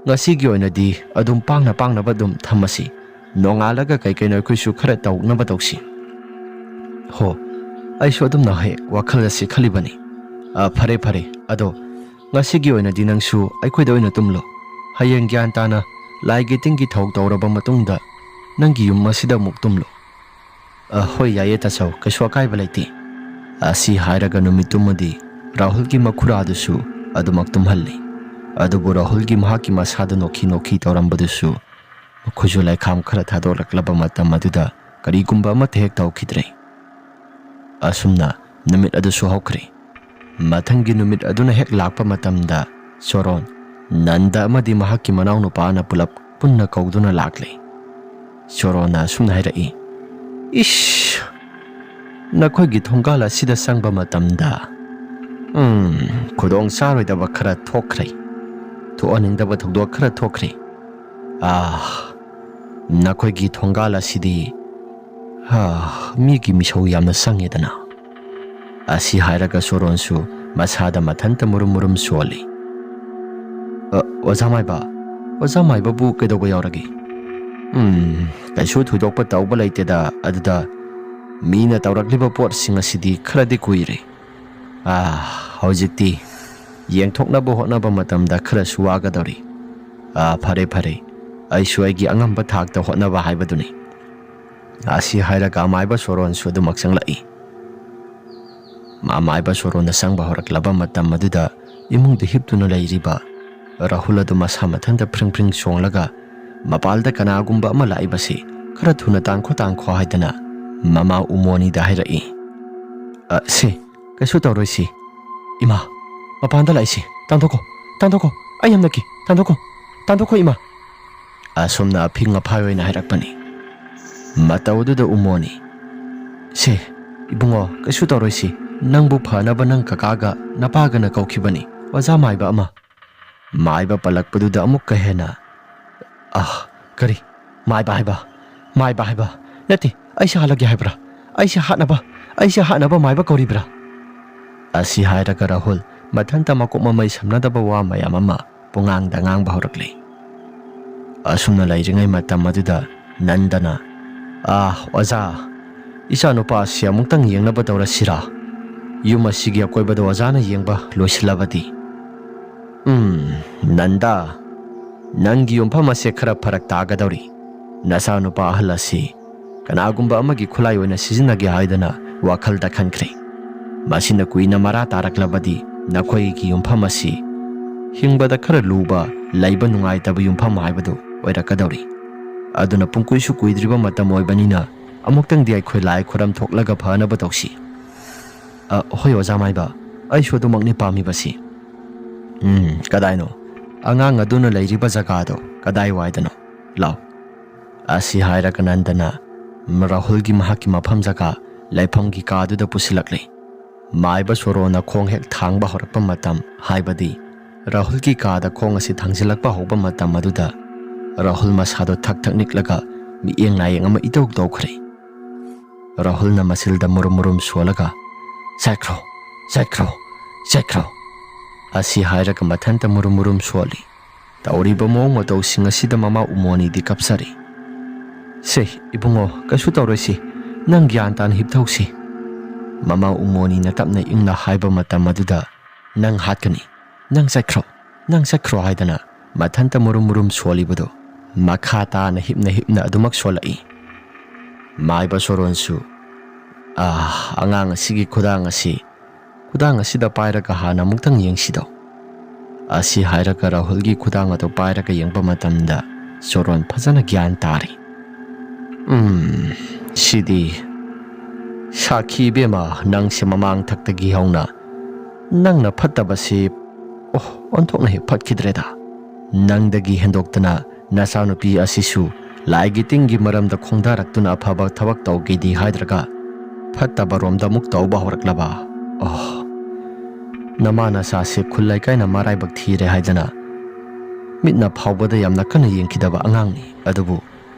ꯉꯁꯤꯒꯤ ꯑꯣꯏꯅꯗꯤ ꯑꯗꯨꯝ ꯄꯥꯡꯅ ꯄꯥꯡꯅꯕ ꯑꯗꯨꯝ ꯊꯝꯃꯁꯤ꯫ ꯅꯣꯡꯉꯥꯜꯂꯒ ꯀꯩ ꯀꯩꯅꯣ ꯑꯩꯈꯣꯏꯁꯨ ꯈꯔ ꯇꯧꯅꯕ ꯇꯧꯁꯤ꯫" "ꯍꯣ, ꯑꯩꯁꯨ ꯑꯗꯨꯝꯅ ꯍꯦꯛ ꯋꯥꯈꯜ ꯑꯁꯤ ꯈꯜꯂꯤꯕꯅꯤ꯫ ꯑ, ꯐꯔꯦ, ꯐꯔꯦ꯫ ꯑꯗꯣ ꯉꯁꯤꯒꯤ ꯑꯣꯏꯅꯗꯤ ꯅꯪꯁꯨ ꯑꯩꯈꯣꯏꯗ ꯑꯣꯏꯅ ꯇꯨꯝꯂꯣ꯫ ꯍꯌꯦꯡ ꯒ꯭ꯌꯥꯟ ꯇꯥꯅ ꯂꯥꯏꯒꯤ ꯇꯤꯟꯒꯤ ꯊꯧ ꯇꯧꯔꯕ ꯃꯇꯨꯡꯗ ꯅꯪꯒꯤ ꯌꯨꯝ ꯑꯁꯤꯗ ꯑꯃꯨꯛ ꯇꯨꯝꯂꯣ꯫" "ꯑ, ꯍꯣꯏ, ꯌꯥꯏꯌꯦ ꯇꯥꯆꯧ, ꯀꯩꯁꯨ ꯑꯀꯥꯏꯕ ꯂꯩꯇꯦ꯫" ꯑꯁꯤ ꯍꯥꯏꯔꯒ ꯅꯨꯃꯤꯠꯇꯨꯃꯗꯤ ꯔꯥꯍꯨꯜꯒꯤ ꯃꯈꯨꯔꯥꯗꯨꯁꯨ ꯑꯗꯨꯃꯛ ꯇꯨꯝꯍꯜꯂꯤ꯫ ꯑꯗꯨꯕꯨ ꯔꯥꯍꯨꯜꯒꯤ ꯃꯍꯥꯛꯀꯤ ꯃꯁꯥꯗ ꯅꯣꯛꯈꯤ ꯅꯣꯛꯈꯤ ꯇꯧꯔꯝꯕꯗꯨꯁꯨ ꯃꯈꯣꯏꯁꯨ ꯂꯩꯈꯥꯝ ꯈꯔ ꯊꯥꯗꯣꯛꯂꯛꯂꯕ ꯃꯇꯝ ꯑꯗꯨꯗ ꯀꯔꯤꯒꯨꯝꯕ ꯑꯃꯠꯇ ꯍꯦꯛ ꯇꯧꯈꯤꯗ꯭ꯔꯦ꯫ ꯑꯁꯨꯝꯅ ꯅꯨꯃꯤꯠ ꯑꯗꯨꯁꯨ ꯍꯧꯈ꯭ꯔꯦ꯫ ꯃꯊꯪꯒꯤ ꯅꯨꯃꯤꯠ ꯑꯗꯨꯅ ꯍꯦꯛ ꯂꯥꯛꯄ ꯃꯇꯝꯗ ꯁꯣꯔꯣꯟ, ꯅꯟꯗ ꯑꯃꯗꯤ ꯃꯍꯥꯛꯀꯤ ꯃꯅꯥꯎꯅꯨꯄꯥꯅ ꯄꯨꯂꯞ ꯄꯨꯟꯅ ꯀꯧꯗꯨꯅ ꯂꯥꯛꯂꯦ꯫ ꯁꯣꯔꯣꯟꯅ ꯑꯁꯨꯝꯅ ꯍꯥꯏꯔꯛꯏ, "ꯏꯁ, ꯅꯈꯣꯏꯒꯤ ꯊꯣꯡꯒꯥꯜ ꯑꯁꯤꯗ ꯆꯪꯕ ꯃꯇꯝꯗ, ꯎꯝ, ꯈꯨꯗꯣꯡ ꯆꯥꯔꯣꯏꯗꯕ ꯈꯔ ꯊꯣꯛꯈ꯭ꯔꯦ꯫ ꯊꯣꯛꯍꯟꯅꯤꯡꯗꯕ ꯊꯧꯗꯣꯛ ꯈꯔ ꯊꯣꯛꯈ꯭ꯔꯦ꯫ ꯑꯥ, ꯅꯈꯣꯏꯒꯤ ꯊꯣꯡꯒꯥꯜ ꯑꯁꯤꯗꯤ, ꯍꯥ, ꯃꯤꯒꯤ ꯃꯤꯁꯧ ꯌꯥꯝꯅ ꯆꯪꯉꯦꯗꯅ꯫" ꯑꯁꯤ ꯍꯥꯏꯔꯒ ꯁꯣꯔꯣꯟꯁꯨ ꯃꯁꯥꯗ ꯃꯊꯟꯇ ꯃꯨꯔꯨꯝ ꯃꯨꯔꯨꯝ ꯁꯣꯜꯂꯤ꯫ "ꯑ, ꯑꯣꯖꯥ ꯃꯥꯏꯕ, ꯑꯣꯖꯥ ꯃꯥꯏꯕꯕꯨ ꯀꯩꯗꯧꯕ ꯌꯥꯎꯔꯒꯦ?" "ꯎꯝ, ꯀꯩꯁꯨ ꯊꯣꯏꯗꯣꯛꯄ ꯇꯧꯕ ꯂꯩꯇꯦꯗ꯫ ꯑꯗꯨꯗ ꯃꯤꯅ ꯇꯧꯔꯛꯂꯤꯕ ꯄꯣꯠꯁꯤꯡ ꯑꯁꯤꯗꯤ ꯈꯔꯗꯤ ꯀꯨꯏꯔꯦ꯫ ꯑꯥ, ꯍꯧꯖꯤꯛꯇꯤ ꯌꯦꯡꯊꯣꯛꯅꯕ ꯍꯣꯠꯅꯕ ꯃꯇꯝꯗ ꯈꯔꯁꯨ ꯋꯥꯒꯗꯧꯔꯤ꯫ ꯑꯥ, ꯐꯔꯦ, ꯐꯔꯦ, ꯑꯩꯁꯨ ꯑꯩꯒꯤ ꯑꯉꯝꯕ ꯊꯥꯛꯇ ꯍꯣꯠꯅꯕ ꯍꯥꯏꯕꯗꯨꯅꯤ꯫" ꯑꯁꯤ ꯍꯥꯏꯔꯒ ꯑꯃꯥꯏꯕ ꯁꯣꯔꯣꯟꯁꯨ ꯑꯗꯨꯃꯛ ꯆꯪꯂꯛꯏ꯫ ꯑꯃꯥꯏꯕ ꯁꯣꯔꯣꯟꯅ ꯆꯪꯕ ꯍꯧꯔꯛꯂꯕ ꯃꯇꯝ ꯑꯗꯨꯗ ꯏꯃꯨꯡꯗ ꯍꯤꯞꯇꯨꯅ ꯂꯩꯔꯤꯕ ꯔꯥꯍꯨꯜ ꯑꯗꯨ ꯃꯁꯥ ꯃꯊꯟꯇ ꯐ꯭ꯔꯤꯡ ꯐ꯭ꯔꯤꯡ ꯆꯣꯡꯂꯒ ꯃꯄꯥꯜꯗ ꯀꯅꯥꯒꯨꯝꯕ ꯑꯃ ꯂꯥꯛꯏꯕꯁꯤ ꯈꯔ ꯊꯨꯅ ꯇꯥꯟꯈꯣ ꯇꯥꯟꯈꯣ ꯍꯥꯏꯗꯅ ꯃꯃꯥ ꯎꯃꯣꯅꯤꯗ ꯍꯥꯏꯔꯛꯏ꯫ "ꯑ, ꯁꯦ, ꯀꯩꯁꯨ ꯇꯧꯔꯣꯏꯁꯤ꯫ ꯏꯃꯥ, ꯃꯄꯥꯟꯗ ꯂꯥꯛꯏꯁꯤ, ꯇꯥꯟꯊꯣꯛꯈꯣ, ꯇꯥꯟꯊꯣꯛꯈꯣ, ꯑꯩ ꯌꯥꯝ ꯅꯛꯀꯤ, ꯇꯥꯟꯊꯣꯛꯈꯣ, ꯇꯥꯟꯊꯣꯛꯈꯣ ꯏꯃꯥ꯫" ꯑꯁꯨꯝꯅ ꯑꯐꯤꯡ ꯑꯐꯥꯏ ꯑꯣꯏꯅ ꯍꯥꯏꯔꯛꯄꯅꯤ꯫ ꯃꯇꯧ ꯑꯗꯨꯗ ꯎꯃꯣꯅꯤ, "ꯁꯦ, ꯏꯕꯨꯡꯉꯣ, ꯀꯩꯁꯨ ꯇꯧꯔꯣꯏꯁꯤ꯫ ꯅꯪꯕꯨ ꯐꯅꯕ ꯅꯪ ꯀꯀꯥꯒ ꯅꯄꯥꯒꯅ ꯀꯧꯈꯤꯕꯅꯤ, ꯑꯣꯖꯥ ꯃꯥꯏꯕ ꯑꯃ꯫" ꯃꯥꯏꯕ ꯄꯜꯂꯛꯄꯗꯨꯗ ꯑꯃꯨꯛꯀ ꯍꯦꯟꯅ, "ꯑ, ꯀꯔꯤ? ꯃꯥꯏꯕ ꯍꯥꯏꯕ? ꯃꯥꯏꯕ ꯍꯥꯏꯕ? ꯅꯠꯇꯦ, ꯑꯩꯁꯦ ꯍꯥꯠꯂꯒꯦ ꯍꯥꯏꯕ꯭ꯔꯥ? ꯑꯩꯁꯦ ꯍꯥꯠꯅꯕ, ꯑꯩꯁꯦ ꯍꯥꯠꯅꯕ ꯃꯥꯏꯕ ꯀꯧꯔꯤꯕ꯭ꯔꯥ?" ꯑꯁꯤ ꯍꯥꯏꯔꯒ ꯔꯥꯍꯨꯜ ꯃꯊꯟꯇ ꯃꯀꯣꯛ ꯃꯃꯩ ꯁꯝꯅꯗꯕ ꯋꯥ ꯃꯌꯥꯝ ꯑꯃ ꯄꯨꯡꯉꯥꯡꯗ ꯉꯥꯡꯕ ꯍꯧꯔꯛꯂꯦ꯫ ꯑꯁꯨꯝꯅ ꯂꯩꯔꯤꯉꯩ ꯃꯇꯝ ꯑꯗꯨꯗ ꯅꯟꯗꯅ, "ꯑꯥ, ꯑꯣꯖꯥ, ꯏꯆꯥꯅꯨꯄꯥ ꯑꯁꯤ ꯑꯃꯨꯛꯇꯪ ꯌꯦꯡꯅꯕ ꯇꯧꯔꯁꯤꯔꯥ? ꯌꯨꯝ ꯑꯁꯤꯒꯤ ꯑꯀꯣꯏꯕꯗ ꯑꯣꯖꯥꯅ ꯌꯦꯡꯕ ꯂꯣꯏꯁꯤꯜꯂꯕꯗꯤ?" "ꯎꯝ, ꯅꯟꯗꯥ, ꯅꯪꯒꯤ ꯌꯨꯝꯐꯝ ꯑꯁꯦ ꯈꯔ ꯐꯔꯛ ꯇꯥꯒꯗꯧꯔꯤ꯫ ꯅꯆꯥꯅꯨꯄꯥ ꯑꯍꯜ ꯑꯁꯤ ꯀꯅꯥꯒꯨꯝꯕ ꯑꯃꯒꯤ ꯈꯨꯠꯂꯥꯏ ꯑꯣꯏꯅ ꯁꯤꯖꯤꯟꯅꯒꯦ ꯍꯥꯏꯗꯅ ꯋꯥꯈꯜꯗ ꯈꯟꯈ꯭ꯔꯦ꯫ ꯃꯁꯤꯅ ꯀꯨꯏꯅ ꯃꯔꯥ ꯇꯥꯔꯛꯂꯕꯗꯤ ꯅꯈꯣꯏꯒꯤ ꯌꯨꯝꯐꯝ ꯑꯁꯤ ꯍꯤꯡꯕꯗ ꯈꯔ ꯂꯨꯕ, ꯂꯩꯕ ꯅꯨꯡꯉꯥꯏꯇꯕ ꯌꯨꯝꯐꯝ ꯍꯥꯏꯕꯗꯨ ꯑꯣꯏꯔꯛꯀꯗꯧꯔꯤ꯫ ꯑꯗꯨꯅ ꯄꯨꯡꯀꯨꯏꯁꯨ ꯀꯨꯏꯗ꯭ꯔꯤꯕ ꯃꯇꯝ ꯑꯣꯏꯕꯅꯤꯅ ꯑꯃꯨꯛꯇꯪꯗꯤ ꯑꯩꯈꯣꯏ ꯂꯥꯏ ꯈꯨꯔꯝ ꯊꯣꯛꯂꯒ ꯐꯅꯕ ꯇꯧꯁꯤ꯫ "ꯑ, ꯍꯣꯏ ꯑꯣꯖꯥ ꯃꯥꯏꯕ, ꯑꯩꯁꯨ ꯑꯗꯨꯃꯛꯅꯤ ꯄꯥꯝꯃꯤꯕꯁꯤ꯫" "ꯎꯝ, ꯀꯗꯥꯏꯅꯣ? ꯑꯉꯥꯡ ꯑꯗꯨꯅ ꯂꯩꯔꯤꯕ ꯖꯒꯥꯗꯣ ꯀꯗꯥꯏꯋꯥꯏꯗꯅꯣ? ꯂꯥꯎ꯫" ꯑꯁꯤ ꯍꯥꯏꯔꯒ ꯅꯟꯗꯅ ꯔꯥꯍꯨꯜꯒꯤ ꯃꯍꯥꯛꯀꯤ ꯃꯐꯝ ꯖꯒꯥ ꯂꯩꯐꯝꯒꯤ ꯀꯥꯗꯨꯗ ꯄꯨꯁꯤꯜꯂꯛꯂꯤ꯫ ꯃꯥꯏꯕ ꯁꯣꯔꯣꯅ ꯈꯣꯡ ꯍꯦꯛ ꯊꯥꯡꯕ ꯍꯧꯔꯛꯄ ꯃꯇꯝ, ꯍꯥꯏꯕꯗꯤ ꯔꯥꯍꯨꯜꯒꯤ ꯀꯥꯗ ꯈꯣꯡ ꯑꯁꯤ ꯊꯥꯡꯖꯤꯜꯂꯛꯄ ꯍꯧꯕ ꯃꯇꯝ ꯑꯗꯨꯗ, ꯔꯥꯍꯨꯜ ꯃꯁꯥꯗꯣ ꯊꯛ ꯊꯛ ꯅꯤꯛꯂꯒ ꯃꯤꯠꯌꯦꯡ ꯅꯥꯌꯦꯡ ꯑꯃ ꯏꯇꯧ ꯇꯧꯈ꯭ꯔꯦ꯫ ꯔꯥꯍꯨꯜꯅ ꯃꯁꯤꯜꯗ ꯃꯨꯔꯨꯝ ꯃꯨꯔꯨꯝ ꯁꯣꯜꯂꯒ, "ꯆꯠꯈ꯭ꯔꯣ, ꯆꯠꯈ꯭ꯔꯣ, ꯆꯠꯈ꯭ꯔꯣ" ꯑꯁꯤ ꯍꯥꯏꯔꯒ ꯃꯊꯟꯇ ꯃꯨꯔꯨꯝ ꯃꯨꯔꯨꯝ ꯁꯣꯜꯂꯤ꯫ ꯇꯧꯔꯤꯕ ꯃꯑꯣꯡ ꯃꯇꯧꯁꯤꯡ ꯑꯁꯤꯗ ꯃꯃꯥ ꯎꯃꯣꯅꯤꯗꯤ ꯀꯞꯆꯔꯤ꯫ "ꯁꯦ, ꯏꯕꯨꯡꯉꯣ, ꯀꯩꯁꯨ ꯇꯧꯔꯣꯏꯁꯤ, ꯅꯪ ꯒ꯭ꯌꯥꯟ ꯇꯥꯅ ꯍꯤꯞꯊꯧꯁꯤ꯫" ꯃꯃꯥ ꯎꯃꯣꯅꯤꯅ ꯇꯞꯅ ꯏꯪꯅ ꯍꯥꯏꯕ ꯃꯇꯝ ꯑꯗꯨꯗ, "ꯅꯪ ꯍꯥꯠꯀꯅꯤ, ꯅꯪ ꯆꯠꯈ꯭ꯔꯣ, ꯅꯪ ꯆꯠꯈ꯭ꯔꯣ" ꯍꯥꯏꯗꯅ ꯃꯊꯟꯇ ꯃꯨꯔꯨꯝ ꯃꯨꯔꯨꯝ ꯁꯣꯜꯂꯤꯕꯗꯨ ꯃꯈꯥ ꯇꯥꯅ ꯍꯤꯞꯅ ꯍꯤꯞꯅ ꯑꯗꯨꯃꯛ ꯁꯣꯜꯂꯛꯏ꯫ ꯃꯥꯏꯕ ꯁꯣꯔꯣꯟꯁꯨ, "ꯑꯥ, ꯑꯉꯥꯡ ꯑꯁꯤꯒꯤ ꯈꯨꯗꯥꯡ ꯑꯁꯤ, ꯈꯨꯗꯥꯡ ꯑꯁꯤꯗ ꯄꯥꯏꯔꯒ ꯍꯥꯟꯅ ꯑꯃꯨꯛꯇꯪ ꯌꯦꯡꯁꯤꯗꯣ" ꯑꯁꯤ ꯍꯥꯏꯔꯒ ꯔꯥꯍꯨꯜꯒꯤ ꯈꯨꯗꯥꯡ ꯑꯗꯨ ꯄꯥꯏꯔꯒ ꯌꯦꯡꯕ ꯃꯇꯝꯗ ꯁꯣꯔꯣꯟ ꯐꯖꯅ ꯒ꯭ꯌꯥꯟ ꯇꯥꯔꯤ꯫ "ꯎꯝ, ꯁꯤꯗꯤ ꯁꯥꯈꯤ ꯏꯕꯦꯝꯃ, ꯅꯪꯁꯦ ꯃꯃꯥꯡ ꯊꯛꯇꯒꯤ ꯍꯧꯅ ꯅꯪꯅ ꯐꯠꯇꯕꯁꯤ, ꯑꯣ, ꯑꯣꯟꯊꯣꯛꯅ ꯍꯦꯛ ꯐꯠꯈꯤꯗ꯭ꯔꯦꯗ꯫ ꯅꯪꯗꯒꯤ ꯍꯦꯟꯗꯣꯛꯇꯅ ꯅꯆꯥꯅꯨꯄꯤ ꯑꯁꯤꯁꯨ ꯂꯥꯏꯒꯤ ꯇꯤꯟꯒꯤ ꯃꯔꯝꯗ ꯈꯣꯡꯗꯥꯔꯛꯇꯨꯅ ꯑꯐꯕ ꯊꯕꯛ ꯇꯧꯒꯦꯗꯤ ꯍꯥꯏꯗ꯭ꯔꯒ ꯐꯠꯇꯕꯔꯣꯝꯗ ꯑꯃꯨꯛ ꯇꯧꯕ ꯍꯧꯔꯛꯂꯕ꯫ ꯑꯣ, ꯅꯃꯥ ꯅꯆꯥꯁꯦ ꯈꯨꯜ ꯂꯩꯀꯥꯏꯅ ꯃꯔꯥꯏꯕꯛ ꯊꯤꯔꯦ ꯍꯥꯏꯗꯅ ꯃꯤꯠꯅ ꯐꯥꯎꯕꯗ ꯌꯥꯝꯅ ꯀꯟꯅ ꯌꯦꯡꯈꯤꯗꯕ ꯑꯉꯥꯡꯅꯤ꯫ ꯑꯗꯨꯕꯨ,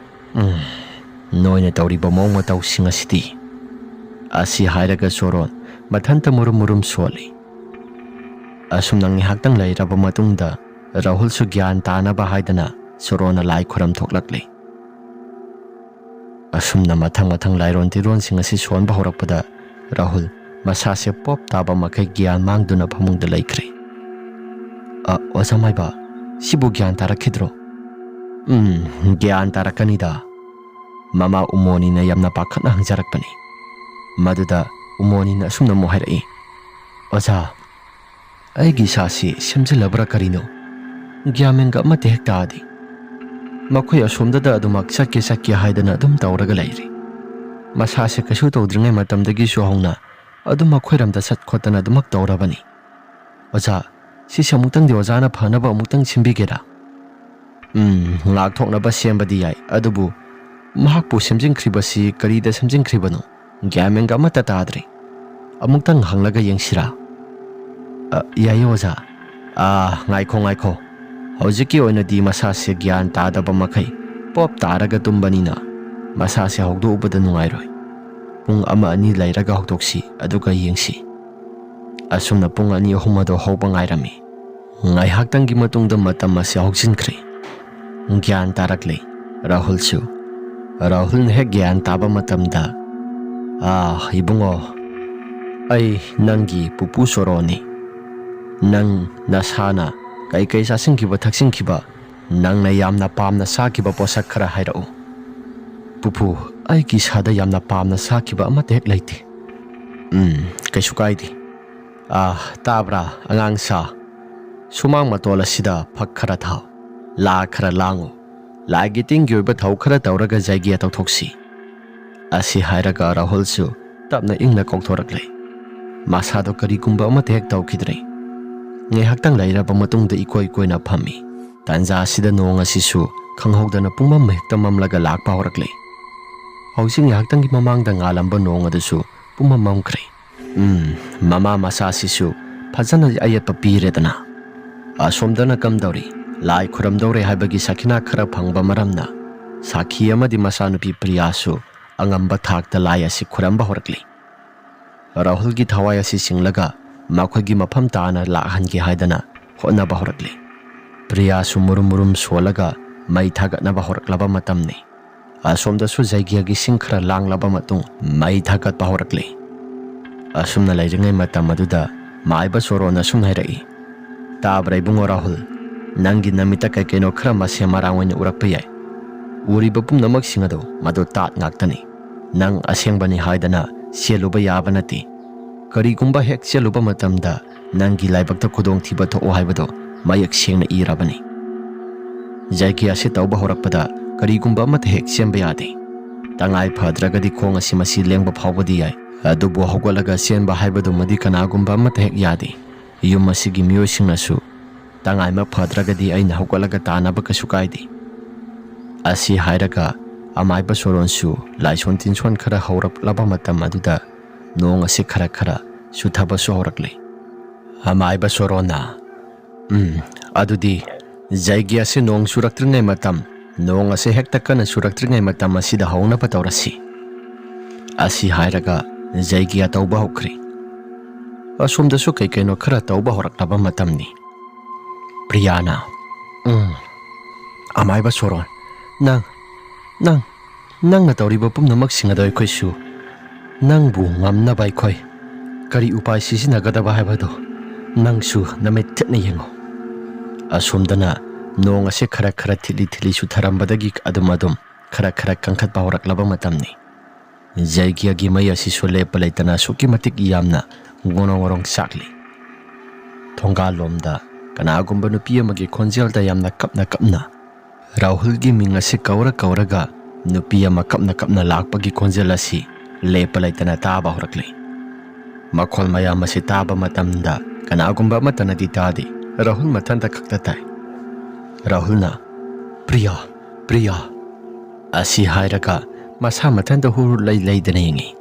ꯎꯝ, ꯅꯣꯏꯅ ꯇꯧꯔꯤꯕ ꯃꯑꯣꯡ ꯃꯇꯧꯁꯤꯡ ꯑꯁꯤꯗꯤ" ꯑꯁꯤ ꯍꯥꯏꯔꯒ ꯁꯣꯔꯣꯟ ꯃꯊꯟꯇ ꯃꯨꯔꯨꯝ ꯃꯨꯔꯨꯝ ꯁꯣꯜꯂꯤ꯫ ꯑꯁꯨꯝꯅ ꯉꯥꯏꯍꯥꯛꯇꯪ ꯂꯩꯔꯕ ꯃꯇꯨꯡꯗ ꯔꯥꯍꯨꯜꯁꯨ ꯒ꯭ꯌꯥꯟ ꯇꯥꯅꯕ ꯍꯥꯏꯗꯅ ꯁꯣꯔꯣꯟꯅ ꯂꯥꯏ ꯈꯨꯔꯝ ꯊꯣꯛꯂꯛꯂꯤ꯫ ꯑꯁꯨꯝꯅ ꯃꯊꯪ ꯃꯊꯪ ꯂꯥꯏꯔꯣꯟ ꯇꯤꯔꯣꯟꯁꯤꯡ ꯑꯁꯤ ꯁꯣꯟꯕ ꯍꯧꯔꯛꯄꯗ ꯔꯥꯍꯨꯜ ꯃꯁꯥꯁꯦ ꯄꯣꯞ ꯇꯥꯕ ꯃꯈꯩ ꯒ꯭ꯌꯥꯟ ꯃꯥꯡꯗꯨꯅ ꯐꯃꯨꯡꯗ ꯂꯩꯈ꯭ꯔꯦ꯫ "ꯑ, ꯑꯣꯖꯥ ꯃꯥꯏꯕ, ꯁꯤꯕꯨ ꯒ꯭ꯌꯥꯟ ꯇꯥꯔꯛꯈꯤꯗ꯭ꯔꯣ?" "ꯎꯝ, ꯒ꯭ꯌꯥꯟ ꯇꯥꯔꯛꯀꯅꯤꯗ꯫" ꯃꯃꯥ ꯎꯃꯣꯅꯤꯅ ꯌꯥꯝꯅ ꯄꯥꯈꯠꯅ ꯍꯪꯖꯔꯛꯄꯅꯤ꯫ ꯃꯗꯨꯗ ꯎꯃꯣꯅꯤꯅ ꯑꯁꯨꯝꯅ ꯑꯃꯨꯛ ꯍꯥꯏꯔꯛꯏ, "ꯑꯣꯖꯥ, ꯑꯩꯒꯤ ꯏꯁꯥꯁꯤ ꯁꯦꯝꯖꯤꯜꯂꯕ꯭ꯔꯥ ꯀꯔꯤꯅꯣ? ꯒ꯭ꯌꯥꯟ ꯃꯦꯟꯒ ꯑꯃꯠꯇ ꯍꯦꯛ ꯇꯥꯗꯦ꯫ ꯃꯈꯣꯏ ꯑꯁꯣꯝꯗꯗ ꯑꯗꯨꯃꯛ ꯆꯠꯀꯦ ꯆꯠꯀꯦ ꯍꯥꯏꯗꯅ ꯑꯗꯨꯝ ꯇꯧꯔꯒ ꯂꯩꯔꯤ꯫ ꯃꯁꯥꯁꯦ ꯀꯩꯁꯨ ꯇꯧꯗ꯭ꯔꯤꯉꯩ ꯃꯇꯝꯗꯒꯤꯁꯨ ꯍꯧꯅ ꯑꯗꯨꯝ ꯃꯈꯣꯏꯔꯣꯝꯗ ꯆꯠ ꯈꯣꯠꯇꯅ ꯑꯗꯨꯃꯛ ꯇꯧꯔꯕꯅꯤ꯫ ꯑꯣꯖꯥ, ꯁꯤꯁꯦ ꯑꯃꯨꯛꯇꯪꯗꯤ ꯑꯣꯖꯥꯅ ꯐꯅꯕ ꯑꯃꯨꯛꯇꯪ ꯁꯤꯟꯕꯤꯒꯦꯔꯥ? ꯎꯝ, ꯉꯥꯛꯊꯣꯛꯅꯕ ꯁꯦꯝꯕꯗꯤ ꯌꯥꯏ, ꯑꯗꯨꯕꯨ ꯃꯍꯥꯛꯄꯨ ꯁꯦꯝꯖꯤꯟꯈ꯭ꯔꯤꯕꯁꯤ ꯀꯔꯤꯗ ꯁꯦꯝꯖꯤꯟꯈ꯭ꯔꯤꯕꯅꯣ? ꯒ꯭ꯌꯥꯟ ꯃꯦꯟꯒ ꯑꯃꯠꯇ ꯇꯥꯗ꯭ꯔꯦ꯫ ꯑꯃꯨꯛꯇꯪ ꯍꯪꯂꯒ ꯌꯦꯡꯁꯤꯔꯥ? ꯑ, ꯌꯥꯏꯌꯦ ꯑꯣꯖꯥ꯫ ꯑꯥ, ꯉꯥꯏꯈꯣ, ꯉꯥꯏꯈꯣ꯫ ꯍꯧꯖꯤꯛꯀꯤ ꯑꯣꯏꯅꯗꯤ ꯃꯁꯥꯁꯦ ꯒ꯭ꯌꯥꯟ ꯇꯥꯗꯕ ꯃꯈꯩ ꯄꯣꯞ ꯇꯥꯔꯒ ꯇꯨꯝꯕꯅꯤꯅ ꯃꯁꯥꯁꯦ ꯍꯧꯗꯣꯛꯎꯕꯗ ꯅꯨꯡꯉꯥꯏꯔꯣꯏ꯫ ꯄꯨꯡ ꯑꯃ ꯑꯅꯤ ꯂꯩꯔꯒ ꯍꯧꯗꯣꯛꯁꯤ, ꯑꯗꯨꯒ ꯌꯦꯡꯁꯤ꯫ ꯑꯁꯨꯝꯅ ꯄꯨꯡ ꯑꯅꯤ ꯑꯍꯨꯝ ꯑꯗꯨ ꯍꯧꯕ ꯉꯥꯏꯔꯝꯃꯤ꯫ ꯉꯥꯏꯍꯥꯛꯇꯪꯒꯤ ꯃꯇꯨꯡꯗ ꯃꯇꯝ ꯑꯁꯤ ꯍꯧꯖꯤꯟꯈ꯭ꯔꯦ꯫ ꯒ꯭ꯌꯥꯟ ꯇꯥꯔꯛꯂꯦ ꯔꯥꯍꯨꯜꯁꯨ꯫ ꯔꯥꯍꯨꯜꯅ ꯍꯦꯛ ꯒ꯭ꯌꯥꯟ ꯇꯥꯕ ꯃꯇꯝꯗ, "ꯑꯥ, ꯏꯕꯨꯡꯉꯣ, ꯑꯩ ꯅꯪꯒꯤ ꯄꯨꯄꯨ ꯁꯣꯔꯣꯅꯤ꯫ ꯅꯪ ꯅꯁꯥꯅ ꯀꯩꯀꯩ ꯆꯥꯁꯤꯟꯈꯤꯕ ꯊꯛꯆꯤꯟꯈꯤꯕ, ꯅꯪꯅ ꯌꯥꯝꯅ ꯄꯥꯝꯅ ꯆꯥꯈꯤꯕ ꯄꯣꯠꯁꯛ ꯈꯔ ꯍꯥꯏꯔꯛꯎ꯫" "ꯄꯨꯄꯨ, ꯑꯩꯒꯤ ꯏꯁꯥꯗ ꯌꯥꯝꯅ ꯄꯥꯝꯅ ꯆꯥꯈꯤꯕ ꯑꯃꯠꯇ ꯍꯦꯛ ꯂꯩꯇꯦ꯫" "ꯎꯝ, ꯀꯩꯁꯨ ꯀꯥꯏꯗꯦ꯫ ꯑꯥ, ꯇꯥꯕ꯭ꯔꯥ, ꯑꯉꯥꯡ ꯁꯥ? ꯁꯨꯃꯥꯡ ꯃꯇꯣꯜ ꯑꯁꯤꯗ ꯐꯛ ꯈꯔ ꯊꯥꯎ, ꯂꯥ ꯈꯔ ꯂꯥꯡꯉꯨ, ꯂꯥꯏꯒꯤ ꯇꯤꯟꯒꯤ ꯑꯣꯏꯕ ꯊꯧ ꯈꯔ ꯇꯧꯔꯒ ꯖꯩꯒ꯭ꯌ ꯇꯧꯊꯣꯛꯁꯤ꯫" ꯑꯁꯤ ꯍꯥꯏꯔꯒ ꯔꯥꯍꯨꯜꯁꯨ ꯇꯞꯅ ꯏꯪꯅ ꯀꯧꯊꯣꯔꯛꯂꯦ꯫ ꯃꯁꯥꯗꯣ ꯀꯔꯤꯒꯨꯝꯕ ꯑꯃꯠꯇ ꯍꯦꯛ ꯇꯧꯈꯤꯗ꯭ꯔꯦ꯫ ꯉꯥꯏꯍꯥꯛꯇꯪ ꯂꯩꯔꯕ ꯃꯇꯨꯡꯗ ꯏꯀꯣꯏ ꯀꯣꯏꯅ ꯐꯝꯃꯤ꯫ ꯇꯥꯟꯖꯥ ꯑꯁꯤꯗ ꯅꯣꯡ ꯑꯁꯤꯁꯨ ꯈꯪꯍꯧꯗꯅ ꯄꯨꯡꯃꯝ ꯍꯦꯛꯇ ꯃꯝꯂꯒ ꯂꯥꯛꯄ ꯍꯧꯔꯛꯂꯦ꯫ ꯍꯧꯖꯤꯛ ꯉꯥꯏꯍꯥꯛꯇꯪꯒꯤ ꯃꯃꯥꯡꯗ ꯉꯥꯜꯂꯝꯕ ꯅꯣꯡ ꯑꯗꯨꯁꯨ ꯄꯨꯝꯃꯝ ꯃꯝꯈ꯭ꯔꯦ꯫ ꯎꯝ, ꯃꯃꯥ ꯃꯆꯥꯁꯤꯁꯨ ꯐꯖꯅ ꯑꯌꯦꯠꯄ ꯄꯤꯔꯦꯗꯅ꯫ ꯑꯁꯣꯝꯗꯅ ꯀꯝꯗꯧꯔꯤ? ꯂꯥꯏ ꯈꯨꯔꯝꯗꯧꯔꯦ ꯍꯥꯏꯕꯒꯤ ꯁꯈꯤꯅꯥ ꯈꯔ ꯐꯪꯕ ꯃꯔꯝꯅ ꯁꯥꯈꯤ ꯑꯃꯗꯤ ꯃꯆꯥꯅꯨꯄꯤ ꯄ꯭ꯔꯤꯌꯥꯁꯨ ꯑꯉꯝꯕ ꯊꯥꯛꯇ ꯂꯥꯏ ꯑꯁꯤ ꯈꯨꯔꯝꯕ ꯍꯧꯔꯛꯂꯤ꯫ ꯔꯥꯍꯨꯜꯒꯤ ꯊꯋꯥꯏ ꯑꯁꯤ ꯆꯤꯡꯂꯒ ꯃꯈꯣꯏꯒꯤ ꯃꯐꯝ ꯇꯥꯅ ꯂꯥꯛꯍꯟꯒꯦ ꯍꯥꯏꯗꯅ ꯍꯣꯠꯅꯕ ꯍꯧꯔꯛꯂꯤ꯫ ꯄ꯭ꯔꯤꯌꯥꯁꯨ ꯃꯨꯔꯨꯝ ꯃꯨꯔꯨꯝ ꯁꯣꯜꯂꯒ ꯃꯩ ꯊꯥꯒꯠꯅꯕ ꯍꯧꯔꯛꯂꯕ ꯃꯇꯝꯅꯤ꯫ ꯑꯁꯣꯝꯗꯁꯨ ꯖꯩꯒ꯭ꯌꯒꯤ ꯁꯤꯡ ꯈꯔ ꯂꯥꯡꯂꯕ ꯃꯇꯨꯡ ꯃꯩ ꯊꯥꯒꯠꯄ ꯍꯧꯔꯛꯂꯤ꯫ ꯑꯁꯨꯝꯅ ꯂꯩꯔꯤꯉꯩ ꯃꯇꯝ ꯑꯗꯨꯗ ꯃꯥꯏꯕ ꯆꯣꯔꯣꯟꯅ ꯁꯨꯝ ꯍꯥꯏꯔꯛꯏ, "ꯇꯥꯕ꯭ꯔꯥ ꯏꯕꯨꯡꯉꯣ ꯔꯥꯍꯨꯜ? ꯅꯪꯒꯤ ꯅꯃꯤꯠꯇ ꯀꯩ ꯀꯩꯅꯣ ꯈꯔ ꯃꯁꯦꯝ ꯃꯔꯥꯡ ꯑꯣꯏꯅ ꯎꯔꯛꯄ ꯌꯥꯏ꯫ ꯎꯔꯤꯕ ꯄꯨꯝꯅꯃꯛꯁꯤꯡ ꯑꯗꯨ ꯃꯗꯨ ꯇꯥꯠ ꯉꯥꯛꯇꯅꯤ꯫ ꯅꯪ ꯑꯁꯦꯡꯕꯅꯤ ꯍꯥꯏꯗꯅ ꯆꯦꯜꯂꯨꯕ ꯌꯥꯕ ꯅꯠꯇꯦ꯫ ꯀꯔꯤꯒꯨꯝꯕ ꯍꯦꯛ ꯆꯦꯜꯂꯨꯕ ꯃꯇꯝꯗ ꯅꯪꯒꯤ ꯂꯥꯏꯕꯛꯇ ꯈꯨꯗꯣꯡꯊꯤꯕ ꯊꯣꯛꯑꯣ ꯍꯥꯏꯕꯗꯣ ꯃꯌꯦꯛ ꯁꯦꯡꯅ ꯏꯔꯕꯅꯤ꯫ ꯖꯩꯒ꯭ꯌꯥꯁꯤ ꯇꯧꯕ ꯍꯧꯔꯛꯄꯗ ꯀꯔꯤꯒꯨꯝꯕ ꯑꯃꯠꯇ ꯍꯦꯛ ꯆꯦꯟꯕ ꯌꯥꯗꯦ꯫ ꯇꯉꯥꯏ ꯐꯗ꯭ꯔꯒꯗꯤ ꯈꯣꯡ ꯑꯁꯤ ꯃꯁꯤ ꯂꯦꯡꯕ ꯐꯥꯎꯕꯗꯤ ꯌꯥꯏ, ꯑꯗꯨꯕꯨ ꯍꯧꯒꯠꯂꯒ ꯆꯦꯟꯕ ꯍꯥꯏꯕꯗꯨꯃꯗꯤ ꯀꯅꯥꯒꯨꯝꯕ ꯑꯃꯠꯇ ꯍꯦꯛ ꯌꯥꯗꯦ꯫ ꯌꯨꯝ ꯑꯁꯤꯒꯤ ꯃꯤꯑꯣꯏꯁꯤꯡꯅꯁꯨ ꯇꯉꯥꯏꯃꯛ ꯐꯗ꯭ꯔꯒꯗꯤ ꯑꯩꯅ ꯍꯧꯒꯠꯂꯒ ꯇꯥꯟꯅꯕ ꯀꯩꯁꯨ ꯀꯥꯏꯗꯦ꯫ ꯑꯁꯤ ꯍꯥꯏꯔꯒ ꯑꯃꯥꯏꯕ ꯁꯣꯔꯣꯟꯁꯨ ꯂꯥꯏꯁꯣꯟ ꯇꯤꯟꯁꯣꯟ ꯈꯔ ꯍꯧꯔꯛꯂꯕ ꯃꯇꯝ ꯑꯗꯨꯗ ꯅꯣꯡ ꯑꯁꯤ ꯈꯔ ꯈꯔ ꯆꯨꯊꯕꯁꯨ ꯍꯧꯔꯛꯂꯦ꯫ ꯑꯃꯥꯏꯕ ꯁꯣꯔꯣꯟꯅ, "ꯎꯝ, ꯑꯗꯨꯗꯤ ꯖꯩꯒ꯭ꯌꯥꯁꯤ ꯅꯣꯡ ꯆꯨꯔꯛꯇ꯭ꯔꯤꯉꯩ ꯃꯇꯝ, ꯅꯣꯡ ꯑꯁꯤ ꯍꯦꯛꯇ ꯀꯟꯅ ꯆꯨꯔꯛꯇ꯭ꯔꯤꯉꯩ ꯃꯇꯝ ꯑꯁꯤꯗ ꯍꯧꯅꯕ ꯇꯧꯔꯁꯤ꯫" ꯑꯁꯤ ꯍꯥꯏꯔꯒ ꯖꯩꯒ꯭ꯌꯥ ꯇꯧꯕ ꯍꯧꯈ꯭ꯔꯦ꯫ ꯑꯁꯣꯝꯗꯁꯨ ꯀꯩ ꯀꯩꯅꯣ ꯈꯔ ꯇꯧꯕ ꯍꯧꯔꯛꯂꯕ ꯃꯇꯝꯅꯤ꯫ ꯄ꯭ꯔꯤꯌꯥꯅ, "ꯎꯝ, ꯑꯃꯥꯏꯕ ꯁꯣꯔꯣꯟ, ꯅꯪ, ꯅꯪ, ꯅꯪꯅ ꯇꯧꯔꯤꯕ ꯄꯨꯝꯅꯃꯛꯁꯤꯡ ꯑꯗꯣ ꯑꯩꯈꯣꯏꯁꯨ ꯅꯪꯕꯨ ꯉꯝꯅꯕ ꯑꯩꯈꯣꯏ ꯀꯔꯤ ꯎꯄꯥꯏ ꯁꯤꯖꯤꯟꯅꯒꯗꯕ ꯍꯥꯏꯕꯗꯨ ꯅꯪꯁꯨ ꯅꯃꯤꯠ ꯊꯤꯠꯅ ꯌꯦꯡꯉꯨ꯫" ꯑꯁꯣꯝꯗꯅ ꯅꯣꯡ ꯑꯁꯤ ꯈꯔ ꯈꯔ ꯊꯤꯠꯂꯤ ꯊꯤꯠꯂꯤ ꯆꯨꯊꯔꯝꯕꯗꯒꯤ ꯑꯗꯨꯝ ꯑꯗꯨꯝ ꯈꯔ ꯈꯔ ꯀꯟꯈꯠꯄ ꯍꯧꯔꯛꯂꯕ ꯃꯇꯝꯅꯤ꯫ ꯖꯩꯒ꯭ꯌꯒꯤ ꯃꯩ ꯑꯁꯤꯁꯨ ꯂꯦꯞꯄ ꯂꯩꯇꯅ ꯑꯁꯨꯛꯀꯤ ꯃꯇꯤꯛ ꯌꯥꯝꯅ ꯉꯣꯔꯣꯡ ꯉꯣꯔꯣꯡ ꯆꯥꯛꯂꯤ꯫ ꯊꯣꯡꯒꯥꯜꯂꯣꯝꯗ ꯀꯅꯥꯒꯨꯝꯕ ꯅꯨꯄꯤ ꯑꯃꯒꯤ ꯈꯣꯟꯖꯦꯜꯗ ꯌꯥꯝꯅ ꯀꯞꯅ ꯀꯞꯅ ꯔꯥꯍꯨꯜꯒꯤ ꯃꯤꯡ ꯑꯁꯤ ꯀꯧꯔ ꯀꯧꯔꯒ ꯅꯨꯄꯤ ꯑꯃ ꯀꯞꯅ ꯀꯞꯅ ꯂꯥꯛꯄꯒꯤ ꯈꯣꯟꯖꯦꯜ ꯑꯁꯤ ꯂꯦꯞꯄ ꯂꯩꯇꯅ ꯇꯥꯕ ꯍꯧꯔꯛꯂꯤ꯫ ꯃꯈꯣꯜ ꯃꯌꯥꯝ ꯑꯁꯤ ꯇꯥꯕ ꯃꯇꯝꯗ ꯀꯅꯥꯒꯨꯝꯕ ꯑꯃꯠꯇꯅꯗꯤ ꯇꯥꯗꯦ, ꯔꯥꯍꯨꯜ ꯃꯊꯟꯇ ꯈꯛꯇ ꯇꯥꯏ꯫ ꯔꯥꯍꯨꯜꯅ, "ꯄ꯭ꯔꯤꯌꯥ, ꯄ꯭ꯔꯤꯌꯥ" ꯑꯁꯤ ꯍꯥꯏꯔꯒ ꯃꯁꯥ ꯃꯊꯟꯇ ꯍꯨꯔꯨ ꯂꯩ ꯂꯩꯗꯅ ꯌꯦꯡꯉꯤ꯫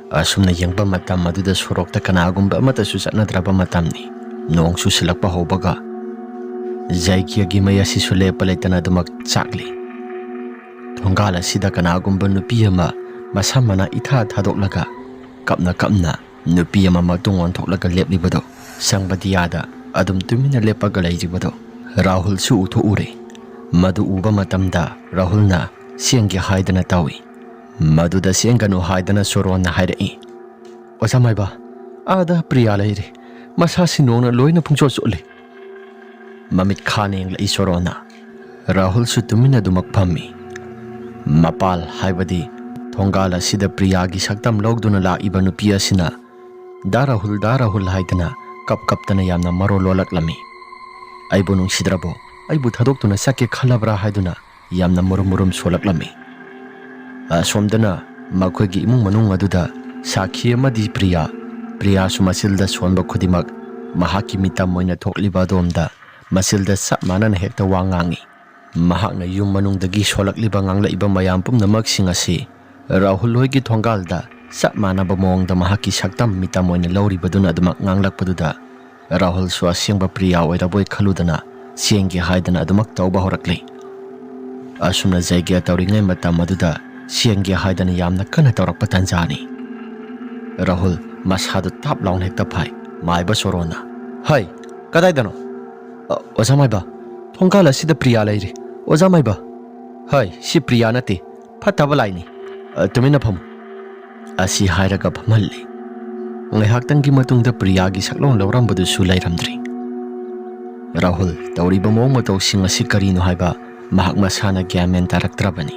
ꯑꯁꯨꯝꯅ ꯌꯦꯡꯕ ꯃꯇꯝ ꯑꯗꯨꯗ ꯁꯣꯔꯣꯛꯇ ꯀꯅꯥꯒꯨꯝꯕ ꯑꯃꯠꯇꯁꯨ ꯆꯠꯅꯗ꯭ꯔꯕ ꯃꯇꯝꯅꯤ꯫ ꯅꯣꯡ ꯆꯨꯁꯤꯜꯂꯛꯄ ꯍꯧꯕꯒ ꯖꯩꯒ꯭ꯌꯒꯤ ꯃꯩ ꯑꯁꯤꯁꯨ ꯂꯦꯞꯄ ꯂꯩꯇꯅ ꯑꯗꯨꯃꯛ ꯆꯥꯛꯂꯤ꯫ ꯊꯣꯡꯒꯥꯜ ꯑꯁꯤꯗ ꯀꯅꯥꯒꯨꯝꯕ ꯅꯨꯄꯤ ꯑꯃ ꯃꯁꯝ ꯃꯅꯥ ꯏꯊꯥ ꯊꯥꯗꯣꯛꯂꯒ ꯀꯞꯅ ꯀꯞꯅ ꯅꯨꯄꯤ ꯑꯃ ꯃꯇꯨꯡ ꯑꯣꯟꯊꯣꯛꯂꯒ ꯂꯦꯞꯂꯤꯕꯗꯨ, ꯁꯪꯕꯗꯤꯌꯥꯗ ꯑꯗꯨꯝ ꯇꯨꯃꯤꯟꯅ ꯂꯦꯞꯄꯒ ꯂꯩꯔꯤꯕꯗꯨ ꯔꯥꯍꯨꯜꯁꯨ ꯎꯊꯣꯛꯎꯔꯦ꯫ ꯃꯗꯨ ꯎꯕ ꯃꯇꯝꯗ ꯔꯥꯍꯨꯜꯅ ꯆꯦꯟꯒꯦ ꯍꯥꯏꯗꯅ ꯇꯧꯏ꯫ ꯃꯗꯨꯗ ꯆꯦꯟꯒꯅꯨ ꯍꯥꯏꯗꯅ ꯁꯣꯔꯣꯟꯅ ꯍꯥꯏꯔꯛꯏ꯫ "ꯑꯣꯖꯥ ꯃꯥꯏꯕ, ꯑꯥꯗ ꯄ꯭ꯔꯤꯌꯥ ꯂꯩꯔꯦ꯫ ꯃꯁꯥꯁꯤ ꯅꯣꯡꯅ ꯂꯣꯏꯅ ꯄꯨꯡꯆꯣꯠ ꯆꯣꯠꯂꯦ꯫" ꯃꯃꯤꯠ ꯈꯥꯅ ꯌꯦꯡꯂꯛꯏ ꯁꯣꯔꯣꯟꯅ꯫ ꯔꯥꯍꯨꯜꯁꯨ ꯇꯨꯃꯤꯟꯅ ꯑꯗꯨꯃꯛ ꯐꯝꯃꯤ꯫ ꯃꯄꯥꯜ ꯍꯥꯏꯕꯗꯤ ꯊꯣꯡꯒꯥꯜ ꯑꯁꯤꯗ ꯄ꯭ꯔꯤꯌꯥꯒꯤ ꯁꯛꯇꯝ ꯂꯧꯗꯨꯅ ꯂꯥꯛꯏꯕ ꯅꯨꯄꯤ ꯑꯁꯤꯅ "ꯗꯥ ꯔꯥꯍꯨꯜ, ꯗꯥ ꯔꯥꯍꯨꯜ" ꯍꯥꯏꯗꯅ ꯀꯞ ꯀꯞꯇꯅ ꯌꯥꯝꯅ ꯃꯔꯣꯜ ꯂꯣꯜꯂꯛꯂꯝꯃꯤ꯫ "ꯑꯩꯕꯨ ꯅꯨꯡꯁꯤꯗ꯭ꯔꯕꯣ? ꯑꯩꯕꯨ ꯊꯥꯗꯣꯛꯇꯨꯅ ꯆꯠꯀꯦ ꯈꯜꯂꯕ꯭ꯔꯥ?" ꯍꯥꯏꯗꯨꯅ ꯌꯥꯝꯅ ꯃꯨꯔꯨꯝ ꯃꯨꯔꯨꯝ ꯁꯣꯜꯂꯛꯂꯝꯃꯤ꯫ ꯑꯁꯣꯝꯗꯅ ꯃꯈꯣꯏꯒꯤ ꯏꯃꯨꯡ ꯃꯅꯨꯡ ꯑꯗꯨꯗ ꯁꯥꯈꯤ ꯑꯃꯗꯤ ꯄ꯭ꯔꯤꯌꯥ, ꯄ꯭ꯔꯤꯌꯥꯁꯨ ꯃꯆꯤꯜꯗ ꯁꯣꯟꯕ ꯈꯨꯗꯤꯡꯃꯛ ꯃꯍꯥꯛꯀꯤ ꯃꯤꯇꯝ ꯑꯣꯏꯅ ꯊꯣꯛꯂꯤꯕ ꯑꯗꯣꯝꯗ ꯃꯆꯤꯜꯗ ꯆꯞ ꯃꯥꯟꯅꯅ ꯍꯦꯛꯇ ꯋꯥ ꯉꯥꯡꯏ꯫ ꯃꯍꯥꯛꯅ ꯌꯨꯝ ꯃꯅꯨꯡꯗꯒꯤ ꯁꯣꯜꯂꯛꯂꯤꯕ ꯉꯥꯡꯂꯛꯏꯕ ꯃꯌꯥꯝ ꯄꯨꯝꯅꯃꯛꯁꯤꯡ ꯑꯁꯤ ꯔꯥꯍꯨꯜ ꯍꯣꯏꯒꯤ ꯊꯣꯡꯒꯥꯜꯗ ꯆꯞ ꯃꯥꯟꯅꯕ ꯃꯑꯣꯡꯗ ꯃꯍꯥꯛꯀꯤ ꯁꯛꯇꯝ ꯃꯤꯇꯝ ꯑꯣꯏꯅ ꯂꯧꯔꯤꯕꯗꯨꯅ ꯑꯗꯨꯃꯛ ꯉꯥꯡꯂꯛꯄꯗꯨꯗ ꯔꯥꯍꯨꯜꯁꯨ ꯑꯁꯦꯡꯕ ꯄ꯭ꯔꯤꯌꯥ ꯑꯣꯏꯔꯕꯣꯏ ꯈꯜꯂꯨꯗꯅ ꯆꯦꯟꯒꯦ ꯍꯥꯏꯗꯅ ꯑꯗꯨꯃꯛ ꯇꯧꯕ ꯍꯧꯔꯛꯂꯤ꯫ ꯑꯁꯨꯝꯅ ꯖꯩꯒ꯭ꯌ ꯇꯧꯔꯤꯉꯩ ꯃꯇꯝ ꯑꯗꯨꯗ ꯆꯦꯟꯒꯦ ꯍꯥꯏꯗꯅ ꯌꯥꯝꯅ ꯀꯟꯅ ꯇꯧꯔꯛꯄ ꯇꯥꯟꯖꯥꯅꯤ꯫ ꯔꯥꯍꯨꯜ ꯃꯁꯥꯗꯨ ꯇꯥꯞ ꯂꯥꯎꯅ ꯍꯦꯛꯇ ꯐꯥꯏ꯫ ꯃꯥꯏꯕ ꯁꯣꯔꯣꯅ, "ꯍꯩ, ꯀꯗꯥꯏꯗꯅꯣ?" "ꯑ, ꯑꯣꯖꯥ ꯃꯥꯏꯕ, ꯊꯣꯡꯒꯥꯜ ꯑꯁꯤꯗ ꯄ꯭ꯔꯤꯌꯥ ꯂꯩꯔꯤ꯫ ꯑꯣꯖꯥ ꯃꯥꯏꯕ!" "ꯍꯩ, ꯁꯤ ꯄ꯭ꯔꯤꯌꯥ ꯅꯠꯇꯦ, ꯐꯠꯇꯕ ꯂꯥꯏꯅꯤ꯫ ꯑ, ꯇꯨꯃꯤꯟꯅ ꯐꯝꯃꯨ꯫" ꯑꯁꯤ ꯍꯥꯏꯔꯒ ꯐꯝꯍꯜꯂꯤ꯫ ꯉꯥꯏꯍꯥꯛꯇꯪꯒꯤ ꯃꯇꯨꯡꯗ ꯄ꯭ꯔꯤꯌꯥꯒꯤ ꯁꯛꯂꯣꯟ ꯂꯧꯔꯝꯕꯗꯨꯁꯨ ꯂꯩꯔꯝꯗ꯭ꯔꯤ꯫ ꯔꯥꯍꯨꯜ ꯇꯧꯔꯤꯕ ꯃꯑꯣꯡ ꯃꯇꯧꯁꯤꯡ ꯑꯁꯤ ꯀꯔꯤꯅꯣ ꯍꯥꯏꯕ ꯃꯍꯥꯛ ꯃꯁꯥꯅ ꯒ꯭ꯌꯥꯟ ꯃꯦꯟ ꯇꯥꯔꯛꯇ꯭ꯔꯕꯅꯤ꯫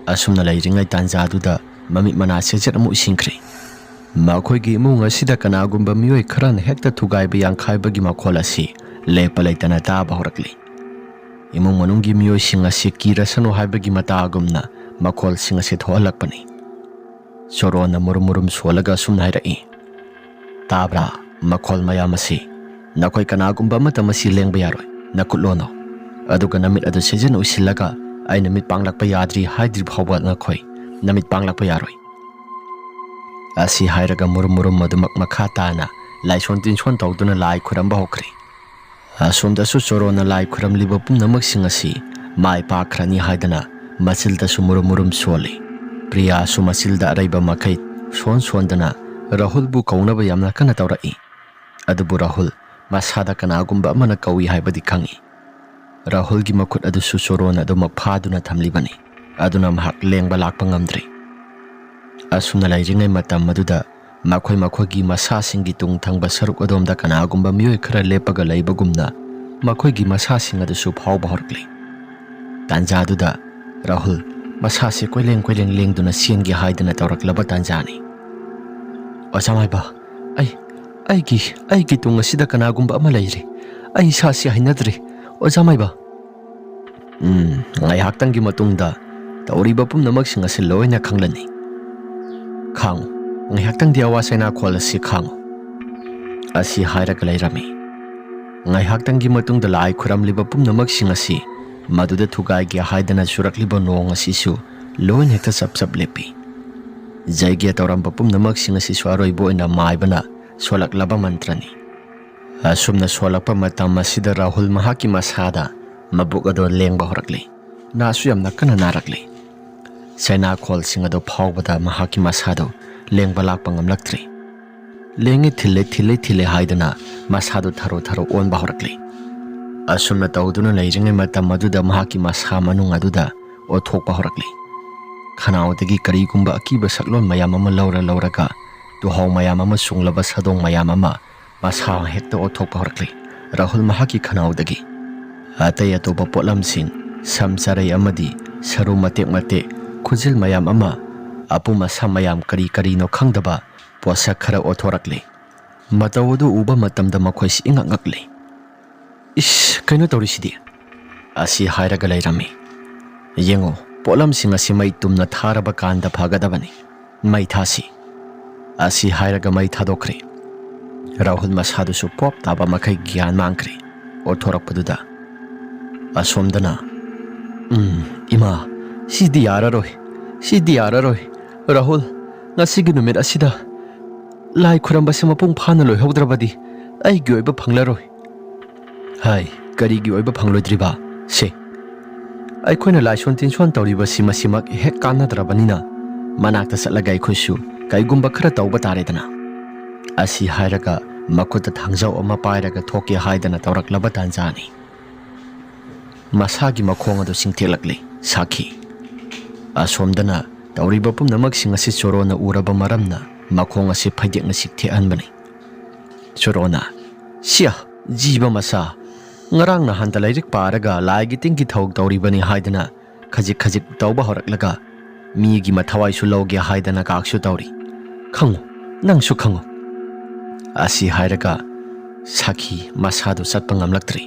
ꯑꯁꯨꯝꯅ ꯂꯩꯔꯤꯉꯩ ꯇꯥꯟꯖꯥꯗꯨꯗ ꯃꯃꯤꯠ ꯃꯅꯥ ꯁꯦꯖꯠ ꯑꯃ ꯎꯏꯁꯤꯟꯈ꯭ꯔꯦ꯫ ꯃꯈꯣꯏꯒꯤ ꯏꯃꯨꯡ ꯑꯁꯤꯗ ꯀꯅꯥꯒꯨꯝꯕ ꯃꯤꯑꯣꯏ ꯈꯔꯅ ꯍꯦꯛꯇ ꯊꯨꯒꯥꯏꯕ ꯌꯥꯡꯈꯥꯏꯕꯒꯤ ꯃꯈꯣꯜ ꯑꯁꯤ ꯂꯦꯞꯄ ꯂꯩꯇꯅ ꯇꯥꯕ ꯍꯧꯔꯛꯂꯤ꯫ ꯏꯃꯨꯡ ꯃꯅꯨꯡꯒꯤ ꯃꯤꯑꯣꯏꯁꯤꯡ ꯑꯁꯤ ꯀꯤꯔꯁꯅꯨ ꯍꯥꯏꯕꯒꯤ ꯃꯇꯥꯒꯨꯝꯅ ꯃꯈꯣꯜꯁꯤꯡ ꯑꯁꯤ ꯊꯣꯛꯍꯜꯂꯛꯄꯅꯤ꯫ ꯁꯣꯔꯣꯟꯅ ꯃꯨꯔꯨꯝ ꯃꯨꯔꯨꯝ ꯁꯣꯜꯂꯒ ꯑꯁꯨꯝꯅ ꯍꯥꯏꯔꯛꯏ, "ꯇꯥꯕ꯭ꯔꯥ? ꯃꯈꯣꯜ ꯃꯌꯥꯝ ꯑꯁꯤ꯫ ꯅꯈꯣꯏ ꯀꯅꯥꯒꯨꯝꯕ ꯑꯃꯠꯇ ꯃꯁꯤ ꯂꯦꯡꯕ ꯌꯥꯔꯣꯏ꯫ ꯅꯈꯨꯠ ꯂꯣꯟꯅꯧ꯫ ꯑꯗꯨꯒ ꯅꯃꯤꯠ ꯑꯗꯨ ꯁꯦꯖꯟ ꯎꯏꯁꯤꯜꯂꯒ ꯑꯩꯅ ꯃꯤꯠ ꯄꯥꯡꯂꯛꯄ ꯌꯥꯗ꯭ꯔꯤ ꯍꯥꯏꯗ꯭ꯔꯤ ꯐꯥꯎꯕ ꯅꯈꯣꯏ ꯅꯃꯤꯠ ꯄꯥꯡꯂꯛꯄ ꯌꯥꯔꯣꯏ꯫" ꯑꯁꯤ ꯍꯥꯏꯔꯒ ꯃꯨꯔꯨꯝ ꯃꯨꯔꯨꯝ ꯑꯗꯨꯃꯛ ꯃꯈꯥ ꯇꯥꯅ ꯂꯥꯏꯁꯣꯟ ꯇꯤꯟꯁꯣꯟ ꯇꯧꯗꯨꯅ ꯂꯥꯏ ꯈꯨꯔꯝꯕ ꯍꯧꯈ꯭ꯔꯦ꯫ ꯑꯁꯣꯝꯗꯁꯨ ꯆꯣꯔꯣꯟꯅ ꯂꯥꯏ ꯈꯨꯔꯝꯂꯤꯕ ꯄꯨꯝꯅꯃꯛꯁꯤꯡ ꯑꯁꯤ ꯃꯥꯏ ꯄꯥꯛꯈ꯭ꯔꯅꯤ ꯍꯥꯏꯗꯅ ꯃꯆꯤꯜꯗꯁꯨ ꯃꯨꯔꯨꯝ ꯃꯨꯔꯨꯝ ꯁꯣꯜꯂꯤ꯫ ꯄ꯭ꯔꯤꯌꯥꯁꯨ ꯃꯆꯤꯜꯗ ꯑꯔꯩꯕ ꯃꯈꯩ ꯁꯣꯟ ꯁꯣꯟꯗꯅ ꯔꯥꯍꯨꯜꯕꯨ ꯀꯧꯅꯕ ꯌꯥꯝꯅ ꯀꯟꯅ ꯇꯧꯔꯛꯏ꯫ ꯑꯗꯨꯕꯨ ꯔꯥꯍꯨꯜ ꯃꯁꯥꯗ ꯀꯅꯥꯒꯨꯝꯕ ꯑꯃꯅ ꯀꯧꯏ ꯍꯥꯏꯕꯗꯤ ꯈꯪꯏ꯫ ꯔꯥꯍꯨꯜꯒꯤ ꯃꯈꯨꯠ ꯑꯗꯨꯁꯨ ꯆꯣꯔꯣꯟ ꯑꯗꯨꯃꯛ ꯐꯥꯗꯨꯅ ꯊꯝꯂꯤꯕꯅꯤ꯫ ꯑꯗꯨꯅ ꯃꯍꯥꯛ ꯂꯦꯡꯕ ꯂꯥꯛꯄ ꯉꯝꯗ꯭ꯔꯤ꯫ ꯑꯁꯨꯝꯅ ꯂꯩꯔꯤꯉꯩ ꯃꯇꯝ ꯑꯗꯨꯗ ꯃꯈꯣꯏ ꯃꯈꯣꯏꯒꯤ ꯃꯁꯥꯁꯤꯡꯒꯤ ꯇꯨꯡ ꯊꯪꯕ ꯁꯔꯨꯛ ꯑꯗꯣꯝꯗ ꯀꯅꯥꯒꯨꯝꯕ ꯃꯤꯑꯣꯏ ꯈꯔ ꯂꯦꯞꯄꯒ ꯂꯩꯕꯒꯨꯝꯅ ꯃꯈꯣꯏꯒꯤ ꯃꯁꯥꯁꯤꯡ ꯑꯗꯨꯁꯨ ꯐꯥꯎꯕ ꯍꯧꯔꯛꯂꯤ꯫ ꯇꯥꯟꯖꯥꯗꯨꯗ ꯔꯥꯍꯨꯜ ꯃꯁꯥꯁꯦ ꯀꯣꯏꯂꯦꯡ ꯀꯣꯏꯂꯦꯡ ꯂꯦꯡꯗꯨꯅ ꯆꯦꯟꯒꯦ ꯍꯥꯏꯗꯅ ꯇꯧꯔꯛꯂꯕ ꯇꯥꯟꯖꯥꯅꯤ꯫ "ꯑꯣꯖꯥ ꯃꯥꯏꯕ, ꯑꯩ, ꯑꯩꯒꯤ, ꯑꯩꯒꯤ ꯇꯨꯡ ꯑꯁꯤꯗ ꯀꯅꯥꯒꯨꯝꯕ ꯑꯃ ꯂꯩꯔꯤ꯫ ꯑꯩ ꯏꯁꯥꯁꯤ ꯍꯩꯅꯗ꯭ꯔꯦ, ꯑꯣꯖꯥ ꯃꯥꯏꯕ꯫ ꯎꯝ, ꯉꯥꯏꯍꯥꯛꯇꯪꯒꯤ ꯃꯇꯨꯡꯗ ꯇꯧꯔꯤꯕ ꯄꯨꯝꯅꯃꯛꯁꯤꯡ ꯑꯁꯤ ꯂꯣꯏꯅ ꯈꯪꯂꯅꯤ꯫ ꯈꯥꯡꯉꯨ, ꯉꯥꯏꯍꯥꯛꯇꯪꯗꯤ ꯑꯋꯥ ꯆꯩꯅꯥꯈꯣꯜ ꯑꯁꯤ ꯈꯥꯡꯉꯨ꯫ ꯑꯁꯤ ꯍꯥꯏꯔꯒ ꯂꯩꯔꯝꯃꯤ꯫ ꯉꯥꯏꯍꯥꯛꯇꯪꯒꯤ ꯃꯇꯨꯡꯗ ꯂꯥꯏ ꯈꯨꯔꯝꯂꯤꯕ ꯄꯨꯝꯅꯃꯛꯁꯤꯡ ꯑꯁꯤ ꯃꯗꯨꯗ ꯊꯨꯒꯥꯏꯒꯦ ꯍꯥꯏꯗꯅ ꯆꯨꯔꯛꯂꯤꯕ ꯅꯣꯡ ꯑꯁꯤꯁꯨ ꯂꯣꯏꯅ ꯍꯦꯛꯇ ꯆꯞ ꯆꯞ ꯂꯦꯞꯄꯤ꯫ ꯖꯩꯒ꯭ꯌ ꯇꯧꯔꯝꯕ ꯄꯨꯝꯅꯃꯛꯁꯤꯡ ꯑꯁꯤꯁꯨ ꯑꯔꯣꯏꯕ ꯑꯣꯏꯅ ꯃꯥꯏꯕꯅ ꯁꯣꯜꯂꯛꯂꯕ ꯃꯟꯇ꯭ꯔꯅꯤ꯫ ꯑꯁꯨꯝꯅ ꯁꯣꯜꯂꯛꯄ ꯃꯇꯝ ꯑꯁꯤꯗ ꯔꯥꯍꯨꯜ ꯃꯍꯥꯛꯀꯤ ꯃꯁꯥꯗ ꯃꯕꯨꯛ ꯑꯗꯨ ꯂꯦꯡꯕ ꯍꯧꯔꯛꯂꯤ꯫ ꯅꯥꯁꯨ ꯌꯥꯝꯅ ꯀꯟꯅ ꯅꯥꯔꯛꯂꯤ꯫ ꯆꯩꯅꯥꯈꯣꯜꯁꯤꯡ ꯑꯗꯨ ꯐꯥꯎꯕꯗ ꯃꯍꯥꯛꯀꯤ ꯃꯁꯥꯗꯨ ꯂꯦꯡꯕ ꯂꯥꯛꯄ ꯉꯝꯂꯛꯇ꯭ꯔꯦ꯫ ꯂꯦꯡꯉꯦ ꯊꯤꯜꯂꯦ, ꯊꯤꯜꯂꯦ ꯊꯤꯜꯂꯦ ꯍꯥꯏꯗꯨꯅ ꯃꯁꯥꯗꯨ ꯊꯔꯣ ꯊꯔꯣ ꯑꯣꯟꯕ ꯍꯧꯔꯛꯂꯤ꯫ ꯑꯁꯨꯝꯅ ꯇꯧꯗꯨꯅ ꯂꯩꯔꯤꯉꯩ ꯃꯇꯝ ꯑꯗꯨꯗ ꯃꯍꯥꯛꯀꯤ ꯃꯁꯥ ꯃꯅꯨꯡ ꯑꯗꯨꯗ ꯑꯣꯠꯊꯣꯛꯄ ꯍꯧꯔꯛꯂꯤ꯫ ꯈꯅꯥꯎꯗꯒꯤ ꯀꯔꯤꯒꯨꯝꯕ ꯑꯀꯤꯕ ꯁꯛꯂꯣꯟ ꯃꯌꯥꯝ ꯑꯃ ꯂꯧꯔ ꯂꯧꯔꯒ, ꯇꯨꯍꯥꯎ ꯃꯌꯥꯝ ꯑꯃ ꯆꯨꯡꯂꯕ ꯁꯥꯗꯣꯡ ꯃꯌꯥꯝ ꯑꯃ ꯃꯁꯥ ꯍꯦꯛꯇ ꯑꯣꯠꯊꯣꯛꯄ ꯍꯧꯔꯛꯂꯤ ꯔꯥꯍꯨꯜ ꯃꯍꯥꯛꯀꯤ ꯈꯅꯥꯎꯗꯒꯤ꯫ ꯑꯇꯩ ꯑꯇꯣꯞꯄ ꯄꯣꯠꯂꯝꯁꯤꯡ, ꯁꯝ ꯆꯔꯩ ꯑꯃꯗꯤ ꯁꯔꯨ ꯃꯇꯦꯛ ꯃꯇꯦꯛ, ꯈꯨꯖꯤꯜ ꯃꯌꯥꯝ ꯑꯃ, ꯑꯄꯨꯝ ꯑꯁꯥ ꯃꯌꯥꯝ, ꯀꯔꯤ ꯀꯔꯤꯅꯣ ꯈꯪꯗꯕ ꯄꯣꯠꯁꯛ ꯈꯔ ꯑꯣꯠꯊꯣꯔꯛꯂꯤ꯫ ꯃꯇꯧ ꯑꯗꯨ ꯎꯕ ꯃꯇꯝꯗ ꯃꯈꯣꯏꯁꯤ ꯏꯉꯛ ꯉꯛꯂꯤ꯫ "ꯏꯁ, ꯀꯩꯅꯣ ꯇꯧꯔꯤꯁꯤꯗꯤ?" ꯑꯁꯤ ꯍꯥꯏꯔꯒ ꯂꯩꯔꯝꯃꯤ꯫ "ꯌꯦꯡꯉꯣ, ꯄꯣꯠꯂꯝꯁꯤꯡ ꯑꯁꯤ ꯃꯩ ꯇꯨꯝꯅ ꯊꯥꯔꯕ ꯀꯥꯟꯗ ꯐꯒꯗꯕꯅꯤ꯫ ꯃꯩ ꯊꯥꯁꯤ꯫" ꯑꯁꯤ ꯍꯥꯏꯔꯒ ꯃꯩ ꯊꯥꯗꯣꯛꯈ꯭ꯔꯦ꯫ ꯔꯥꯍꯨꯜ ꯃꯁꯥꯗꯨꯁꯨ ꯄꯣꯞ ꯇꯥꯕ ꯃꯈꯩ ꯒ꯭ꯌꯥꯟ ꯃꯥꯡꯈ꯭ꯔꯦ꯫ ꯑꯣꯠꯊꯣꯔꯛꯄꯗꯨꯗ ꯑꯁꯣꯝꯗꯅ, "ꯎꯝ, ꯏꯃꯥ, ꯁꯤꯗꯤ ꯌꯥꯔꯔꯣꯏ, ꯁꯤꯗꯤ ꯌꯥꯔꯔꯣꯏ꯫ ꯔꯥꯍꯨꯜ, ꯉꯁꯤꯒꯤ ꯅꯨꯃꯤꯠ ꯑꯁꯤꯗ ꯂꯥꯏ ꯈꯨꯔꯝꯕꯁꯦ ꯃꯄꯨꯡ ꯐꯥꯅ ꯂꯣꯏꯍꯧꯗ꯭ꯔꯕꯗꯤ ꯑꯩꯒꯤ ꯑꯣꯏꯕ ꯐꯪꯂꯔꯣꯏ꯫" "ꯍꯥꯏ, ꯀꯔꯤꯒꯤ ꯑꯣꯏꯕ ꯐꯪꯂꯣꯏꯗ꯭ꯔꯤꯕ? ꯁꯦ, ꯑꯩꯈꯣꯏꯅ ꯂꯥꯏꯁꯣꯟ ꯇꯤꯟꯁꯣꯟ ꯇꯧꯔꯤꯕꯁꯤ ꯃꯁꯤꯃꯛ ꯍꯦꯛ ꯀꯥꯟꯅꯗ꯭ꯔꯕꯅꯤꯅ, ꯃꯅꯥꯛꯇ ꯆꯠꯂꯒ ꯑꯩꯈꯣꯏꯁꯨ ꯀꯩꯒꯨꯝꯕ ꯈꯔ ꯇꯧꯕ ꯇꯥꯔꯦꯗꯅ꯫" ꯑꯁꯤ ꯍꯥꯏꯔꯒ ꯃꯈꯨꯠꯇ ꯊꯥꯡꯖꯧ ꯑꯃ ꯄꯥꯏꯔꯒ ꯊꯣꯛꯀꯦ ꯍꯥꯏꯗꯅ ꯇꯧꯔꯛꯂꯕ ꯇꯥꯟꯖꯥꯅꯤ꯫ ꯃꯁꯥꯒꯤ ꯃꯈꯣꯡ ꯑꯗꯨ ꯆꯤꯡꯊꯦꯛꯂꯛꯂꯤ ꯁꯥꯈꯤ꯫ ꯑꯁꯣꯝꯗꯅ ꯇꯧꯔꯤꯕ ꯄꯨꯝꯅꯃꯛꯁꯤꯡ ꯑꯁꯤ ꯆꯣꯔꯣꯅ ꯎꯔꯕ ꯃꯔꯝꯅ ꯃꯈꯣꯡ ꯑꯁꯤ ꯐꯩꯗꯦꯛꯅ ꯆꯤꯛꯊꯦꯛꯍꯟꯕꯅꯤ꯫ ꯆꯣꯔꯣꯅ, "ꯁꯤꯌꯥ, ꯖꯤꯕ ꯃꯆꯥ, ꯉꯔꯥꯡ ꯅꯍꯥꯟꯗ ꯂꯥꯏꯔꯤꯛ ꯄꯥꯔꯒ ꯂꯥꯏꯒꯤ ꯇꯤꯟꯒꯤ ꯊꯧ ꯇꯧꯔꯤꯕꯅꯤ ꯍꯥꯏꯗꯅ ꯈꯖꯤꯛ ꯈꯖꯤꯛ ꯇꯧꯕ ꯍꯧꯔꯛꯂꯒ ꯃꯤꯒꯤ ꯃꯊꯋꯥꯏꯁꯨ ꯂꯧꯒꯦ ꯍꯥꯏꯗꯅ ꯀꯥꯛꯁꯨ ꯇꯧꯔꯤ꯫ ꯈꯪꯉꯨ, ꯅꯪꯁꯨ ꯈꯪꯉꯨ꯫" ꯑꯁꯤ ꯍꯥꯏꯔꯒ ꯁꯥꯈꯤ ꯃꯁꯥꯗꯨ ꯆꯠꯄ ꯉꯝꯂꯛꯇ꯭ꯔꯦ꯫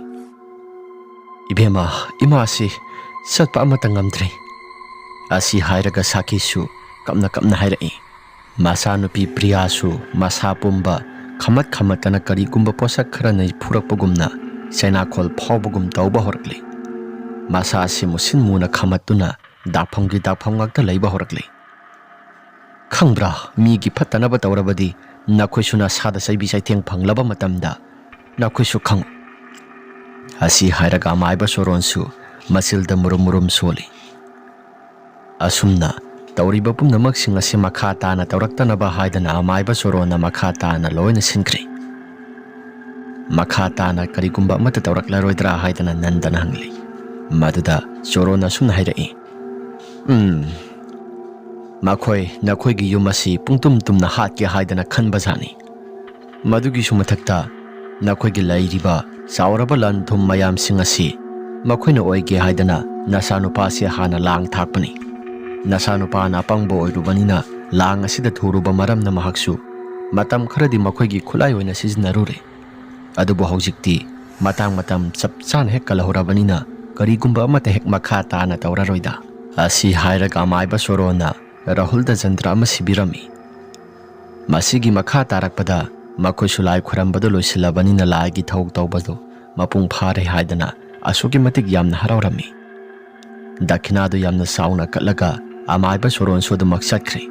"ꯏꯕꯦꯝꯃ, ꯏꯃꯥꯁꯤ ꯆꯠꯄ ꯑꯃꯠꯇ ꯉꯝꯗ꯭ꯔꯦ"꯫ ꯑꯁꯤ ꯍꯥꯏꯔꯒ ꯁꯥꯈꯤꯁꯨ ꯀꯞꯅ ꯀꯞꯅ ꯍꯥꯏꯔꯛꯏ꯫ ꯃꯆꯥꯅꯨꯄꯤ ꯄ꯭ꯔꯤꯌꯥꯁꯨ ꯃꯁꯥ ꯄꯨꯝꯕ ꯈꯃꯠ ꯈꯃꯠꯇꯅ ꯀꯔꯤꯒꯨꯝꯕ ꯄꯣꯠꯁꯛ ꯈꯔꯅ ꯐꯨꯔꯛꯄꯒꯨꯝꯅ ꯆꯩꯅꯥꯈꯣꯜ ꯐꯥꯎꯕꯒꯨꯝ ꯇꯧꯕ ꯍꯧꯔꯛꯂꯤ꯫ ꯃꯁꯥꯁꯤ ꯃꯨꯁꯤꯟ ꯃꯨꯅ ꯈꯃꯠꯇꯨꯅ ꯗꯥꯛꯐꯝꯒꯤ ꯗꯥꯛꯐꯝ ꯉꯥꯛꯇ ꯂꯩꯕ ꯍꯧꯔꯛꯂꯤ꯫ "ꯈꯪꯕ꯭ꯔꯥ, ꯃꯤꯒꯤ ꯐꯠꯇꯅꯕ ꯇꯧꯔꯕꯗꯤ ꯅꯈꯣꯏꯁꯨ ꯅꯁꯥꯗ ꯆꯩꯕꯤ ꯆꯩꯊꯦꯡ ꯐꯪꯂꯕ ꯃꯇꯝꯗ ꯅꯈꯣꯏꯁꯨ ꯈꯪꯉꯨ"꯫ ꯑꯁꯤ ꯍꯥꯏꯔꯒ ꯑꯃꯥꯏꯕ ꯆꯣꯔꯣꯟꯁꯨ ꯃꯆꯤꯜꯗ ꯃꯨꯔꯨꯝ ꯃꯨꯔꯨꯝ ꯁꯣꯜꯂꯤ꯫ ꯑꯁꯨꯝꯅ ꯇꯧꯔꯤꯕ ꯄꯨꯝꯅꯃꯛꯁꯤꯡ ꯑꯁꯤ ꯃꯈꯥ ꯇꯥꯅ ꯇꯧꯔꯛꯇꯅꯕ ꯍꯥꯏꯗꯅ ꯑꯃꯥꯏꯕ ꯆꯣꯔꯣꯟꯅ ꯃꯈꯥ ꯇꯥꯅ ꯂꯣꯏꯅ ꯁꯤꯟꯈ꯭ꯔꯦ꯫ ꯃꯈꯥ ꯇꯥꯅ ꯀꯔꯤꯒꯨꯝꯕ ꯑꯃꯠꯇ ꯇꯧꯔꯛꯂꯔꯣꯏꯗ꯭ꯔꯥ ꯍꯥꯏꯗꯅ ꯅꯟꯗꯅ ꯍꯪꯂꯤ꯫ ꯃꯗꯨꯗ ꯆꯣꯔꯣꯟꯅ ꯑꯁꯨꯝꯅ ꯍꯥꯏꯔꯛꯏ, "ꯎꯝ, ꯃꯈꯣꯏ ꯅꯈꯣꯏꯒꯤ ꯌꯨꯝ ꯑꯁꯤ ꯄꯨꯡꯇꯨꯝ ꯇꯨꯝꯅ ꯍꯥꯠꯀꯦ ꯍꯥꯏꯗꯅ ꯈꯟꯕꯖꯥꯠꯅꯤ꯫ ꯃꯗꯨꯒꯤꯁꯨ ꯃꯊꯛꯇ ꯅꯈꯣꯏꯒꯤ ꯂꯩꯔꯤꯕ ꯆꯥꯎꯔꯕ ꯂꯟ ꯊꯨꯝ ꯃꯌꯥꯝꯁꯤꯡ ꯑꯁꯤ ꯃꯈꯣꯏꯅ ꯑꯣꯏꯒꯦ ꯍꯥꯏꯗꯅ ꯅꯆꯥꯅꯨꯄꯥꯁꯦ ꯍꯥꯟꯅ ꯂꯥꯡ ꯊꯥꯛꯄꯅꯤ꯫ ꯅꯆꯥꯅꯨꯄꯥꯅ ꯑꯄꯪꯕ ꯑꯣꯏꯔꯨꯕꯅꯤꯅ ꯂꯥꯡ ꯑꯁꯤꯗ ꯊꯨꯔꯨꯕ ꯃꯔꯝꯅ ꯃꯍꯥꯛꯁꯨ ꯃꯇꯝ ꯈꯔꯗꯤ ꯃꯈꯣꯏꯒꯤ ꯈꯨꯠꯂꯥꯏ ꯑꯣꯏꯅ ꯁꯤꯖꯤꯟꯅꯔꯨꯔꯦ꯫ ꯑꯗꯨꯕꯨ ꯍꯧꯖꯤꯛꯇꯤ ꯃꯇꯥꯡ ꯃꯇꯝ ꯆꯞ ꯆꯥꯅ ꯍꯦꯛ ꯀꯜꯍꯧꯔꯕꯅꯤꯅ ꯀꯔꯤꯒꯨꯝꯕ ꯑꯃꯠꯇ ꯍꯦꯛ ꯃꯈꯥ ꯇꯥꯅ ꯇꯧꯔꯔꯣꯏꯗ"꯫ ꯑꯁꯤ ꯍꯥꯏꯔꯒ ꯑꯃꯥꯏꯕ ꯆꯣꯔꯣꯟꯅ ꯔꯥꯍꯨꯜꯗ ꯖꯟꯇ꯭ꯔ ꯑꯃ ꯁꯤꯕꯤꯔꯝꯃꯤ꯫ ꯃꯁꯤꯒꯤ ꯃꯈꯥ ꯇꯥꯔꯛꯄꯗ ꯃꯈꯣꯏꯁꯨ ꯂꯥꯏ ꯈꯨꯔꯝꯕꯗꯨ ꯂꯣꯏꯁꯤꯜꯂꯕꯅꯤꯅ ꯂꯥꯏꯒꯤ ꯊꯧ ꯇꯧꯕꯗꯨ ꯃꯄꯨꯡ ꯐꯥꯔꯦ ꯍꯥꯏꯗꯅ ꯑꯁꯨꯛꯀꯤ ꯃꯇꯤꯛ ꯌꯥꯝꯅ ꯍꯔꯥꯎꯔꯝꯃꯤ꯫ ꯗꯈꯤꯅꯥꯗꯨ ꯌꯥꯝꯅ ꯆꯥꯎꯅ ꯀꯠꯂꯒ ꯑꯃꯥꯏꯕ ꯆꯣꯔꯣꯟꯁꯨ ꯑꯗꯨꯃꯛ ꯆꯠꯈ꯭ꯔꯦ꯫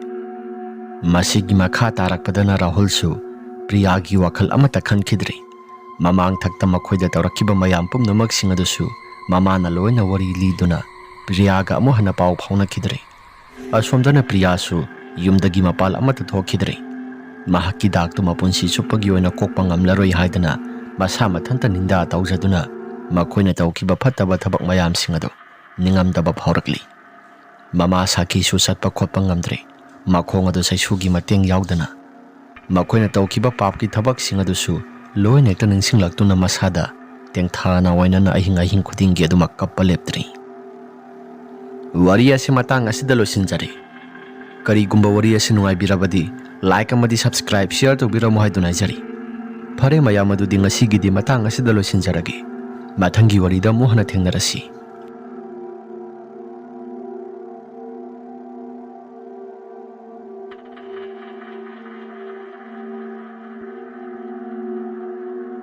ꯃꯁꯤꯒꯤ ꯃꯈꯥ ꯇꯥꯔꯛꯄꯗꯅ ꯔꯥꯍꯨꯜꯁꯨ ꯄ꯭ꯔꯤꯌꯥꯒꯤ ꯋꯥꯈꯜ ꯑꯃꯠꯇ ꯈꯟꯈꯤꯗ꯭ꯔꯦ꯫ ꯃꯃꯥꯡ ꯊꯛꯇ ꯃꯈꯣꯏꯗ ꯇꯧꯔꯛꯈꯤꯕ ꯃꯌꯥꯝ ꯄꯨꯝꯅꯃꯛꯁꯤꯡ ꯑꯗꯨꯁꯨ ꯃꯃꯥꯅ ꯂꯣꯏꯅ ꯋꯥꯔꯤ ꯂꯤꯗꯨꯅ ꯄ꯭ꯔꯤꯌꯥꯒ ꯑꯃꯨꯛ ꯍꯟꯅ ꯄꯥꯎ ꯐꯥꯎꯅꯈꯤꯗ꯭ꯔꯦ꯫ ꯑꯁꯣꯝꯗꯅ ꯄ꯭ꯔꯤꯌꯥꯁꯨ ꯌꯨꯝꯗꯒꯤ ꯃꯄꯥꯜ ꯑꯃꯠꯇ ꯊꯣꯛꯈꯤꯗ꯭ꯔꯦ꯫ ꯃꯍꯥꯛꯀꯤ ꯗꯥꯛꯇꯨ ꯃꯄꯨꯟꯁꯤ ꯆꯨꯞꯄꯒꯤ ꯑꯣꯏꯅ ꯀꯣꯛꯄ ꯉꯝꯂꯔꯣꯏ ꯍꯥꯏꯗꯅ ꯃꯁꯥ ꯃꯊꯟꯇ ꯅꯤꯟꯗꯥ ꯇꯧꯖꯗꯨꯅ ꯃꯈꯣꯏꯅ ꯇꯧꯈꯤꯕ ꯐꯠꯇꯕ ꯊꯕꯛ ꯃꯌꯥꯝꯁꯤꯡ ꯑꯗꯨ ꯅꯤꯡꯉꯝꯗꯕ ꯐꯥꯎꯔꯛꯂꯤ꯫ ꯃꯃꯥ ꯁꯥꯈꯤꯁꯨ ꯆꯠꯄ ꯈꯣꯠꯄ ꯉꯝꯗ꯭ꯔꯦ꯫ ꯃꯈꯣꯡ ꯑꯗꯨ ꯆꯩꯁꯨꯒꯤ ꯃꯇꯦꯡ ꯌꯥꯎꯗꯅ ꯃꯈꯣꯏꯅ ꯇꯧꯈꯤꯕ ꯄꯥꯞꯀꯤ ꯊꯕꯛꯁꯤꯡ ꯑꯗꯨꯁꯨ ꯂꯣꯏꯅ ꯍꯦꯛꯇ ꯅꯤꯡꯁꯤꯡꯂꯛꯇꯨꯅ ꯃꯁꯥꯗ ꯇꯦꯡꯊꯥꯅ ꯑꯣꯏꯅꯅ ꯑꯍꯤꯡ ꯑꯍꯤꯡ ꯈꯨꯗꯤꯡꯒꯤ ꯑꯗꯨꯃꯛ ꯀꯞꯄ ꯂꯦꯞꯇ꯭ꯔꯤ꯫ ꯋꯥꯔꯤ ꯑꯁꯤ ꯃꯇꯥꯡ ꯑꯁꯤꯗ ꯂꯣꯏꯁꯤꯟꯖꯔꯦ꯫ ꯀꯔꯤꯒꯨꯝꯕ ꯋꯥꯔꯤ ꯑꯁꯤ ꯅꯨꯡꯉꯥꯏꯕꯤꯔꯕꯗꯤ Like ꯑꯃꯗꯤ subscribe, share ꯇꯧꯕꯤꯔꯝꯃꯨ ꯍꯥꯏꯗꯨꯅ ꯍꯥꯏꯖꯔꯤ꯫ ꯐꯔꯦ ꯃꯌꯥꯝ, ꯑꯗꯨꯗꯤ ꯉꯁꯤꯒꯤꯗꯤ ꯃꯇꯥꯡ ꯑꯁꯤꯗ ꯂꯣꯏꯁꯤꯟꯖꯔꯒꯦ꯫ ꯃꯊꯪꯒꯤ ꯋꯥꯔꯤꯗ ꯑꯃꯨꯛ ꯍꯟꯅ ꯊꯦꯡꯅꯔꯁꯤ꯫